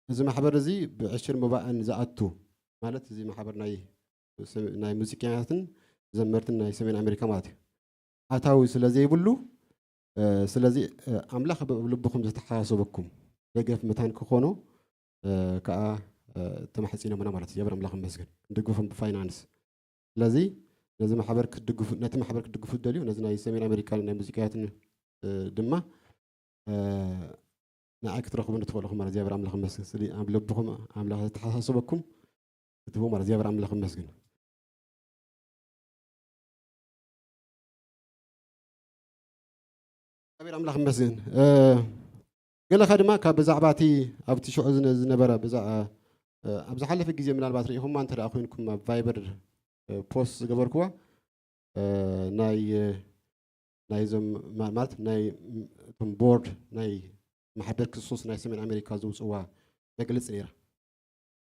እዚ ማሕበር እዚ ብዕሽር መባእን ዝኣቱ፣ ማለት እዚ ማሕበር ናይ፣ ናይ ሙዚቀኛታትን ዘመርትን ናይ ሰሜን ኣሜሪካ ማለት እዩ። ኣታዊ ስለ ዘይብሉ፣ እ፣ ስለዚ፣ እ፣ ኣምላኽ ብ-፣ ኣብ ልብኹም ዝተሓሳሰበኩም ደገፍ መታን ክኾኖ፣ እ፣ ከኣ፣ እ፣ ተማሕጺኖምና ማለት እዩ። እግዚኣብሔር ኣምላኽ ይመስገን። ክንድግፎም ብፋይናንስ። ስለዚ ነዚ ማሕበር ክትድግፉ፣ ነቲ ማሕበር ክትድግፉ ትደልዩ፣ ነዚ ናይ ሰሜን ኣሜሪካ ናይ ሙዚቃያትን፣ እ፣ ድማ፣ እ፣ ንዓይ ክትረኽቡኒ ትኽእሉ ኢኹም ማለት እግዚኣብሔር ኣምላኽ ይመስገን። ስለዚ ኣብ ልብኹም ኣምላኽ ዝተሓሳሰበኩም ክትህቡ ማለት እግዚኣብሔር ኣምላኽ ይመስገን። እግዚኣብሔር ኣምላኽ ይመስገን። እ፣ ገለኻ ድማ ካብ ብዛዕባ እቲ ኣብቲ ሽዑ ዝነ-፣ ዝነበረ ብዛ-፣ እ፣ ኣብ ዝሓለፈ ግዜ ምናልባት ርኢኹማ እንተ ደኣ ኮይንኩም ኣብ ቫይበር፣ እ፣ ፖስት ዝገበርኩዋ፣ እ፣ ናይ፣ እ፣ ናይዞም ማ-፣ ማለት ናይ፣ ም-፣ እቶም ቦርድ ናይ ማሕበር ክርስቶስ ናይ ሰሜን ኣሜሪካ ዘውፅእዋ መግለፂ ነይራ።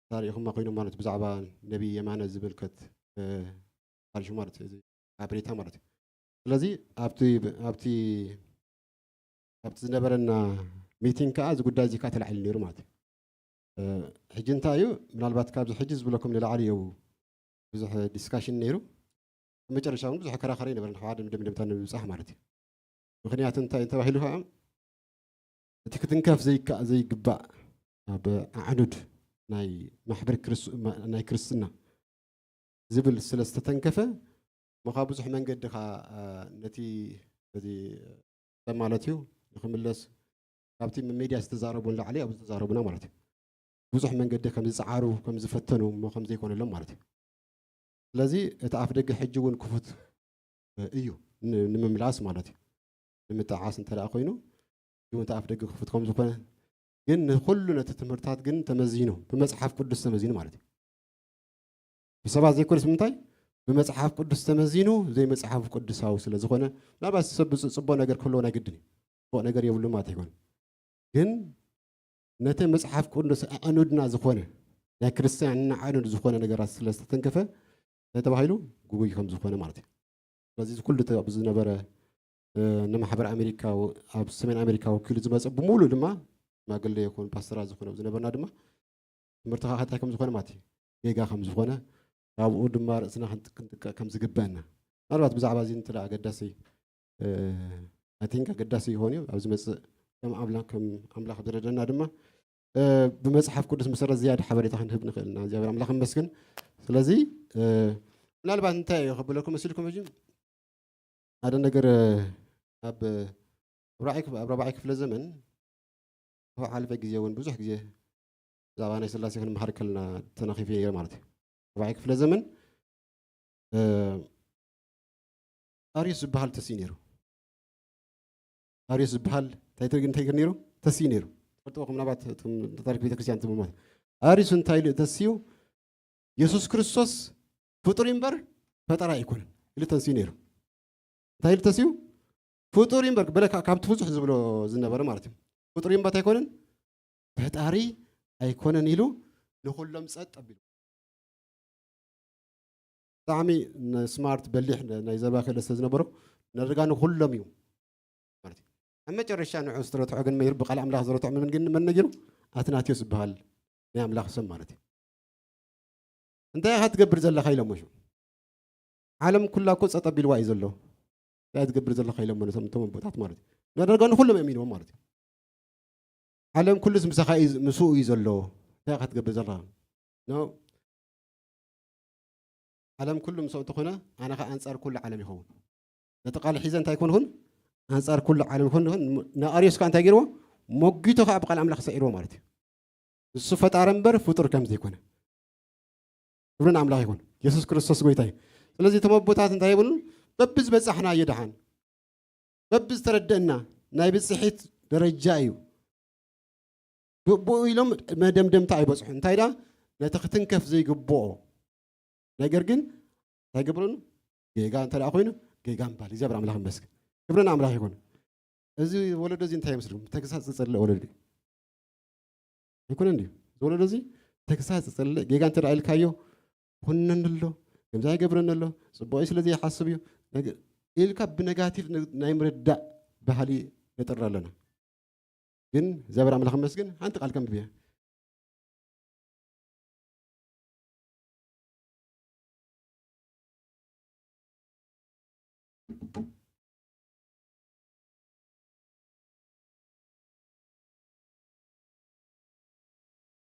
እታ ርኢኹማ ኮይኖም ማለት ብዛዕባ ነቢይ የማነ ዝምልከት፣ እ፣ ሓሪሹ ማለት እዚ ሓበሬታ ማለት እዩ። ስለዚ ኣብቲ፣ ኣብቲ፣ ኣብቲ ዝነበረና ሚቲንግ ከኣ እዚ ጉዳይ እዚ ከኣ ተላዒሉ ነይሩ ማለት እዩ። እ፣ ሕጂ እንታይ እዩ፣ ምናልባት ካብዚ ሕጂ ዝብለኩም ንላዕሊ እዩ ብዙሕ ዲስካሽን ነይሩ። ኣብ መጨረሻ እውን ብዙሕ ከራኸሪ ኣይነበረን፣ ሓደ መደምደምታ ንምብጻሕ ማለት እዩ። ምኽንያቱ እንታይ ተባሂሉ ከኣ፣ እቲ ክትንከፍ ዘይከ-፣ ዘይግባእ ኣብ ኣዕኑድ ናይ ማሕበር ክርስ-፣ ማ-፣ ናይ ክርስትና ዝብል ስለ ዝተተንከፈ፣ እሞ ካብ ብዙሕ መንገዲ ከኣ፣ እ፣ ነቲ፣ ነቲ ማለት እዩ ንኽምለስ ካብቲ ሚድያ ዝተዛረቡ ንላዕሊ ኣብ ዝተዛረቡና ማለት እዩ። ብዙሕ መንገዲ ከም ዝጸዓሩ፣ ከም ዝፈተኑ፣ እሞ ከም ዘይኮነሎም ማለት እዩ። ስለዚ እቲ ኣፍ ደገ ሕጂ እውን ክፉት፣ እ፣ እዩ ን-፣ ንምምላስ ማለት እዩ። ንምጥዓስ እንተ ደኣ ኮይኑ፣ ሕጂ እውን እቲ ኣፍ ደገ ክፉት ከም ዝኾነ፣ ግን ንኹሉ ነቲ ትምህርትታት ግን ተመዚኑ፣ ብመጽሓፍ ቅዱስ ተመዚኑ ማለት እዩ። ብሰባት ዘይኮነስ ብምንታይ? ብመጽሓፍ ቅዱስ ተመዚኑ፣ ዘይመጽሓፍ ቅዱሳዊ ስለ ዝኾነ፣ ምናልባት ሰብ ብጽ-፣ ጽቡቕ ነገር ክህልዎ ናይ ግድን እዩ። ጽቡቕ ነገር የብሉ ማለት ኣይኮነን። ግን ነቲ መጽሓፍ ቅዱስ ኣዕኑድና ዝኾነ፣ ናይ ክርስትያን ንዓነዱ ዝኾነ ነገራት ስለ ዝተተንከፈ እንታይ ተባሂሉ? ግጉይ ከም ዝኾነ ማለት እዩ። ስለዚ እዚ ኩሉ እቲ ኣብዚ ዝነበረ፣ እ፣ ንማሕበር ኣሜሪካ ወ-፣ ኣብ ሰሜን ኣሜሪካ ወኪሉ ዝመጸ ብምሉእ ድማ ሽማግለ ይኹን ፓስተራት ዝኾነ ኣብ ዝነበርና ድማ ትምህርቲ ከዓ እንታይ ከም ዝኾነ ማለት እዩ፣ ጌጋ ከም ዝኾነ፣ ካብኡ ድማ ርእስና ክንጥ-፣ ክንጥቀቕ ከም ዝግበአና። ምናልባት ብዛዕባ እዚ እንተ ደኣ ኣገዳሲ፣ እ፣ I think ኣገዳሲ ይኸውን እዩ። ኣብ ዝመጽእ ከም ኣምላኽ፣ ከም ኣምላኽ ዝረደና ድማ፣ እ፣ ብመጽሓፍ ቅዱስ መሰረት ዝያዳ ሓበሬታ ክንህብ ንኽእል ኢና። እግዚኣብሔር ኣምላኽ ይመስገን። ስለዚ፣ እ፣ ምናልባት እንታይ እዩ ከብለኩም መሲልኩም ሕጂ? ሓደ ነገር፣ እ፣ ኣብ ራብዓይ ክፍ-፣ ኣብ ራብዓይ ክፍለ ዘመን፣ ዝሓለፈ ግዜ እውን ብዙሕ ግዜ ብዛዕባ ናይ ስላሴ ክንመሃር ከለና ተናኺፈ ነይረ ማለት እዩ። ራብዓይ ክፍለ ዘመን፣ እ፣ ኣርዮስ ዝበሃል ተስዩ ነይሩ። ኣርዮስ ዝበሃል እንታይ ተ-፣ እንታይ ነይሩ? ተስዩ ነይሩ። ትፈልጥዎ፣ ከም ናባት እቶም ታሪክ ቤተክርስትያን ትምህር ማለት እዩ። ኣርዮስ እንታይ ኢሉ ተስዩ? የሱስ ክርስቶስ ፍጡር እምበር ፈጣሪ ኣይኮነን ኢሉ ተንስዩ ነይሩ። እንታይ ኢሉ ተስዩ? ፍጡር እምበር፣ በለ፣ ካ-፣ ካብቲ ብዙሕ ዝብሎ ዝነበረ ማለት እዩ። ፍጡር እምበር ኣይኮነን፣ ፈጣሪ ኣይኮነን ኢሉ ንኹሎም ጸጥ ኣቢሉ። ብጣዕሚ ን-፣ ስማርት፣ በሊሕ፣ ን-፣ ናይ ዘባ ክእለት ስለ ዝነበሮ፣ ነደጋ ንኹሎም እዩ ማለት እዩ። ኣብ መጨረሻ ንዑ ዝተረትዖ ግን መይሩ ብቃል ኣምላኽ ዝተረትዖ መን ግን፣ መን ነጊሩ? ኣትናቴዎስ ዝበሃል ናይ ኣምላኽ ሰብ ማለት እዩ። እንታይ ኢኻ ትገብር ዘለኻ ኢሎሞ ሽዑ። ዓለም ኩላ እኮ ጸጥ ኣቢልዋ እዩ ዘሎ። እንታይ ትገብር ዘለኻ ኢሎሞ ነቶም፣ እቶም ኣቦታት ማለት እዩ። ነደርጋ ንኹሎም የእሚንዎም ማለት እዩ። ዓለም ኩሉስ ምሳኻ እዩ፣ ምስኡ እዩ ዘሎ። እንታይ ኢኻ ትገብር ዘለኻ? ኖ። ዓለም ኩሉ ምስኡ እንተኾነ፣ ኣነ ኸኣ ኣንጻር ኩሉ ዓለም ይኸውን። ነቲ ቃል ሒዘ እንታይ ይኮንኹን? ኣንጻር ኩሉ ዓለም ይኮን ይኾን? ንኣርዮስ ከኣ እንታይ ገይርዎ? ሞጊቱ ከኣ ብቃል ኣምላኽ ሰዒርዎ ማለት እዩ። ንሱ ፈጣሪ እምበር ፍጡር ከም ዘይኮነ። ክብሪ ንኣምላኽ ይኹን። የሱስ ክርስቶስ ጎይታ እዩ። ስለዚ እቶም ኣቦታት እንታይ ይብሉ? በብዝበጻሕናዮ ደሓን፣ በብዝተረደእና ናይ ብጽሒት ደረጃ እዩ። ብኡ ኢሎም መደምደምታ ኣይበጽሑን። እንታይ ደኣ ነቲ ክትንከፍ ዘይግብኦ ነገር ግን እንታይ ገብረሉ? ጌጋ እንተ ደኣ ኮይኑ ጌጋ ምባል። እግዚኣብሔር ኣምላኽ ይመስገን። ክብሪ ንኣምላኽ ይኹን። እዚ ወለዶ እዚ እንታይ ይመስልኩም? ተግሳጽ ዝጸልእ ወለዶ እዩ። ኣይኮነን ድዩ? እዚ ወለዶ እዚ ተግሳጽ ዝጸልእ፣ ጌጋ እንተ ደኣ ኢልካዮ፣ ኮነኒ ኣሎ፣ ከምዚ ኣይገብረኒ ኣሎ፣ ጽቡቕ እዩ ስለ ዘይሓስብ እዩ፣ ነገ-፣ ኢልካ ብነጋቲቭ ነ-፣ ናይ ምርዳእ ባህሊ ነጥሪ ኣለና። ግን እግዚኣብሔር ኣምላኽ ይመስገን፣ ሓንቲ ቃል ከንብብ እየ።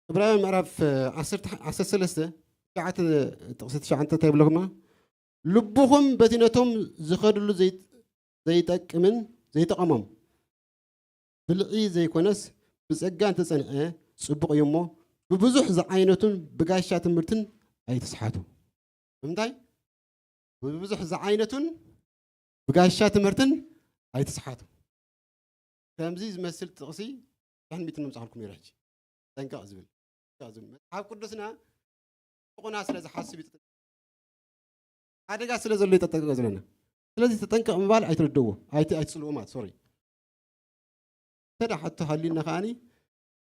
ዕብራውያን ምዕራፍ ዓሰርተ፣ ዓሰርተ ሰለስተ፣ ትሽዓተ፣ ጥቕሲ ትሽዓተ እንታይ ይብለኩም? ልብኹም በቲ ነቶም ዝኸድሉ ዘይ-፣ ዘይጠቅምን ዘይጠቐሞም ብልዒ ዘይኮነስ ብጸጋ እንተጸንዐ ጽቡቕ እዩ እሞ፣ ብብዙሕ ዝዓይነቱን ብጋሻ ትምህርትን ኣይትስሓቱ። ብምንታይ? ብብዙሕ ዝዓይነቱን ብጋሻ ትምህርትን ኣይትስሓቱ። ከምዚ ዝመስል ጥቕሲ ሽሕን ሚእትን ምምጻእኩልኩም ነይረ። ሕጂ ጠንቀቕ ዝብል፣ ጠንቀቕ ዝብል። መጽሓፍ ቅዱስና ጥቑና ስለ ዝሓስብ እዩ፣ ሓደጋ ስለ ዘሎ እዩ ተጠንቀቕ ዝብለና። ስለዚ ተጠንቀቕ ምባል ኣይትርድእዎ፣ ኣይት-፣ ኣይትጽልእዎ ማለት፣ ሶሪ። እንተ ደኣ ሕቶ ሃልዩና ከኣኒ፣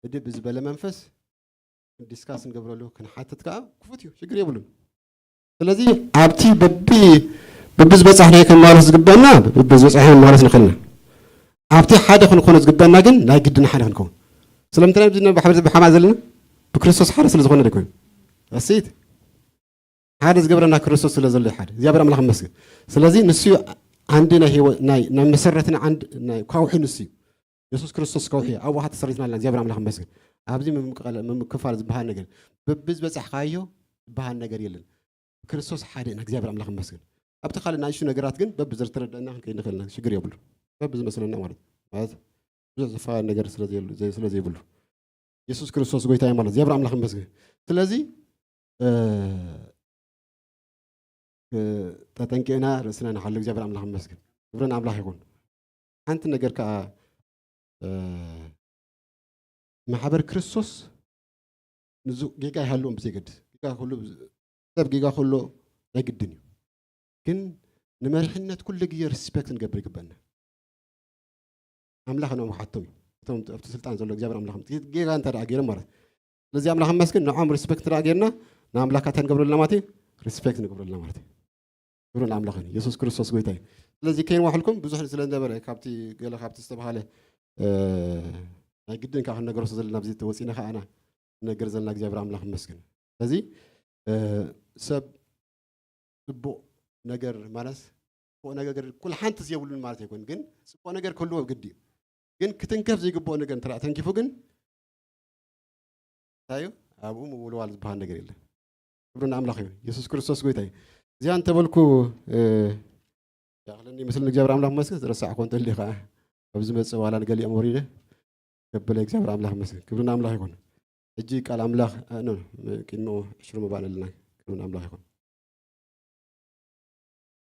ህድእ ብዝበለ መንፈስ ዲስካስ ንገብረሉ፣ ክንሓትት ከኣ ክፉት እዩ፣ ሽግር የብሉን። ስለዚ ኣብቲ በቢ፣ በቢ ዝበጻሕናዮ ክንማለስ ዝግበአና፣ በቢ ዝበጻሕናዮ ክንማለስ ንኽእል ኢና። ኣብቲ ሓደ ክንኮኖ ዝግበአና ግን ናይ ግድን ሓደ ክንከውን። ስለምንታይ ኣብዚ ብሓባር፣ ብሓባር ዘለና? ብክርስቶስ ሓደ ስለ ዝኾነ ደኮን። ኣሲት ሓደ ዝገብረና ክርስቶስ ስለ ዘሎ እዩ ሓደ። እግዚኣብሔር ኣምላኽ ይመስገን። ስለዚ ንሱ እዩ ዓንዲ ናይ ህይወት፣ ናይ፣ ናይ መሰረትና ዓንዲ፣ ናይ ካውሒ ንሱ እዩ። የሱስ ክርስቶስ ከውሒ ኣብኡ ተሰሪትና ኣለና። እግዚኣብሔር ኣምላኽ ይመስገን። ኣብዚ ምምቅቃል፣ ምምክፋል ዝበሃል ነገር፣ በብዝበጻሕካዮ ዝበሃል ነገር የለን። ክርስቶስ ሓደ ኢና። እግዚኣብሔር ኣምላኽ ይመስገን። ኣብቲ ካልእ ንኣሽቱ ነገራት ግን በብዝተረዳእና ክንከይድ ንኽእል ኢና። ሽግር የብሉ። በብዝመስለና ማለት፣ ማለት ብዙሕ ዝፈላለ ነገር ስለ ዘየሉ-፣ ዘ-፣ ስለ ዘይብሉ። የሱስ ክርስቶስ ጎይታ እዩ ማለት። እግዚኣብሔር ኣምላኽ ይመስገን። ስለዚ፣ እ፣ እ፣ ተጠንቂቕና ርእስና ንሓሉ። እግዚኣብሔር ኣምላኽ ይመስገን። ክብሪ ንኣምላኽ ይኹን። ሓንቲ ነገር ከኣ፣ እ፣ ማሕበር ክርስቶስ ንዙ-፣ ጌጋ ይሃልዎም ብዘይገድስ፣ ጌጋ ክህሉ፣ ሰብ ጌጋ ክህሉ ናይ ግድን እዩ። ግን ንመሪሕነት ኩሉ ግዜ ሪስፔክት ንገብር ይግበአና። ኣምላኽ ንኦም ሓቶም እዩ። እቶም ኣብቲ ስልጣን ዘሎ እግዚኣብሔር ኣምላኽ ጌጋ እንተ ደኣ ገይሮም ማለት እዩ። ስለዚ ኣምላኽ መስግን ንዖም ሪስፔክት ደኣ ጌርና ንኣምላኻት ንገብረልና ማለት እዩ። ሪስፔክት ንገብረልና ማለት እዩ። ክብሪ ንኣምላኽ ይሁን። የሱስ ክርስቶስ ጎይታ እዩ። ስለዚ ከይንዋሕልኩም ብዙሕ ስለ ዝነበረ ካብቲ ገለ ካብቲ ዝተባሃለ ናይ ግድን ከዓ ክንነገሮ ዘለና ብዚ ተወፂና ከዓና ነገር ዘለና እግዚኣብሔር ኣምላኽ መስግን። ስለዚ ሰብ ጽቡቕ ነገር ማለት ጽቡቕ ነገር ኩሉ ሓንቲ የብሉን ማለት ኣይኮን፣ ግን ጽቡቕ ነገር ክህልዎ ግዲ እዩ። ግን ክትንከፍ ዘይግብኦ ነገር እንተ ተንኪፉ ግን እንታይ እዩ ኣብኡ ምውልዋል ዝበሃል ነገር የለን። ክብሪ ንኣምላኽ እዩ። የሱስ ክርስቶስ ጎይታ እዩ። እዚኣ እንተበልኩ ያኽለኒ ይመስል ንእግዚኣብሔር ኣምላኽ መስገን ዝረሳዕ ኮንተ እንዲ ከዓ ኣብዚ መፅእ ዋላ ንገሊኦም ወሪደ ከበለ እግዚኣብሔር ኣምላኽ መስገን ክብሪ ንኣምላኽ ይኹን። ሕጂ ቃል ኣምላኽ ቅድሚኡ ዕሽሩ መባእን ኣለና። ክብሪ ንኣምላኽ ይኹን።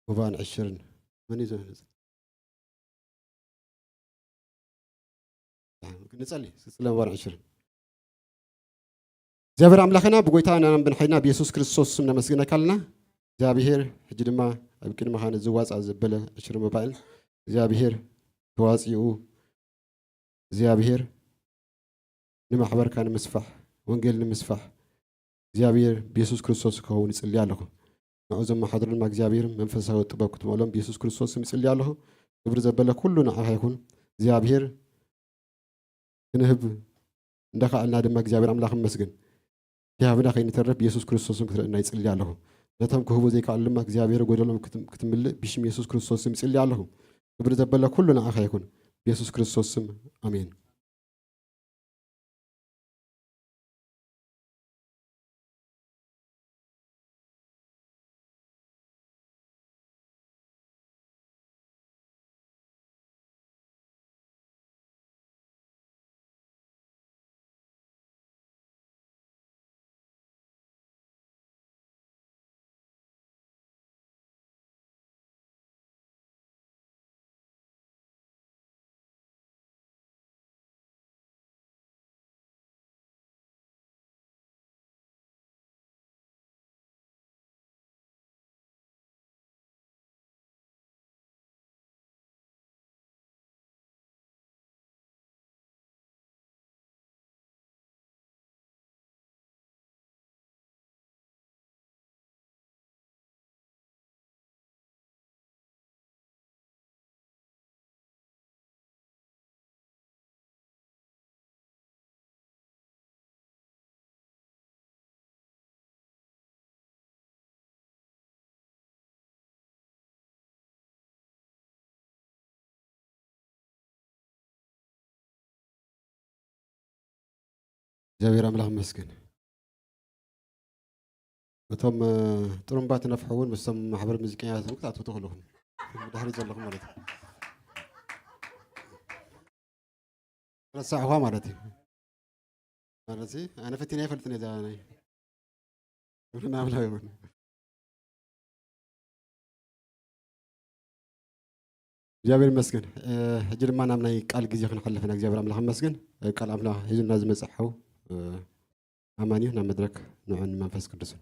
ወባን ዕሽርን መን እዩ ዘንህጽ? ንጸሊ ስለ ወባን ዕሽርን እግዚኣብሔር ኣምላኽና ብጎይታ ናናም ብንሓይና ብየሱስ ክርስቶስ ስም ነመስግነካ ኣለና። እግዚኣብሔር ሕጂ ድማ ኣብ ቅድመኻ ንዝዋፃእ ዘበለ ዕሽርን መባእን እግዚኣብሔር ተዋፂኡ እግዚኣብሔር ንማሕበርካ ንምስፋሕ ወንጌል ንምስፋሕ እግዚኣብሔር ብየሱስ ክርስቶስ ክኸውን ይጽሊ ኣለኹ። ንዑ ዘመሓድሩ ድማ እግዚኣብሔር መንፈሳዊ ጥበብ ክትመሎም ብየሱስ ክርስቶስ ስም ይጽሊ ኣለኹ። ክብሪ ዘበለ ኩሉ ንዓኻ ይኹን። እግዚኣብሔር ክንህብ እንዳኸኣልና ድማ እግዚኣብሔር ኣምላኽ እመስግን። ኪሃብና ከይንተርፍ ብየሱስ ክርስቶስ ስም ክትርእና ይጽሊ ኣለኹ። ነቶም ክህቡ ዘይከኣሉ ድማ እግዚኣብሔር ጎደሎም ክትምልእ ብሽም የሱስ ክርስቶስ ስም ይጽሊ ኣለኹ። ክብሪ ዘበለ ኩሉ ንዓኻ ይኹን። ብየሱስ ክርስቶስ ስም ኣሜን። እግዚኣብሔር ኣምላኽ ይመስገን። እቶም ጥሩምባ ትነፍሑ እውን ምስቶም ማሕበር ሙዚቀኛታት እውን ክትኣትዉ ትኽእሉ ኢኹም። ድሕሪ ዘለኹም ማለት እዩ። ረሳዕኳ ማለት እዩ። ማለት ኣነ ፈቲነ ኣይፈልጥን እዛ ናይ ናብላ ይኹን። እግዚኣብሔር ይመስገን። ሕጂ ድማ ናብ ናይ ቃል ግዜ ክንሓልፍ ኢና። እግዚኣብሔር ኣምላኽ ይመስገን። ቃል ኣምላኽ ሒዙና ዝመፅእ ሓው ኣማን እዩ። ናብ መድረክ ንዑን መንፈስ ቅዱስን።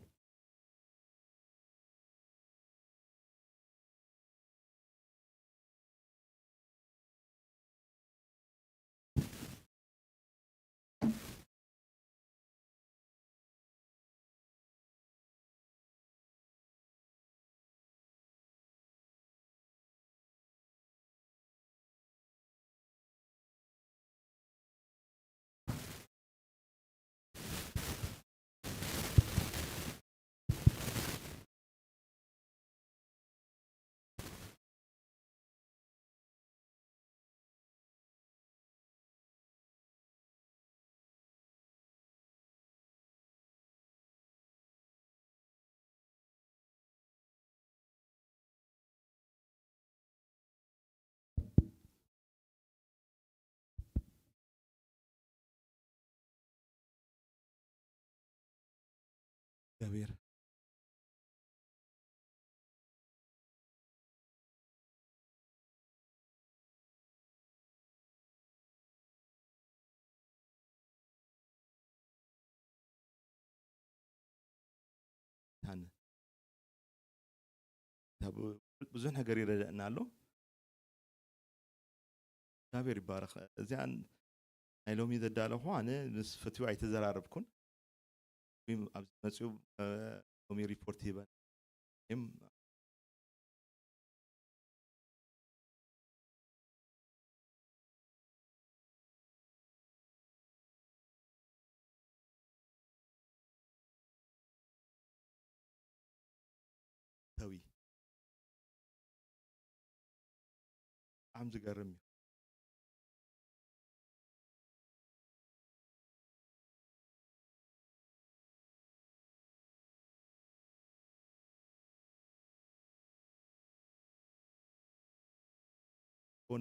እግዚኣብሔር ታነ ብዙሕ ነገር ይረደእና ኣሎ። እግዚኣብሔር ይባረኽ። እዚኣን ናይ ሎሚ ዘዳለኹ ኣነ ምስ ፈትዊ ኣይተዘራረብኩን። ኣብዚ መፅኡ ሎሚ ሪፖርት ሂበን ተዊ ብጣዕሚ ዝገርም እዩ።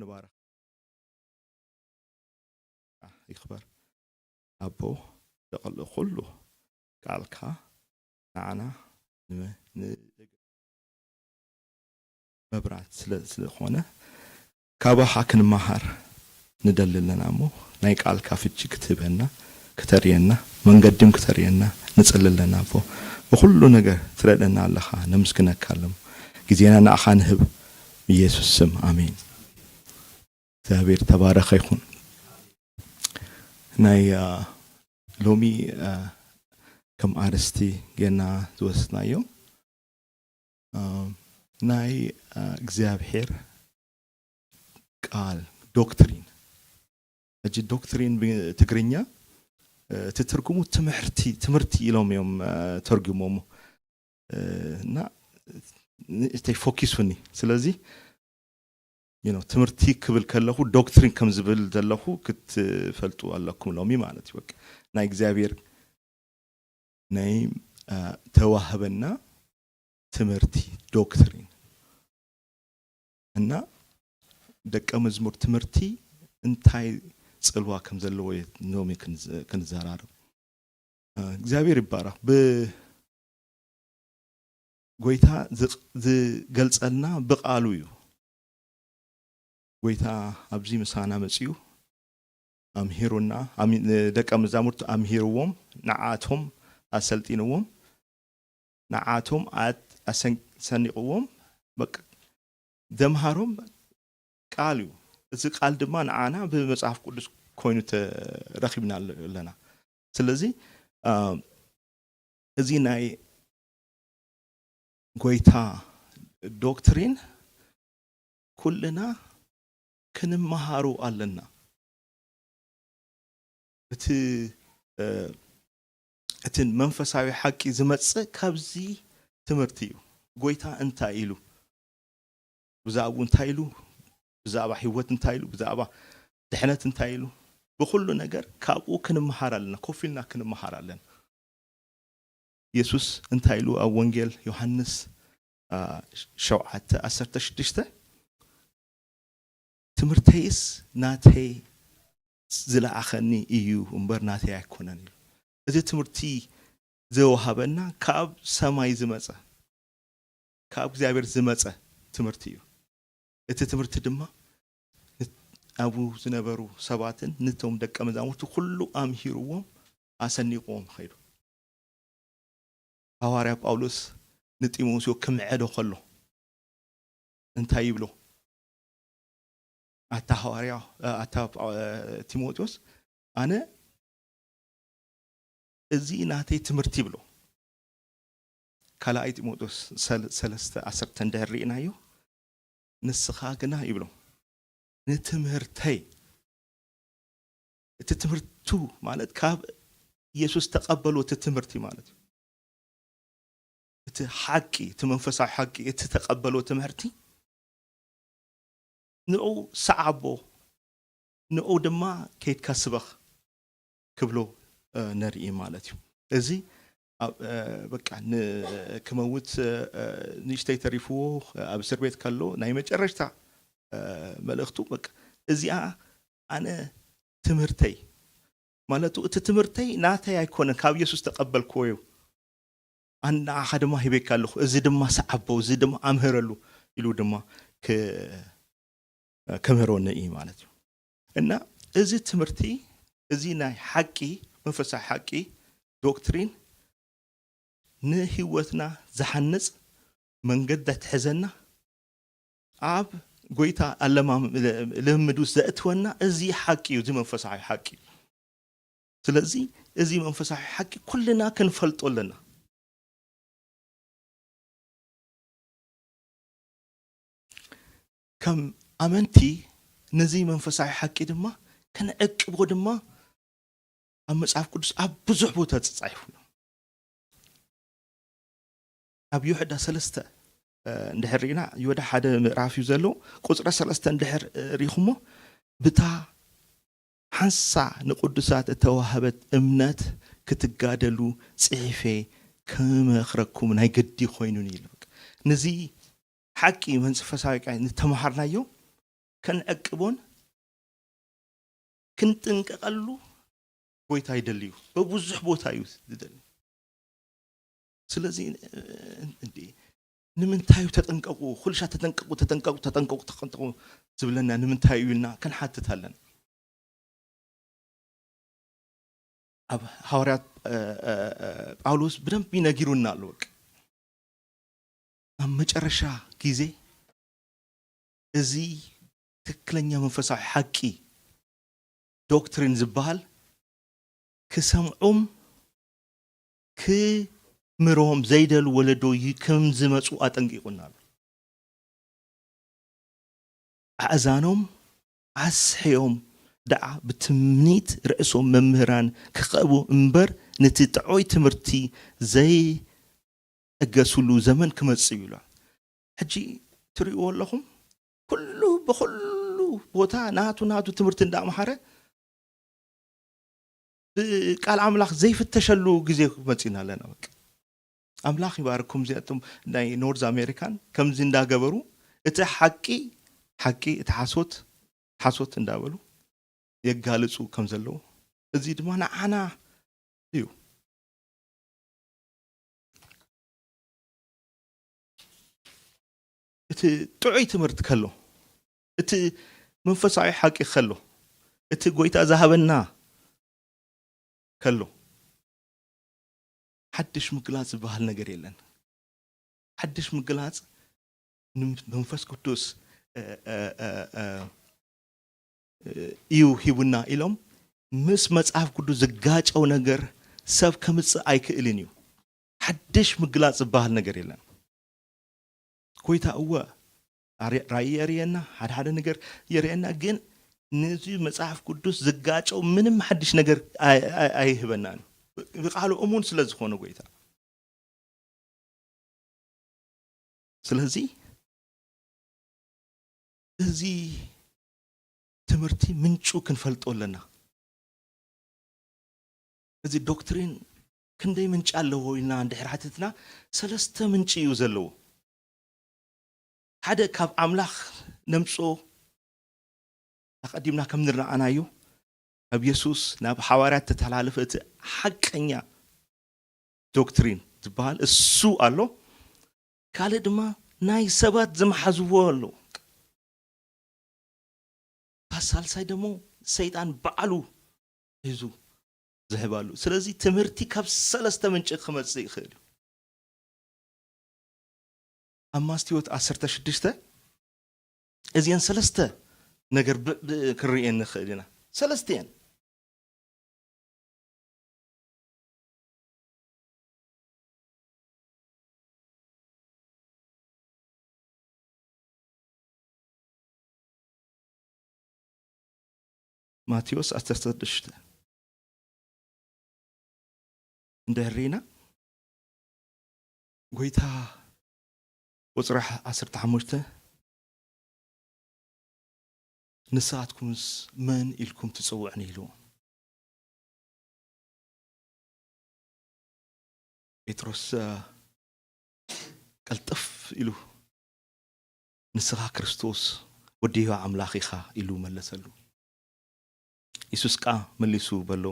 ንባረኽ። ይኽበር ኣቦ፣ ደቐሎ ኩሉ ቃልካ ንዓና መብራት ስለ ዝኾነ ካባኻ ክንመሃር ንደሊ ኣለና እሞ ናይ ቃልካ ፍቺ ክትህበና፣ ክተርእየና፣ መንገዲም ክተርእየና ንጽሊ ኣለና ኣቦ። ብኹሉ ነገር ትረደና ኣለኻ፣ ነምስግነካ ኣለሞ ግዜና ንኣኻ ንህብ። ኢየሱስ ስም ኣሜን። እግዚኣብሔር ተባረኸ ይኹን። ናይ ሎሚ ከም ኣርስቲ ጌና ዝወስድናዮ ናይ እግዚኣብሔር ቃል ዶክትሪን። ሕጂ ዶክትሪን ብትግርኛ እቲ ትርጉሙ ትምህርቲ ትምህርቲ ኢሎም እዮም ተርጉሞሞ እና ንእሽተይ ፎኪሱኒ። ስለዚ ትምህርቲ ክብል ከለኹ ዶክትሪን ከም ዝብል ዘለኹ ክትፈልጡ ኣለኩም ሎሚ ማለት እዩ። በቃ ናይ እግዚኣብሔር ናይ ተዋህበና ትምህርቲ ዶክትሪን እና ደቀ መዝሙር ትምህርቲ እንታይ ጽልዋ ከም ዘለዎ ሎሚ ክንዘራረብ። እግዚኣብሔር ይባረኽ። ብጎይታ ዝገልጸልና ብቃሉ እዩ። ጎይታ ኣብዚ ምሳና መጺኡ ኣምሂሩና፣ ደቀ መዛሙርቱ ኣምሂርዎም፣ ንዓቶም ኣሰልጢንዎም፣ ንዓቶም ኣሰኒቕዎም፣ በቃ ዘምሃሮም ቃል እዩ። እዚ ቃል ድማ ንዓና ብመጽሓፍ ቅዱስ ኮይኑ ተረኺብና ኣለና። ስለዚ እዚ ናይ ጎይታ ዶክትሪን ኩልና ክንመሃሩ ኣለና። እቲ እቲ መንፈሳዊ ሓቂ ዝመጽእ ካብዚ ትምህርቲ እዩ። ጎይታ እንታይ ኢሉ፣ ብዛዕባኡ እንታይ ኢሉ፣ ብዛዕባ ህይወት እንታይ ኢሉ፣ ብዛዕባ ድሕነት እንታይ ኢሉ፣ ብኹሉ ነገር ካብኡ ክንመሃር ኣለና። ኮፍ ኢልና ክንመሃር ኣለና። ኢየሱስ እንታይ ኢሉ ኣብ ወንጌል ዮሃንስ ሸውዓተ ዓሰርተ ሽዱሽተ ትምህርተይስ ናተይ ዝለኣኸኒ እዩ እምበር ናተይ ኣይኮነን ኢሉ። እዚ ትምህርቲ ዘወሃበና ካብ ሰማይ ዝመጸ ካብ እግዚኣብሔር ዝመጸ ትምህርቲ እዩ። እቲ ትምህርቲ ድማ ኣብኡ ዝነበሩ ሰባትን ንቶም ደቀ መዛሙርቱ ኩሉ ኣምሂርዎም ኣሰኒቕዎም ኸይዱ። ሃዋርያ ጳውሎስ ንጢሞቴዎስ ክምዕዶ ከሎ እንታይ ይብሎ? ኣታ ሃዋርያ ኣታ ጢሞቴዎስ ኣነ እዚ ናተይ ትምህርቲ ይብሎ። ካልኣይ ጢሞቴዎስ ሰለስተ ዓሰርተ እንድሕር ርኢናዮ ንስኻ ግና ይብሎ ንትምህርተይ እቲ ትምህርቱ ማለት ካብ ኢየሱስ ተቐበሉ እቲ ትምህርቲ ማለት እዩ። እቲ ሓቂ እቲ መንፈሳዊ ሓቂ እቲ ተቐበሎ ትምህርቲ ንኡ ሰዓቦ ንኡ ድማ ከይድካ ስበኽ ክብሎ ነርኢ ማለት እዩ። እዚ በቃ ክመውት ንእሽተይ ተሪፍዎ ኣብ እስር ቤት ከሎ ናይ መጨረሽታ መልእኽቱ በቃ እዚኣ ኣነ ትምህርተይ ማለቱ እቲ ትምህርተይ ናተይ ኣይኮነን ካብ ኢየሱስ ተቐበልክዎ እዩ። ኣነ ንዓኻ ድማ ሂበካ ኣለኹ፣ እዚ ድማ ሰዓቦ፣ እዚ ድማ ኣምህረሉ ኢሉ ድማ ከምህረኒ እዩ ማለት እዩ። እና እዚ ትምህርቲ እዚ ናይ ሓቂ መንፈሳዊ ሓቂ ዶክትሪን ንህይወትና ዝሓንጽ መንገዲ ትሕዘና ኣብ ጎይታ ኣለማ ልምምድ ውስጥ ዘእትወና እዚ ሓቂ እዩ፣ እዚ መንፈሳዊ ሓቂ እዩ። ስለዚ እዚ መንፈሳዊ ሓቂ ኩልና ክንፈልጦ ኣለና። ከም ኣመንቲ ነዚ መንፈሳዊ ሓቂ ድማ ክንዕቅቦ ድማ ኣብ መጽሓፍ ቅዱስ ኣብ ብዙሕ ቦታ ተጻሒፉ ኣሎ። ኣብ ይሁዳ ሰለስተ እንድሕር ርኢና፣ ይሁዳ ሓደ ምዕራፍ እዩ ዘሎ። ቁፅሪ ሰለስተ እንድሕር ርኢኹሞ፣ ብታ ሓንሳ ንቅዱሳት እተዋህበት እምነት ክትጋደሉ ጽሒፌ ክመኽረኩም ናይ ግዲ ኮይኑን ኢሉ። ነዚ ሓቂ መንፈሳዊ ቃል ንተምሃርናዮ ክንዕቅቦን ክንጥንቀቐሉ ጎይታ ይደልዩ። በብዙሕ ቦታ እዩ ዝደሊ። ስለዚ እንዴ ንምንታይ እዩ ተጠንቀቁ፣ ኩልሻ ተጠንቀቁ፣ ተጠንቀቁ፣ ተጠንቀቁ፣ ተጠንቀቁ ዝብለና ንምንታይ እዩ ኢልና ክንሓትት ኣለና። ኣብ ሃዋርያት ጳውሎስ ብደንብ ይነጊሩና ኣሎ። በቃ ኣብ መጨረሻ ግዜ እዚ ትክክለኛ መንፈሳዊ ሓቂ ዶክትሪን ዝበሃል ክሰምዑም ክምርዎም ዘይደሉ ወለዶ ከም ዝመፁ ኣጠንቂቁና ኣሎ። ኣእዛኖም ኣስሕዮም ደኣ ብትምኒት ርእሶም መምህራን ክቐቡ እምበር ነቲ ጥዑይ ትምህርቲ ዘይእገሱሉ ዘመን ክመጽእ እዩ ኢሉ። ሕጂ ትርእይዎ ኣለኹም፣ ኩሉ ብኹሉ ቦታ ናቱ ናቱ ትምህርቲ እንዳምሃረ ብቃል ኣምላኽ ዘይፍተሸሉ ግዜ መጺና ኣለና። በቃ ኣምላኽ ይባርኩም። እዚኣቶም ናይ ኖርዝ ኣሜሪካን ከምዚ እንዳገበሩ እቲ ሓቂ ሓቂ፣ እቲ ሓሶት ሓሶት እንዳበሉ የጋልጹ ከም ዘለዉ፣ እዚ ድማ ንዓና እዩ። እቲ ጥዑይ ትምህርቲ ከሎ፣ እቲ መንፈሳዊ ሓቂ ከሎ፣ እቲ ጎይታ ዝሃበና ከሎ፣ ሓድሽ ምግላጽ ዝበሃል ነገር የለን። ሓድሽ ምግላጽ ንመንፈስ ቅዱስ እዩ ሂቡና ኢሎም ምስ መጽሓፍ ቅዱስ ዝጋጨው ነገር ሰብ ከምጽእ ኣይክእልን እዩ። ሓድሽ ምግላጽ ዝበሃል ነገር የለን። ጎይታ እወ ራእይ የርእየና፣ ሓደ ሓደ ነገር የርእየና፣ ግን ነዚ መጽሓፍ ቅዱስ ዝጋጨው ምንም ሓድሽ ነገር ኣይህበናን፣ ብቃሉ እሙን ስለ ዝኾነ ጎይታ። ስለዚ እዚ ትምህርቲ ምንጩ ክንፈልጦ ኣለና። እዚ ዶክትሪን ክንደይ ምንጪ ኣለዎ ኢልና እንድሕር ሓቲትና፣ ሰለስተ ምንጪ እዩ ዘለዎ። ሓደ ካብ ኣምላኽ ነምጽኦ፣ ኣቐዲምና ከም ንረኣናዮ፣ ካብ የሱስ ናብ ሓዋርያት ተተላለፈ እቲ ሓቀኛ ዶክትሪን ዝበሃል እሱ ኣሎ። ካልእ ድማ ናይ ሰባት ዝመሓዝዎ ኣሎ። ሳልሳይ ደሞ ሰይጣን ባዕሉ ሒዙ ዝህባሉ። ስለዚ ትምህርቲ ካብ ሰለስተ ምንጪ ክመጽእ ይኽእል እዩ። ኣብ ማስቲዎት ዓሰርተ ሽዱሽተ እዚአን ሰለስተ ነገር ክንርእየን ንኽእል ኢና። ሰለስቲአን። ማቴዎስ ዓሰርተ ሽዱሽተ እንድሕር ርኢና፣ ጎይታ ቁፅሪ ዓሰርተ ሓሙሽተ፣ "ንስኻትኩምስ መን ኢልኩም ትፅውዕኒ?" ኢሉ። ጴጥሮስ ቀልጥፍ ኢሉ፣ "ንስኻ ክርስቶስ ወዲ ህያው ኣምላኽ ኢኻ" ኢሉ መለሰሉ። የሱስ ከኣ መሊሱ በሎ፣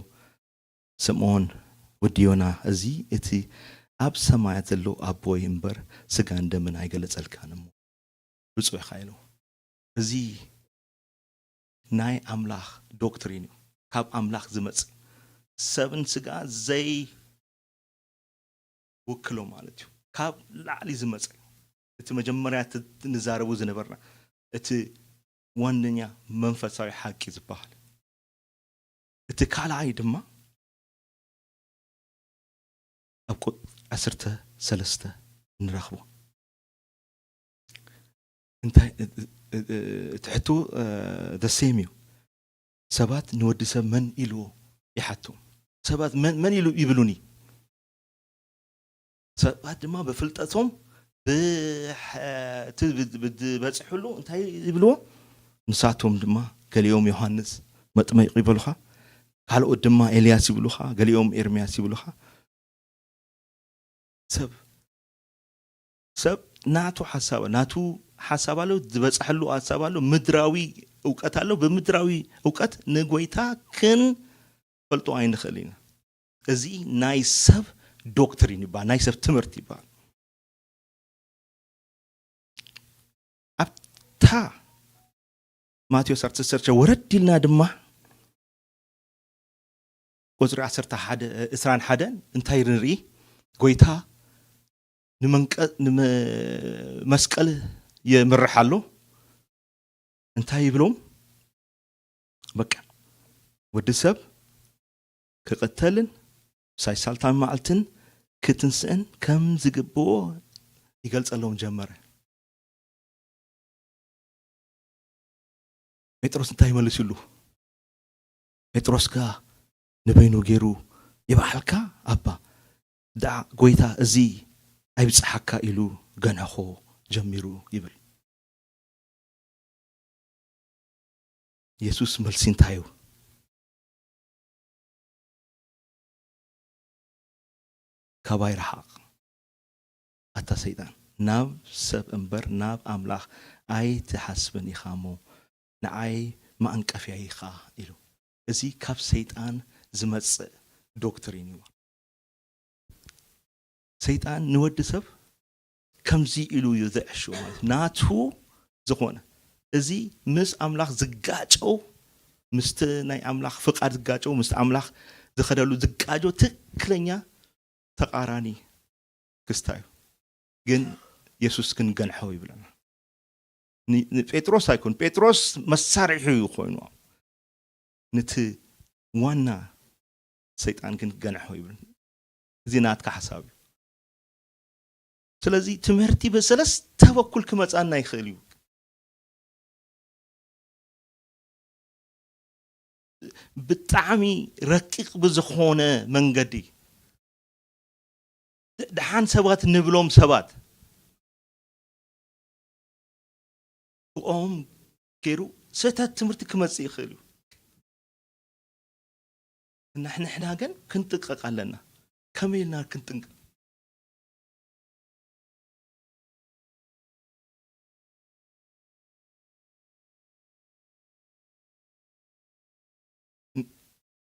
"ስምዖን ወዲ ዮና፣ እዚ እቲ ኣብ ሰማያት ዘሎ ኣቦይ እምበር ስጋን ደምን ኣይገለጸልካን እሞ ብፁዕ ኢኻ" ኢሉ። እዚ ናይ ኣምላኽ ዶክትሪን እዩ፣ ካብ ኣምላኽ ዝመጽእ፣ ሰብን ስጋ ዘይውክሎ ማለት እዩ። ካብ ላዕሊ ዝመጸ እዩ። እቲ መጀመርያ እቲ ንዛረቡ ዝነበርና እቲ ዋነኛ መንፈሳዊ ሓቂ ዝበሃል። እቲ ካልኣይ ድማ ዓሰርተ ሰለስተ ንረኽቦ። እንታይ እቲ ሕቶ ደሴም እዩ። ሰባት ንወዲ ሰብ መን ኢልዎ ይሓቱ። ሰባት መን መን ኢሉ ይብሉኒ። ሰባት ድማ ብፍልጠቶም ብቲ ዝበፅሕሉ እንታይ ይብልዎ። ንሳቶም ድማ ገሊኦም ዮሃንስ መጥመቂ ይበሉኻ፣ ካልኦት ድማ ኤልያስ ይብሉኻ፣ ገሊኦም ኤርምያስ ይብሉኻ። ሰብ ሰብ ናቱ ሓሳብ ናቱ ሓሳብ ኣሎ፣ ዝበፅሐሉ ሓሳብ ኣሎ፣ ምድራዊ እውቀት ኣሎ። ብምድራዊ እውቀት ንጎይታ ክንፈልጦ ኣይንኽእል ኢና። እዚ ናይ ሰብ ዶክትሪን ይበሃል፣ ናይ ሰብ ትምህርቲ ይበሃል። ኣብታ ማቴዎስ ዓሰርተ ሰርተ ወረድ ኢልና ድማ ቁፅሪ ዓሰርተ ሓደ፣ ዕስራን ሓደን እንታይ ንርኢ? ጎይታ ንመንቀ- ንመ- መስቀል የምርሕ ኣሎ። እንታይ ይብሎም? በቃ ወዲ ሰብ ክቕተልን ሳይ ሳልሳይ መዓልትን ክትንስእን ከም ዝግብኦ ይገልጸሎም ጀመረ። ጴጥሮስ እንታይ መሊሱሉ? ጴጥሮስ ከኣ ንበይኑ ገይሩ፣ "ይበዓልካ ኣባ፣ ደኣ ጐይታ፣ እዚ ኣይብጽሓካ" ኢሉ ገንሖ ጀሚሩ ይብል። የሱስ መልሲ እንታይ እዩ? "ካባይ ረሓቕ ኣታ ሰይጣን፣ ናብ ሰብ እምበር ናብ ኣምላኽ ኣይትሓስብን ኢኻ እሞ፣ ንዓይ ማእንቀፍያ ኢኻ" ኢሉ። እዚ ካብ ሰይጣን ዝመጽእ ዶክትሪን እዩ። ሰይጣን ንወዲ ሰብ ከምዚ ኢሉ እዩ ዘዕሹ፣ ማለት ናቱ ዝኾነ፣ እዚ ምስ ኣምላኽ ዝጋጨው፣ ምስቲ ናይ ኣምላኽ ፍቓድ ዝጋጨው፣ ምስቲ ኣምላኽ ዝኸደሉ ዝጋጨው ትክክለኛ ተቓራኒ ክስታይ እዩ። ግን የሱስ ግን ገንሖ ይብለና። ን- ንጴጥሮስ ኣይኮን፣ ጴጥሮስ መሳርሒ እዩ ኮይኑ፣ ነቲ ዋና ሰይጣን ግን ገንሖ ይብል። እዚ ናትካ ሓሳብ እዩ። ስለዚ ትምህርቲ ብሰለስተ በኩል ክመጻና ይኽእል እዩ። ብጣዕሚ ረቂቕ ብዝኾነ መንገዲ፣ ደሓን ሰባት ንብሎም ሰባት ብኦም ገይሩ ስህተት ትምህርቲ ክመጽእ ይኽእል እዩ። ንሕና ግን ክንጥንቀቕ ኣለና። ከመይ ኢልና ክንጥንቀቕ?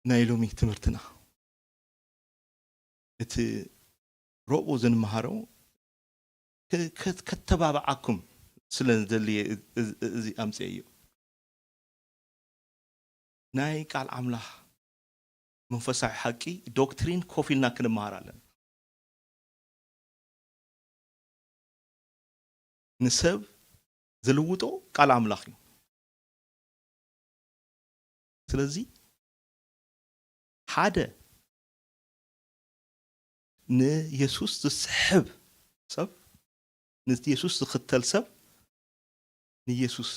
ናይ ሎሚ ትምህርትና፣ እቲ ረቡዕ ዝንመሃሮ ከ- ከ- ከተባብዓኩም ስለ ዝደልየ እ- እ- እዚ ኣምፅኤዮ። ናይ ቃል ኣምላኽ መንፈሳዊ ሓቂ ዶክትሪን ኮፍ ኢልና ክንመሃር ኣለና። ንሰብ ዝልውጦ ቃል ኣምላኽ እዩ። ስለዚ ሓደ ንየሱስ ዝስሕብ ሰብ፣ ንየሱስ ዝኽተል ሰብ፣ ንየሱስ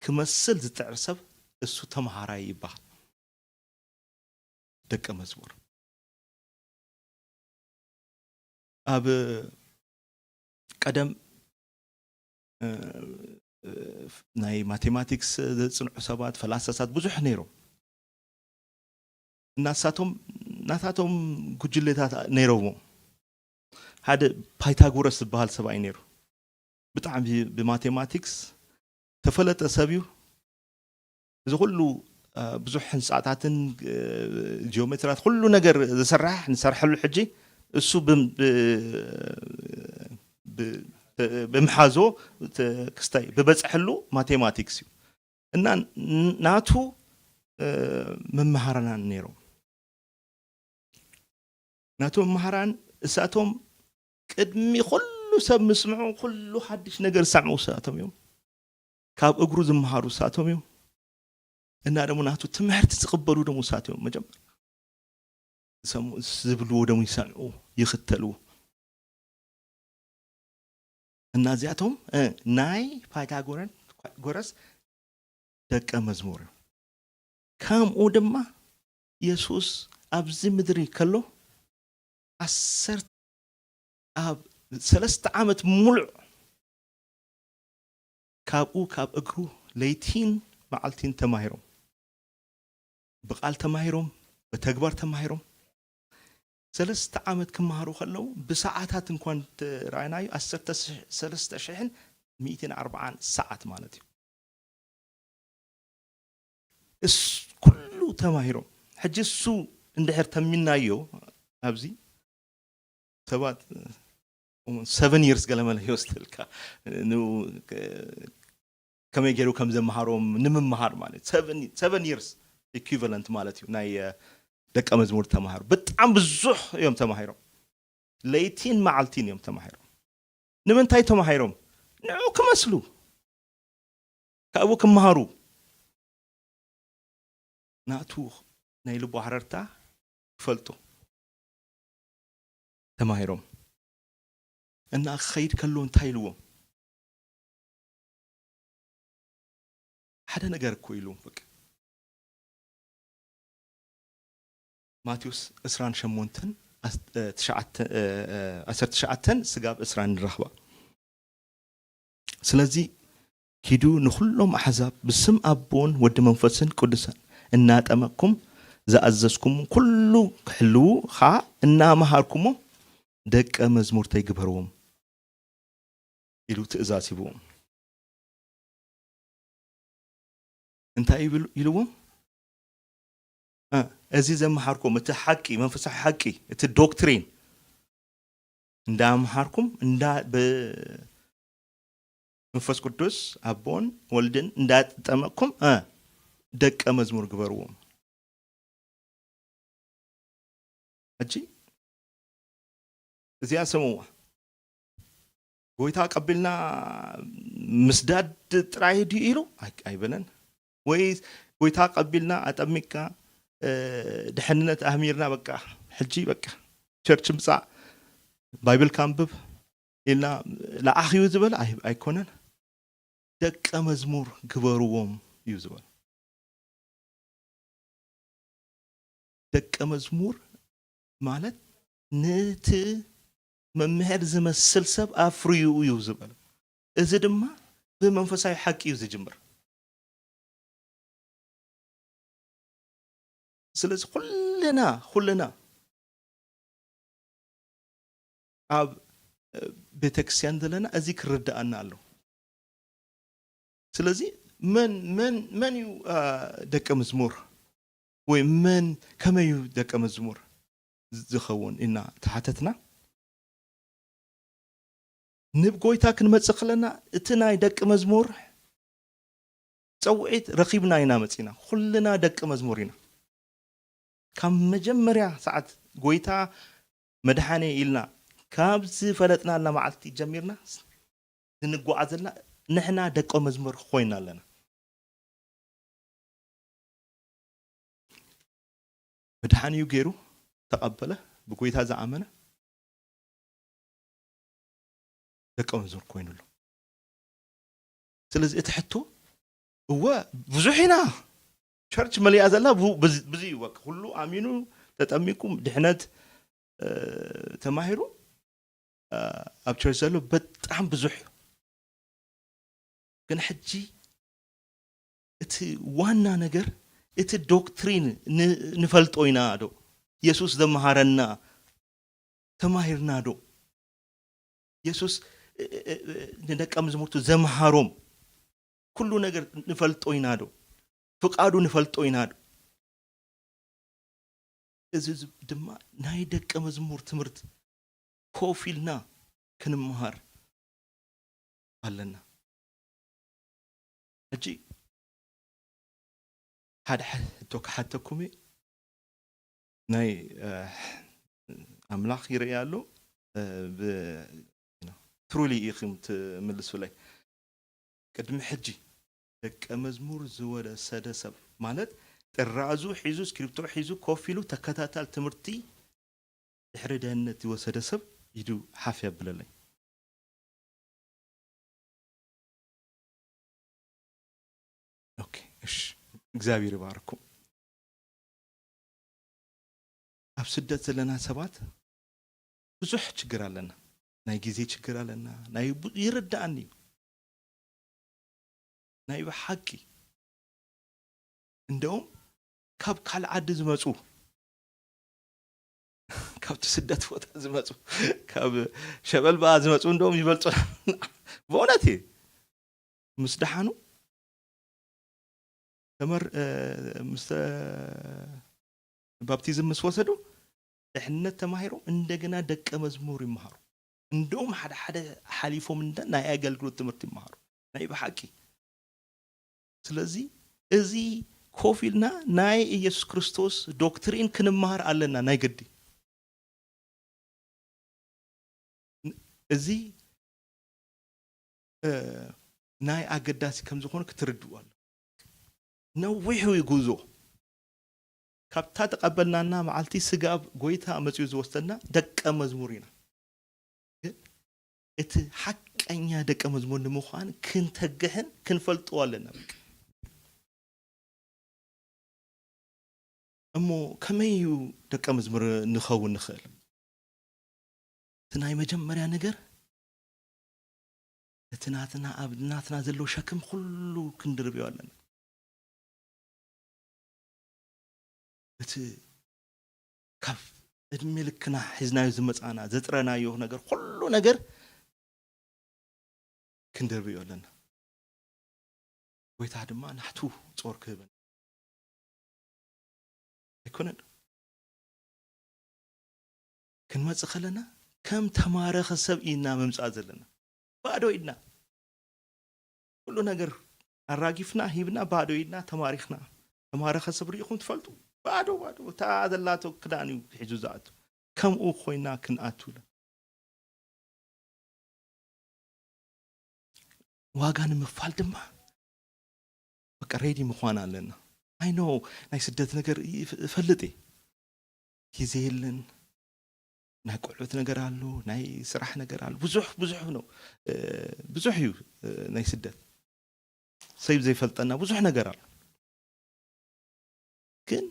ክመስል ዝጽዕር ሰብ፣ እሱ ተምሃራይ ይበሃል። ደቀ መዝሙር። ኣብ ቀደም፣ እ፣ እ፣ ናይ ማቴማቲክስ ዘጽንዑ ሰባት፣ ፈላሰሳት ብዙሕ ነይሮም። እናሳቶም ናታቶም ጉጅሌታት ነይሮሞ። ሓደ ፓይታጎረስ ዝበሃል ሰብኣይ ነይሩ። ብጣዕሚ ብማቴማቲክስ ተፈለጠ ሰብ እዩ። እዚ ኩሉ፣ እ፣ ብዙሕ ህንፃታትን፣ እ፣ ጂኦሜትሪያት ኩሉ ነገር ዝስራሕ፣ ንሰርሐሉ ሕጂ እሱ ብ-፣ ብ-፣ ብ-፣ ብምሓዞ ተ-፣ ክስታይ ብበፅሐሉ ማቴማቲክስ እዩ። እና ን-፣ ናቱ፣ እ፣ መምሃራናን ነይሮም። ናቱ መምሃራን እሳቶም ቅድሚ ኩሉ ሰብ ምስምዑ ኩሉ ሓድሽ ነገር ዝሰምዑ እሳቶም እዮም። ካብ እግሩ ዝመሃሩ እሳቶም እዮም። እና ደሞ ናቱ ትምህርቲ ዝቕበሉ ደሞ እሳቶም እዮም። መጀመርያ ዝሰምዑ፣ ዝብልዎ ደሞ ይሰምዑ፣ ይኽተልዎ። እና እዚኣቶም ናይ ፓይታጎረን ጎረስ ደቀ መዝሙር እዮም። ከምኡ ድማ የሱስ ኣብዚ ምድሪ ከሎ ዓሰርተ ኣብ ሰለስተ ዓመት ሙሉእ ካብኡ ካብ እግሩ ለይቲን መዓልቲን ተማሂሮም፣ ብቃል ተማሂሮም፣ ብተግባር ተማሂሮም። ሰለስተ ዓመት ክመሃሩ ከለዉ ብሰዓታት እንኳን ተራእናዩ ዓሰርተ ሰለስተ ሽሕን ሚእትን ኣርባዓን ሰዓት ማለት እዩ። እስ ኩሉ ተማሂሮም። ሕጂ እሱ እንድሕር ተሚናዮ ኣብዚ ሰባት ሰቨን ይርስ ገለመለ ይወስደልካ። ንኡ ከ- ከመይ ገይሩ ከም ዘመሃሮም ንምምሃር ማለት ሰቨን ይርስ ኢኩቨለንት ማለት እዩ። ናይ ደቀ መዝሙር ተማሃሩ ብጣዕሚ ብዙሕ እዮም ተማሂሮም። ለይቲን መዓልቲን እዮም ተማሂሮም። ንምንታይ ተማሂሮም? ንዑ ክመስሉ፣ ካብኡ ክመሃሩ። ናቱ ናይ ልቡ ሃረርታ ክፈልጡ ተማሂሮም። እና ክኸይድ ከሎ እንታይ ኢልዎም? ሓደ ነገር እኮ ኢልዎም። በቃ ማቴዎስ ዕስራን ሸሞንተን ዓሰርተ ትሽዓተን ስጋብ ዕስራን ንረኽባ። ስለዚ ኪዱ ንኹሎም ኣሕዛብ ብስም ኣቦን ወዲ መንፈስን ቅዱሳን እናጠመቅኩም ዝኣዘዝኩም ኩሉ ክሕልዉ ኸዓ እናመሃርኩሞ ደቀ መዝሙርተይ ግበርዎም ኢሉ ትእዛዝ ሂብዎም። እንታይ ይብል ኢልዎም? እዚ ዘመሃርኩም እቲ ሓቂ መንፈሳዊ ሓቂ እቲ ዶክትሪን እንዳምሃርኩም እንዳ ብመንፈስ ቅዱስ ኣቦን ወልድን እንዳጠመቅኩም ደቀ መዝሙር ግበርዎም። ሕጂ እዚኣ ስምዋ። ጎይታ ቀቢልና ምስዳድ ጥራይ ድዩ ኢሉ ኣይበለን። ወይ ጎይታ ቀቢልና ኣጠሚቅካ ድሕንነት ኣህሚርና በቃ ሕጂ በቃ ቸርች ምፃእ ባይብል ካንብብ ኢልና ለኣኽ እዩ ዝበለ ኣይኮነን። ደቀ መዝሙር ግበርዎም እዩ ዝበለ። ደቀ መዝሙር ማለት ነቲ መምህር ዝመስል ሰብ ኣፍርዩ እዩ ዝበለ። እዚ ድማ ብመንፈሳዊ ሓቂ እዩ ዝጅምር። ስለዚ ኩልና ኩልና ኣብ ቤተክርስትያን ዘለና እዚ ክርዳኣና ኣሎ። ስለዚ መን መን መን እዩ ደቀ መዝሙር ወይ መን ከመይ እዩ ደቀ መዝሙር ዝኸውን ኢና ተሓተትና። ንብ ጎይታ ክንመጽእ ከለና እቲ ናይ ደቂ መዝሙር ጸውዒት ረኺብና ኢና መጺና። ኩልና ደቂ መዝሙር ኢና። ካብ መጀመርያ ሰዓት ጎይታ መድሓኔ ኢልና ካብ ዝፈለጥናላ መዓልቲ ጀሚርና እንጓዓዘልና ንሕና ደቀ መዝሙር ኮይና ኣለና። መድሓኒኡ ገይሩ ተቐበለ፣ ብጎይታ ዝኣመነ ደቀ መዝሙር ኮይኑ ኣሎ። ስለዚ እቲ ሕቶ እወ ብዙሕ ኢና፣ ቸርች መሊኣ ዘላ ብዙ እዩ። ኩሉ ኣሚኑ ተጠሚቁ ድሕነት ተማሂሩ ኣብ ቸርች ዘሎ በጣም ብዙሕ እዩ። ግን ሕጂ እቲ ዋና ነገር እቲ ዶክትሪን ንፈልጦ ኢና ዶ? የሱስ ዘመሃረና ተማሂርና ዶ? የሱስ ንደቀ መዝሙርቱ ዘምሃሮም ኩሉ ነገር ንፈልጦ ኢና ዶ? ፍቃዱ ንፈልጦ ኢና ዶ? እዚ ድማ ናይ ደቀ መዝሙር ትምህርት ኮፍ ኢልና ክንምሃር ኣለና። ሕጂ ሓደ ሕቶ ክሓተኩም እየ። ናይ ኣምላኽ ይርእያ ኣሎ። ትሩሊ ኢኹም ትምልሱለይ። ቅድሚ ሕጂ ደቀ መዝሙር ዝወሰደ ሰብ ማለት ጥራዙ ሒዙ ስክሪፕቶ ሒዙ ኮፍ ኢሉ ተከታታል ትምህርቲ ድሕሪ ድህነት ዝወሰደ ሰብ ኢዱ ሓፍ የብለለይ። ኦኬ፣ እሺ፣ እግዚኣብሔር ይባርኩም። ኣብ ስደት ዘለና ሰባት ብዙሕ ችግር ኣለና። ናይ ግዜ ችግር ኣለና። ናይ ቡ-፣ ይርዳኣኒ እዩ። ናይ ብሓቂ እንደውም ካብ ካልእ ዓዲ ዝመጹ፣ ካብቲ ስደት ቦታ ዝመጹ፣ ካብ ሸበል በኣ ዝመጹ እንደውም ይበልጹ። ብእውነት እዩ። ምስ ደሓኑ ተመር-፣ እ፣ ምስ ተ-፣ ባፕቲዝም ምስ ወሰዱ ድሕነት ተማሂሮም እንደገና ደቀ መዝሙር ይመሃሩ። እንደውም ሓደ ሓደ ሓሊፎም እንዳ ናይ ኣገልግሎት ትምህርቲ ይመሃሩ። ናይ ብሓቂ። ስለዚ እዚ ኮፍ ኢልና ናይ ኢየሱስ ክርስቶስ ዶክትሪን ክንመሃር ኣለና ናይ ግዲ። እዚ፣ እ፣ ናይ ኣገዳሲ ከም ዝኾነ ክትርድኡ ኣሎ። ነዊሕ እዩ ጉዞ። ካብታ ተቐበልናና መዓልቲ ስጋብ ጎይታ መጺኡ ዝወስደና ደቀ መዝሙር ኢና። ግን እቲ ሓቀኛ ደቀ መዝሙር ንምዃን ክንተግህን ክንፈልጦ ኣለና። በቃ። እሞ ከመይ እዩ ደቀ መዝሙር ንኸውን ንኽእል? እቲ ናይ መጀመርያ ነገር፣ እቲ ናትና፣ ኣብ ናትና ዘሎ ሸክም ኩሉ ክንድርብዮ ኣለና። እቲ ካብ ዕድሜ ልክና ሒዝናዮ ዝመጻና፣ ዘጥረናዮ ነገር፣ ኩሉ ነገር ክንደርብዮ ኣለና። ጎይታ ድማ ናሕቱ ጾር ክህበን ኣይኮነን። ክንመጽእ ከለና ከም ተማረኸ ሰብ ኢና ምምጻእ ዘለና። ባዶ ኢድና። ኩሉ ነገር ኣራጊፍና፣ ሂብና፣ ባዶ ኢድና ተማሪኽና። ተማረኸ ሰብ ርኢኹም ትፈልጡ? ባዶ፣ ባዶ። እታ ዘላቶ ክዳን እዩ ሒዙ ዝኣቱ። ከምኡ ኮይና ክንኣቱ ኢለን። ዋጋ ንምኽፋል ድማ በቃ ሬዲ ምዃን ኣለና። ኣይ ኖ፣ ናይ ስደት ነገር ይፍ-፣ እፈልጥ እየ። ግዜ የለን፣ ናይ ቆልዑት ነገር ኣሎ፣ ናይ ስራሕ ነገር ኣሎ። ብዙሕ፣ ብዙሕ ነው። እ፣ ብዙሕ እዩ፣ እ፣ ናይ ስደት። ሰብ ዘይፈልጠና ብዙሕ ነገር ኣሎ። ግን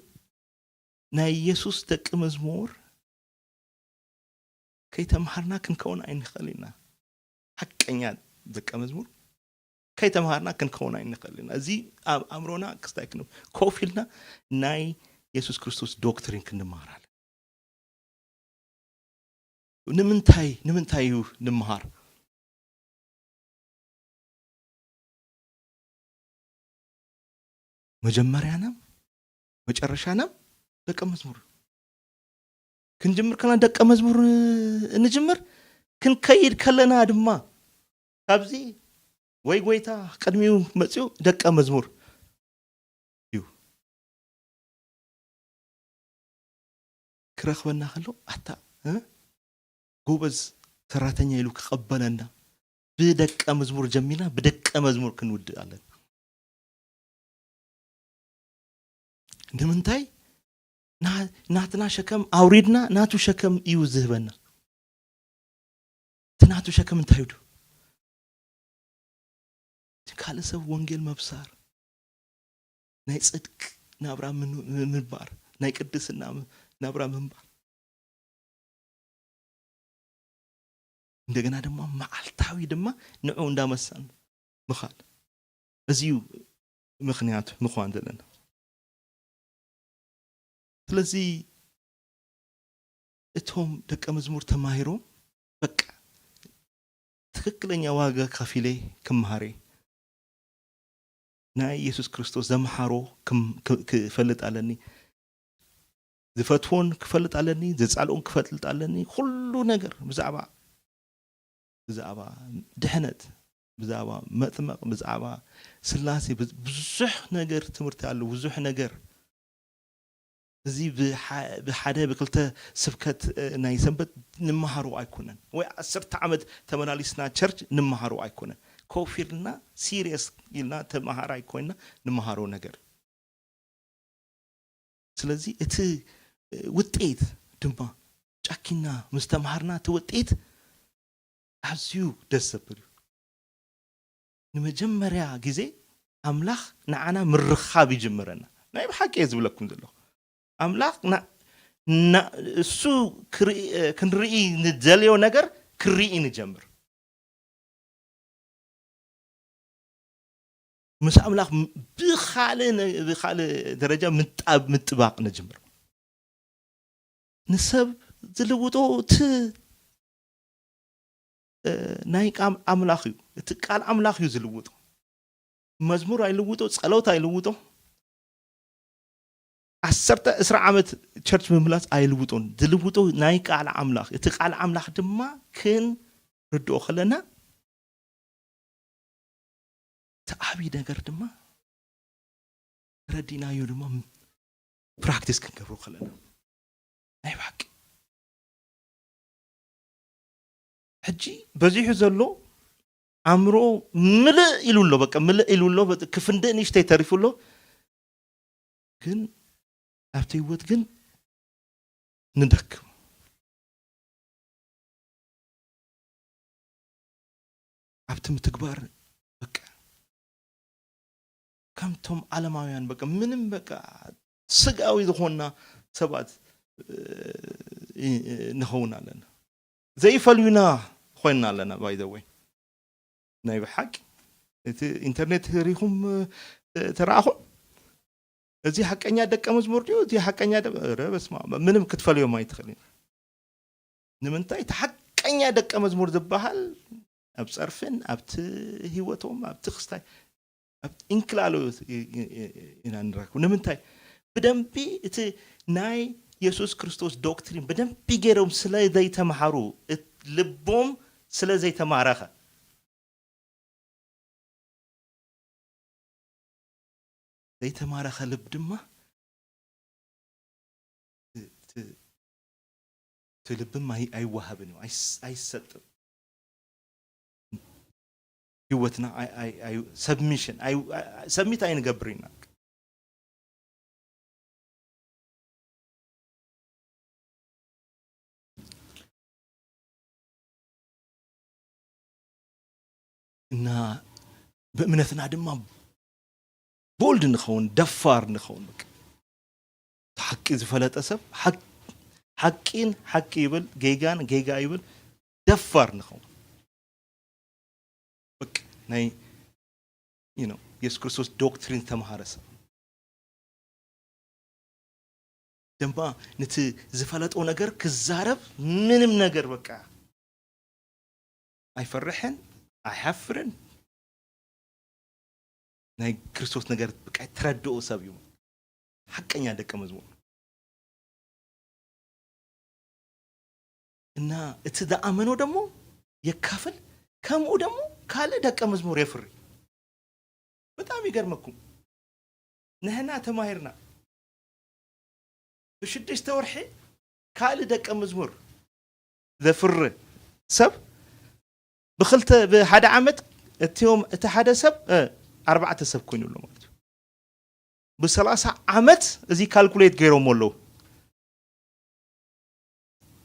ናይ ኢየሱስ ደቂ መዝሙር ከይተምሃርና ክንከውን ኣይንኽእል ኢና። ሓቀኛ ደቀ መዝሙር ከይተምሃርና ክንከውን ኣይንኽእል ኢና። እዚ ኣብ ኣእምሮና ክስታይ ክንብል፣ ኮፍ ኢልና ናይ የሱስ ክርስቶስ ዶክትሪን ክንመሃር ኣለና። ንምንታይ፣ ንምንታይ እዩ ንምሃር? መጀመርያናም መጨረሻናም ደቀ መዝሙር። ክንጅምር ከለና ደቀ መዝሙር እንጅምር፣ ክንከይድ ከለና ድማ ካብዚ ወይ ጎይታ ቅድሚኡ መጺኡ ደቀ መዝሙር እዩ። ክረኽበና ከሎ፣ ኣታ፣ እ? ጎበዝ ሰራተኛ ኢሉ ክቐበለና፣ ብደቀ መዝሙር ጀሚርና ብደቀ መዝሙር ክንውድእ ኣለና። ንምንታይ? ና-፣ ናትና ሸከም ኣውሪድና ናቱ ሸከም እዩ ዝህበና። እቲ ናቱ ሸከም እንታይ እዩ? እቲ ካልእ ሰብ ወንጌል መብሳር፣ ናይ ጽድቅ ናብራ ምን-፣ ምንባር፣ ናይ ቅድስና ም-፣ ናብራ ምንባር። እንደገና ድማ መዓልታዊ ድማ ንዑ እንዳመሳን ምኻድ። እዚ እዩ ምኽንያት ምዃን ዘለና። ስለዚ እቶም ደቀ መዝሙር ተማሂሮም፣ በቃ ትክክለኛ ዋጋ ከፊለ ክመሃር እየ። ናይ ኢየሱስ ክርስቶስ ዘምሓሮ ክም-፣ ክ-፣ ክፈልጥ ኣለኒ። ዝፈትዎን ክፈልጥ ኣለኒ፣ ዘጻልኦን ክፈልጥ ኣለኒ። ኩሉ ነገር ብዛዕባ፣ ብዛዕባ ድሕነት፣ ብዛዕባ መጥመቕ፣ ብዛዕባ ስላሴ፣ ብዝ-፣ ብዙሕ ነገር ትምህርቲ ኣሎ፣ ብዙሕ ነገር። እዚ ብሓ-፣ ብሓደ ብክልተ ስብከት፣ እ፣ ናይ ሰንበት ንምሃሮ ኣይኮነን፣ ወይ ዓሰርተ ዓመት ተመላሊስና ቸርች ንምሃሮ ኣይኮነን። ኮፍ ኢልና ሲሪየስ ኢልና ተመሃራይ ኮይና ንምሃሮ ነገር። ስለዚ እቲ፣ እ፣ ውጤት ድማ ጨኪና ምስ ተምሃርና እቲ ውፅኢት ኣዝዩ ደስ ዘብል እዩ። ንመጀመርያ ግዜ ኣምላኽ ንዓና ምርኻብ ይጅምረና። ናይ ብሓቂ እየ ዝብለኩም ዘለኹ። ኣምላኽ ና- ና- እሱ ክርኢ- ክንርኢ ንደልዮ ነገር ክርኢ ንጀምር። ምስ ኣምላኽ ም- ብኻልእ ነ- ብኻልእ ደረጃ ምጣብ ምጥባቕ ንጅምር። ንሰብ ዝልውጦ እቲ ናይ ቃል ኣምላኽ እዩ። እቲ ቃል ኣምላኽ እዩ ዝልውጦ። መዝሙር ኣይልውጦ፣ ጸሎት ኣይልውጦ። ዓሰርተ ዕስራ ዓመት ቸርች ምምላስ ኣይልውጦን። ዝልውጦ ናይ ቃል ኣምላኽ። እቲ ቃል ኣምላኽ ድማ ክንርድኦ ከለና እቲ ዓብዪ ነገር ድማ ተረዲናዮ ድማ ፕራክቲስ ክንገብሮ ከለና ናይ ብሓቂ ሕጂ በዚሑ ዘሎ ኣእምሮ ምልእ ኢሉ ኣሎ። በቃ ምልእ ኢሉ ኣሎ። በ- ክፍንድእ ንእሽተይ ተሪፉ ኣሎ። ግን ኣብቲ ህይወት ግን ንደክም። ኣብቲ ምትግባር በቃ ከምቶም ዓለማውያን በቃ ምንም በቃ ስጋዊ ዝኾንና ሰባት ንኸውን ኣለና። ዘይፈልዩና ኮይንና ኣለና። ባይ ዘ ወይ ናይ ብሓቂ እቲ ኢንተርኔት ሪኹም ተረኣኹም እዚ ሓቀኛ ደቀ መዝሙር ድዩ? እዚ ሓቀኛ ደ- ኧረ በስመ ኣብ። ምንም ክትፈልዮም ኣይትኽእልን። ንምንታይ? እቲ ሓቀኛ ደቀ መዝሙር ዝበሃል ኣብ ጸርፍን ኣብቲ ህይወቶም ኣብቲ ክስታይ ኣብ እንክላሎ ኢና ንረክቡ። ንምንታይ? ብደንቢ እቲ ናይ የሱስ ክርስቶስ ዶክትሪን ብደንቢ ገይሮም ስለ ዘይተምሃሩ፣ እት- ልቦም ስለ ዘይተማረኸ። ዘይተማረኸ ልብ ድማ እቲ እቲ ልብም ኣይ- ኣይወሃብን እዩ፣ ኣይስ- ኣይሰጥም። ህይወትና ኣይ- ኣይ- ኣይ- ሰብሚሽን ኣይ- ኣይ- ሰብሚት ኣይንገብር ኢና። እና ብእምነትና ድማ ቦልድ ንኸውን፣ ደፋር ንኸውን። በቃ እቲ ሓቂ ዝፈለጠ ሰብ ሓቅ- ሓቂን ሓቂ ይብል፣ ጌጋን ጌጋ ይብል፣ ደፋር ንኸውን። በቃ ናይ you know የሱስ ክርስቶስ ዶክትሪን ዝተምሃረ ሰብ ደንባ ነቲ ዝፈለጦ ነገር ክዛረብ ምንም ነገር በቃ ኣይፈርሕን ኣይሓፍርን። ናይ ክርስቶስ ነገር በቃ ተረድኦ ሰብ እዩ። ሓቀኛ ደቀ መዝሙር እና እቲ ዝኣመኖ ደሞ የካፍል፣ ከምኡ ደሞ ካልእ ደቀ መዝሙር የፍሪ። በጣም ይገርመኩም፣ ንሕና ተማሂርና ብሽዱሽተ ወርሒ ካልእ ደቀ መዝሙር ዘፍሪ ሰብ ብክልተ ብሓደ ዓመት እቲኦም እቲ ሓደ ሰብ እ፣ ኣርባዕተ ሰብ ኮይኑ ኣሎ ማለት እዩ። ብሰላሳ ዓመት እዚ ካልኩሌት ገይሮም ኣለዉ።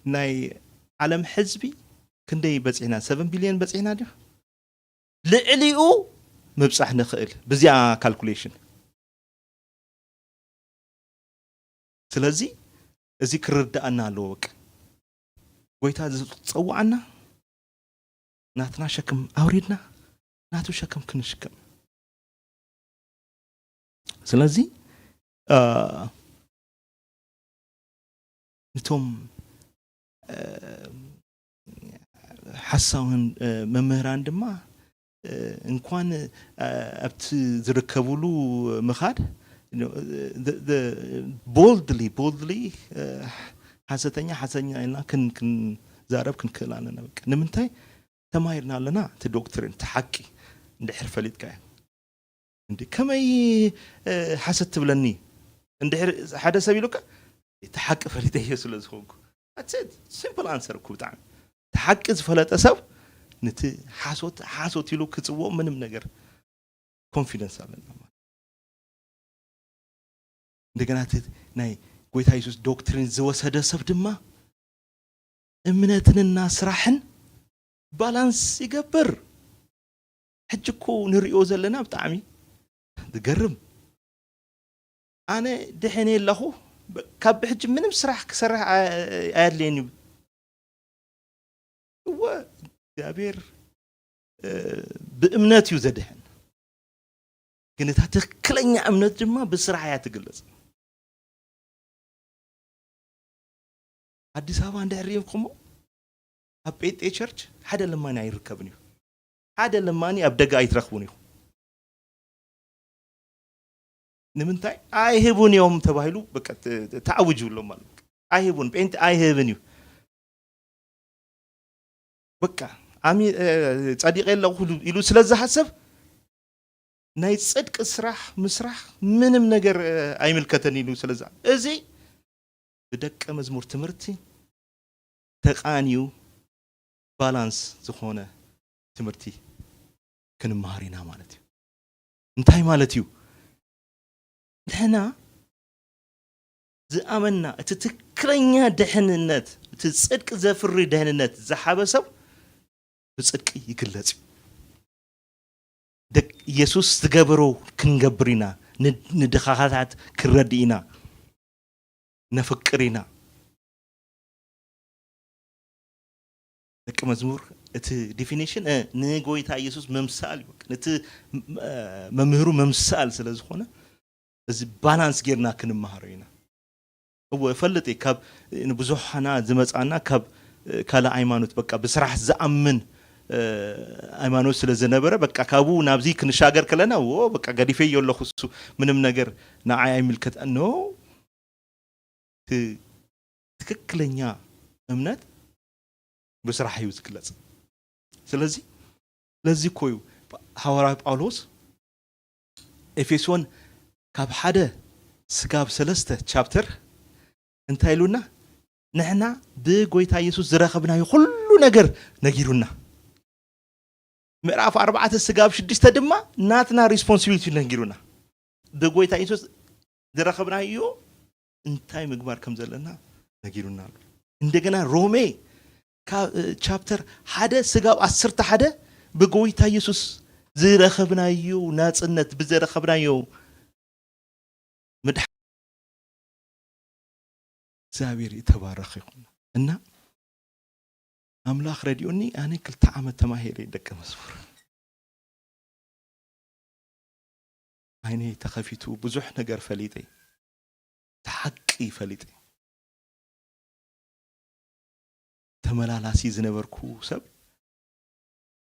ናይ ዓለም ሕዝቢ ክንደይ በፂሕና? ሰቨን ቢልዮን በፂሕና ድዩ? ልዕሊኡ ምብፃሕ ንኽእል ብዚኣ ካልኩሌሽን። ስለዚ እዚ ክርድኣና ኣለዎ። በቃ ጎይታ ዝፀውዓና ናትና ሸክም ኣውሪድና ናቱ ሸክም ክንሽከም። ስለዚ እ፣ ንቶም እ፣ ሓሳውን እ፣ መምህራን ድማ እ፣ እንኳን እ፣ ኣብቲ ዝርከብሉ ምኻድ ቦልድሊ ቦልድሊ ሓሰተኛ ሓሰተኛ ኢልና ክን- ክንዛረብ ክንክእል ኣለና። በቃ ንምንታይ? ተማሂርና ኣለና። እቲ ዶክትሪን እቲ ሓቂ እንድሕር ፈሊጥካዮ እንዲ ከመይ እ፣ ሓሰት ትብለኒ እንድሕር ሓደ ሰብ ኢሉካ እቲ ሓቂ ፈሊጠዮ ስለ ዝኾንኩ። ሲምፕል ኣንሰር እኮ ብጣዕሚ። እቲ ሓቂ ዝፈለጠ ሰብ ነቲ ሓሶት ሓሶት ኢሉ ክፅውኦ ምንም ነገር ኮንፊደንስ ኣለና ማለት። እንደገና እቲ ናይ ጎይታ የሱስ ዶክትሪን ዝወሰደ ሰብ ድማ እምነትንና ስራሕን ባላንስ ይገብር። ሕጂ እኮ ንሪኦ ዘለና ብጣዕሚ ዝገርም። ኣነ ድሕን ኣለኹ፣ ካብ ብሕጂ ምንም ስራሕ ክሰርሕ ኣየድልየን እዩ። እወ እግዚኣብሔር ብእምነት እዩ ዘድሕን። ግን እታ ትክክለኛ እምነት ድማ ብስራሕ እያ ትግለጽ። ኣዲስ ኣበባ እንድሕር ሪኢኹሞ ኣብ ጴንጤ ቸርች ሓደ ለማኒ ኣይርከብን እዩ። ሓደ ለማኒ ኣብ ደገ ኣይትረኽቡን እዩ። ንምንታይ? ኣይህቡን እዮም ተባሂሉ በቃ ተዓውጅ ብሎም ማለት ኣይህቡን፣ ጴንጤ ኣይህብን እዩ። በቃ ኣሚ ጸዲቀ ኣለኹ ኢሉ ስለ ዝሓሰብ ናይ ጽድቂ ስራሕ ምስራሕ ምንም ነገር ኣይምልከተን ኢሉ ስለ እዚ ብደቀ መዝሙር ትምህርቲ ተቃንዩ ባላንስ ዝኾነ ትምህርቲ ክንመሃር ኢና ማለት እዩ። እንታይ ማለት እዩ? ንሕና ዝኣመና እቲ ትክክለኛ ድሕንነት፣ እቲ ጽድቂ ዘፍሪ ድሕንነት ዝሓበ ሰብ ብጽድቂ ይግለጽ እዩ። ደቂ ኢየሱስ ዝገበሮ ክንገብር ኢና። ንድኻታት ክንረድእ ኢና። ነፍቅር ኢና። ደቂ መዝሙር እቲ ዲፊኒሽን ንጎይታ ኢየሱስ መምሳል እዩ። ነቲ መምህሩ መምሳል ስለ ዝኾነ እዚ ባላንስ ጌርና ክንመሃሮ ኢና። እወ እፈልጥ እየ ካብ ንብዙሓና ዝመፃና ካብ ካልእ ሃይማኖት በቃ ብስራሕ ዝኣምን ሃይማኖት ስለ ዝነበረ በቃ ካብኡ ናብዚ ክንሻገር ከለና ዎ በቃ ገዲፈዮ ኣለኹ እሱ ምንም ነገር ንዓይ ኣይምልከት ኖ ትክክለኛ እምነት ብስራሕ እዩ ዝግለጽ። ስለዚ ስለዚ እኮ እዩ ሃዋርያ ጳውሎስ ኤፌሶን ካብ ሓደ ስጋብ ሰለስተ ቻፕተር እንታይ ኢሉና? ንሕና ብጎይታ ኢየሱስ ዝረኸብናዮ ኩሉ ነገር ነጊሩና። ምዕራፍ ኣርባዕተ ስጋብ ሽዱሽተ ድማ ናትና ሪስፖንሲቢሊቲ ነጊሩና። ብጎይታ ኢየሱስ ዝረኸብናዮ እንታይ ምግባር ከም ዘለና ነጊሩና ኣሎ። እንደገና ሮሜ ቻፕተር ሓደ ስጋብ ዓሰርተ ሓደ ብጎይታ ኢየሱስ ዝረኸብናዮ ናጽነት ብዝረኸብናዮ ምድሓ እግዚኣብሔር የተባረኸ ይኹን እና ኣምላኽ ረድኡኒ ኣነ ክልተ ዓመት ተማሂረ ደቀ መዝሙር ዓይነይ ተኸፊቱ ብዙሕ ነገር ፈሊጠ ሓቂ ፈሊጠ ተመላላሲ ዝነበርኩ ሰብ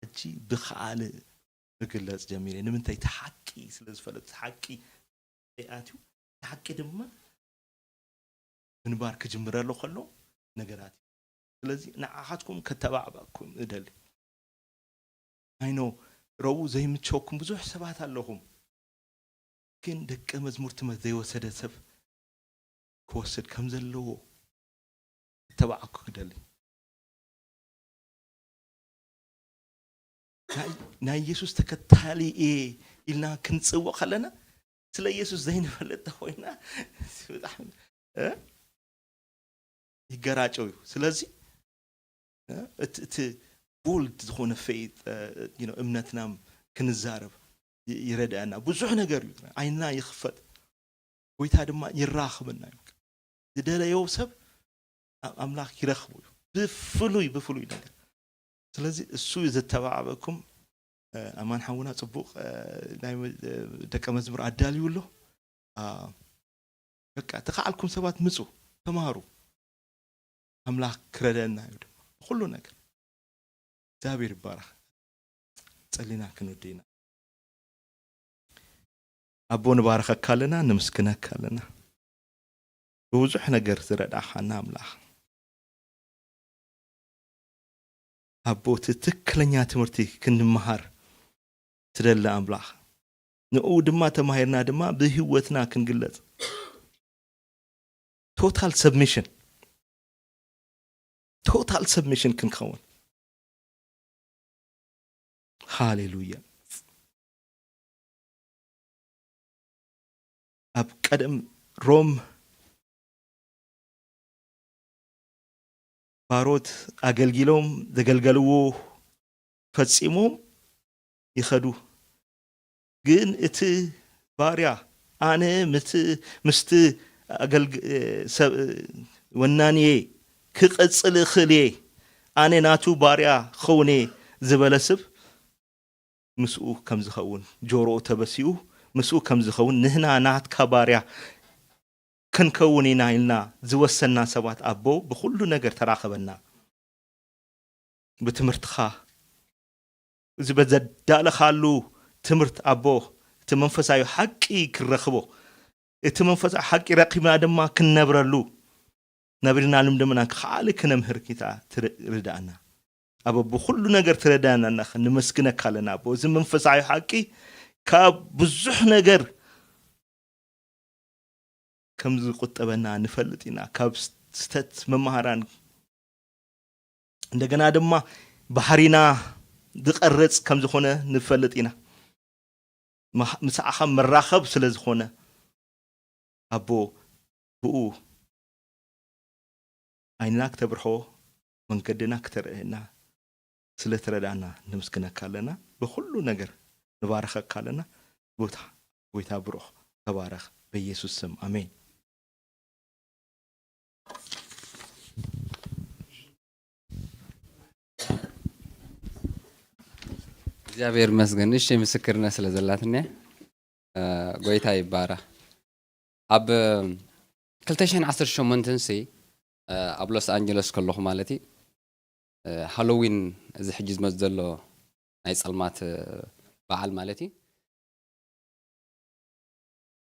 ሕጂ ብኸኣል ክግለጽ ጀሚረ ንምንታይ እቲ ሓቂ ስለ ዝፈለጥ ሓቂ ኣትዩ ሓቂ ድማ ምንባር ክጅምረሉ ከሎ ነገራት እዩ ስለዚ ንዓኻትኩም ከተባዕባኩም እደሊ ኣይኖ ረቡ ዘይምቸወኩም ብዙሕ ሰባት ኣለኹም ግን ደቀ መዝሙር ትምህርት ዘይወሰደ ሰብ ክወስድ ከም ዘለዎ ተባዕኩ ክደሊ ናይ ኢየሱስ ተከታሊ እየ ኢልና ክንፅውቕ ከለና ስለ ኢየሱስ ዘይንፈልጥ ተኮይና ብጣዕሚ ይገራጨው እዩ ስለዚ እቲ ቦልድ ዝኾነ ፈይት እምነትና ክንዛረብ ይረዳና ብዙሕ ነገር እዩ ዓይንና ይኽፈት ጎይታ ድማ ይራኽበና እዩ ዝደለዮ ሰብ ኣምላኽ ይረኽቡ እዩ ብፍሉይ ብፍሉይ ነገር ስለዚ እሱ ዘተባዕበኩም ኣማን ሓውና ፅቡቕ ደቀ መዝሙር ኣዳልዩ ኣሎ በቃ ተኸዓልኩም ሰባት ምፁ ተማሃሩ ኣምላኽ ክረደና እዩ ድማ ኩሉ ነገር እግዚኣብሔር ይባረኽ ጸሊና ክንወደይና ኣቦ ንባረኸካ ኣለና ንምስክነካ ኣለና ብብዙሕ ነገር ዝረዳእኻና ኣምላኽ ኣቦ እቲ ትክክለኛ ትምህርቲ ክንመሃር ትደሊ ኣምላኽ ንኡ ድማ ተማሂርና ድማ ብህይወትና ክንግለጽ total submission total submission ክንከውን ሃሌሉያ ኣብ ቀደም ሮም ባሮት ኣገልጊሎም ዘገልገልዎ ፈጺሞም ይኸዱ። ግን እቲ ባርያ ኣነ ምት- ምስቲ ኣገልግ- ሰብ ወናንየ ክቐጽል እኽእል እየ ኣነ ናቱ ባርያ ክኸውን እየ ዝበለ ሰብ ምስኡ ከም ዝኸውን ጆሮኡ ተበሲኡ ምስኡ ከም ዝኸውን ንህና ናትካ ባርያ ክንከውን ኢና ኢልና ዝወሰና ሰባት ኣቦ ብኩሉ ነገር ተራኸበና። ብትምህርትኻ እዚ በዘዳለኻሉ ትምህርት ኣቦ እቲ መንፈሳዊ ሓቂ ክረኽቦ እቲ መንፈሳዊ ሓቂ ረኪብና ድማ ክንነብረሉ ነብርና ልምድምና ክዓሊ ክነምህር ጌታ ትርዳእና። ኣቦ ብኩሉ ነገር ትረዳና ነመስግነካ ኣለና ኣቦ። እዚ መንፈሳዊ ሓቂ ካብ ብዙሕ ነገር ከም ዝቁጠበና ንፈልጥ ኢና። ካብ ስተት መማህራን እንደገና ድማ ባህሪና ዝቀርጽ ከም ዝኾነ ንፈልጥ ኢና። ምሳዓኻ መራኸብ ስለ ዝኾነ ኣቦ ብኡ ዓይንና ክተብርሖ መንገድና ክተርእየና ስለ ትረዳና ንምስግነካ ኣለና። ብኩሉ ነገር ንባረኸካ ኣለና። ቦታ ጎይታ ብሩኽ ተባረኽ በኢየሱስ ስም ኣሜን። እግዚኣብሔር ይመስገን። እሺ ምስክርነት ስለ ዘላትኒ ጎይታ ይባረኽ። ኣብ ክልተ ሽሕን ዓሰርተ ሸሞንተን ሲ ኣብ ሎስ ኣንጀለስ ከለኹ ማለት እዩ ሃሎዊን እዚ ሕጂ ዝመፅ ዘሎ ናይ ፀልማት በዓል ማለት እዩ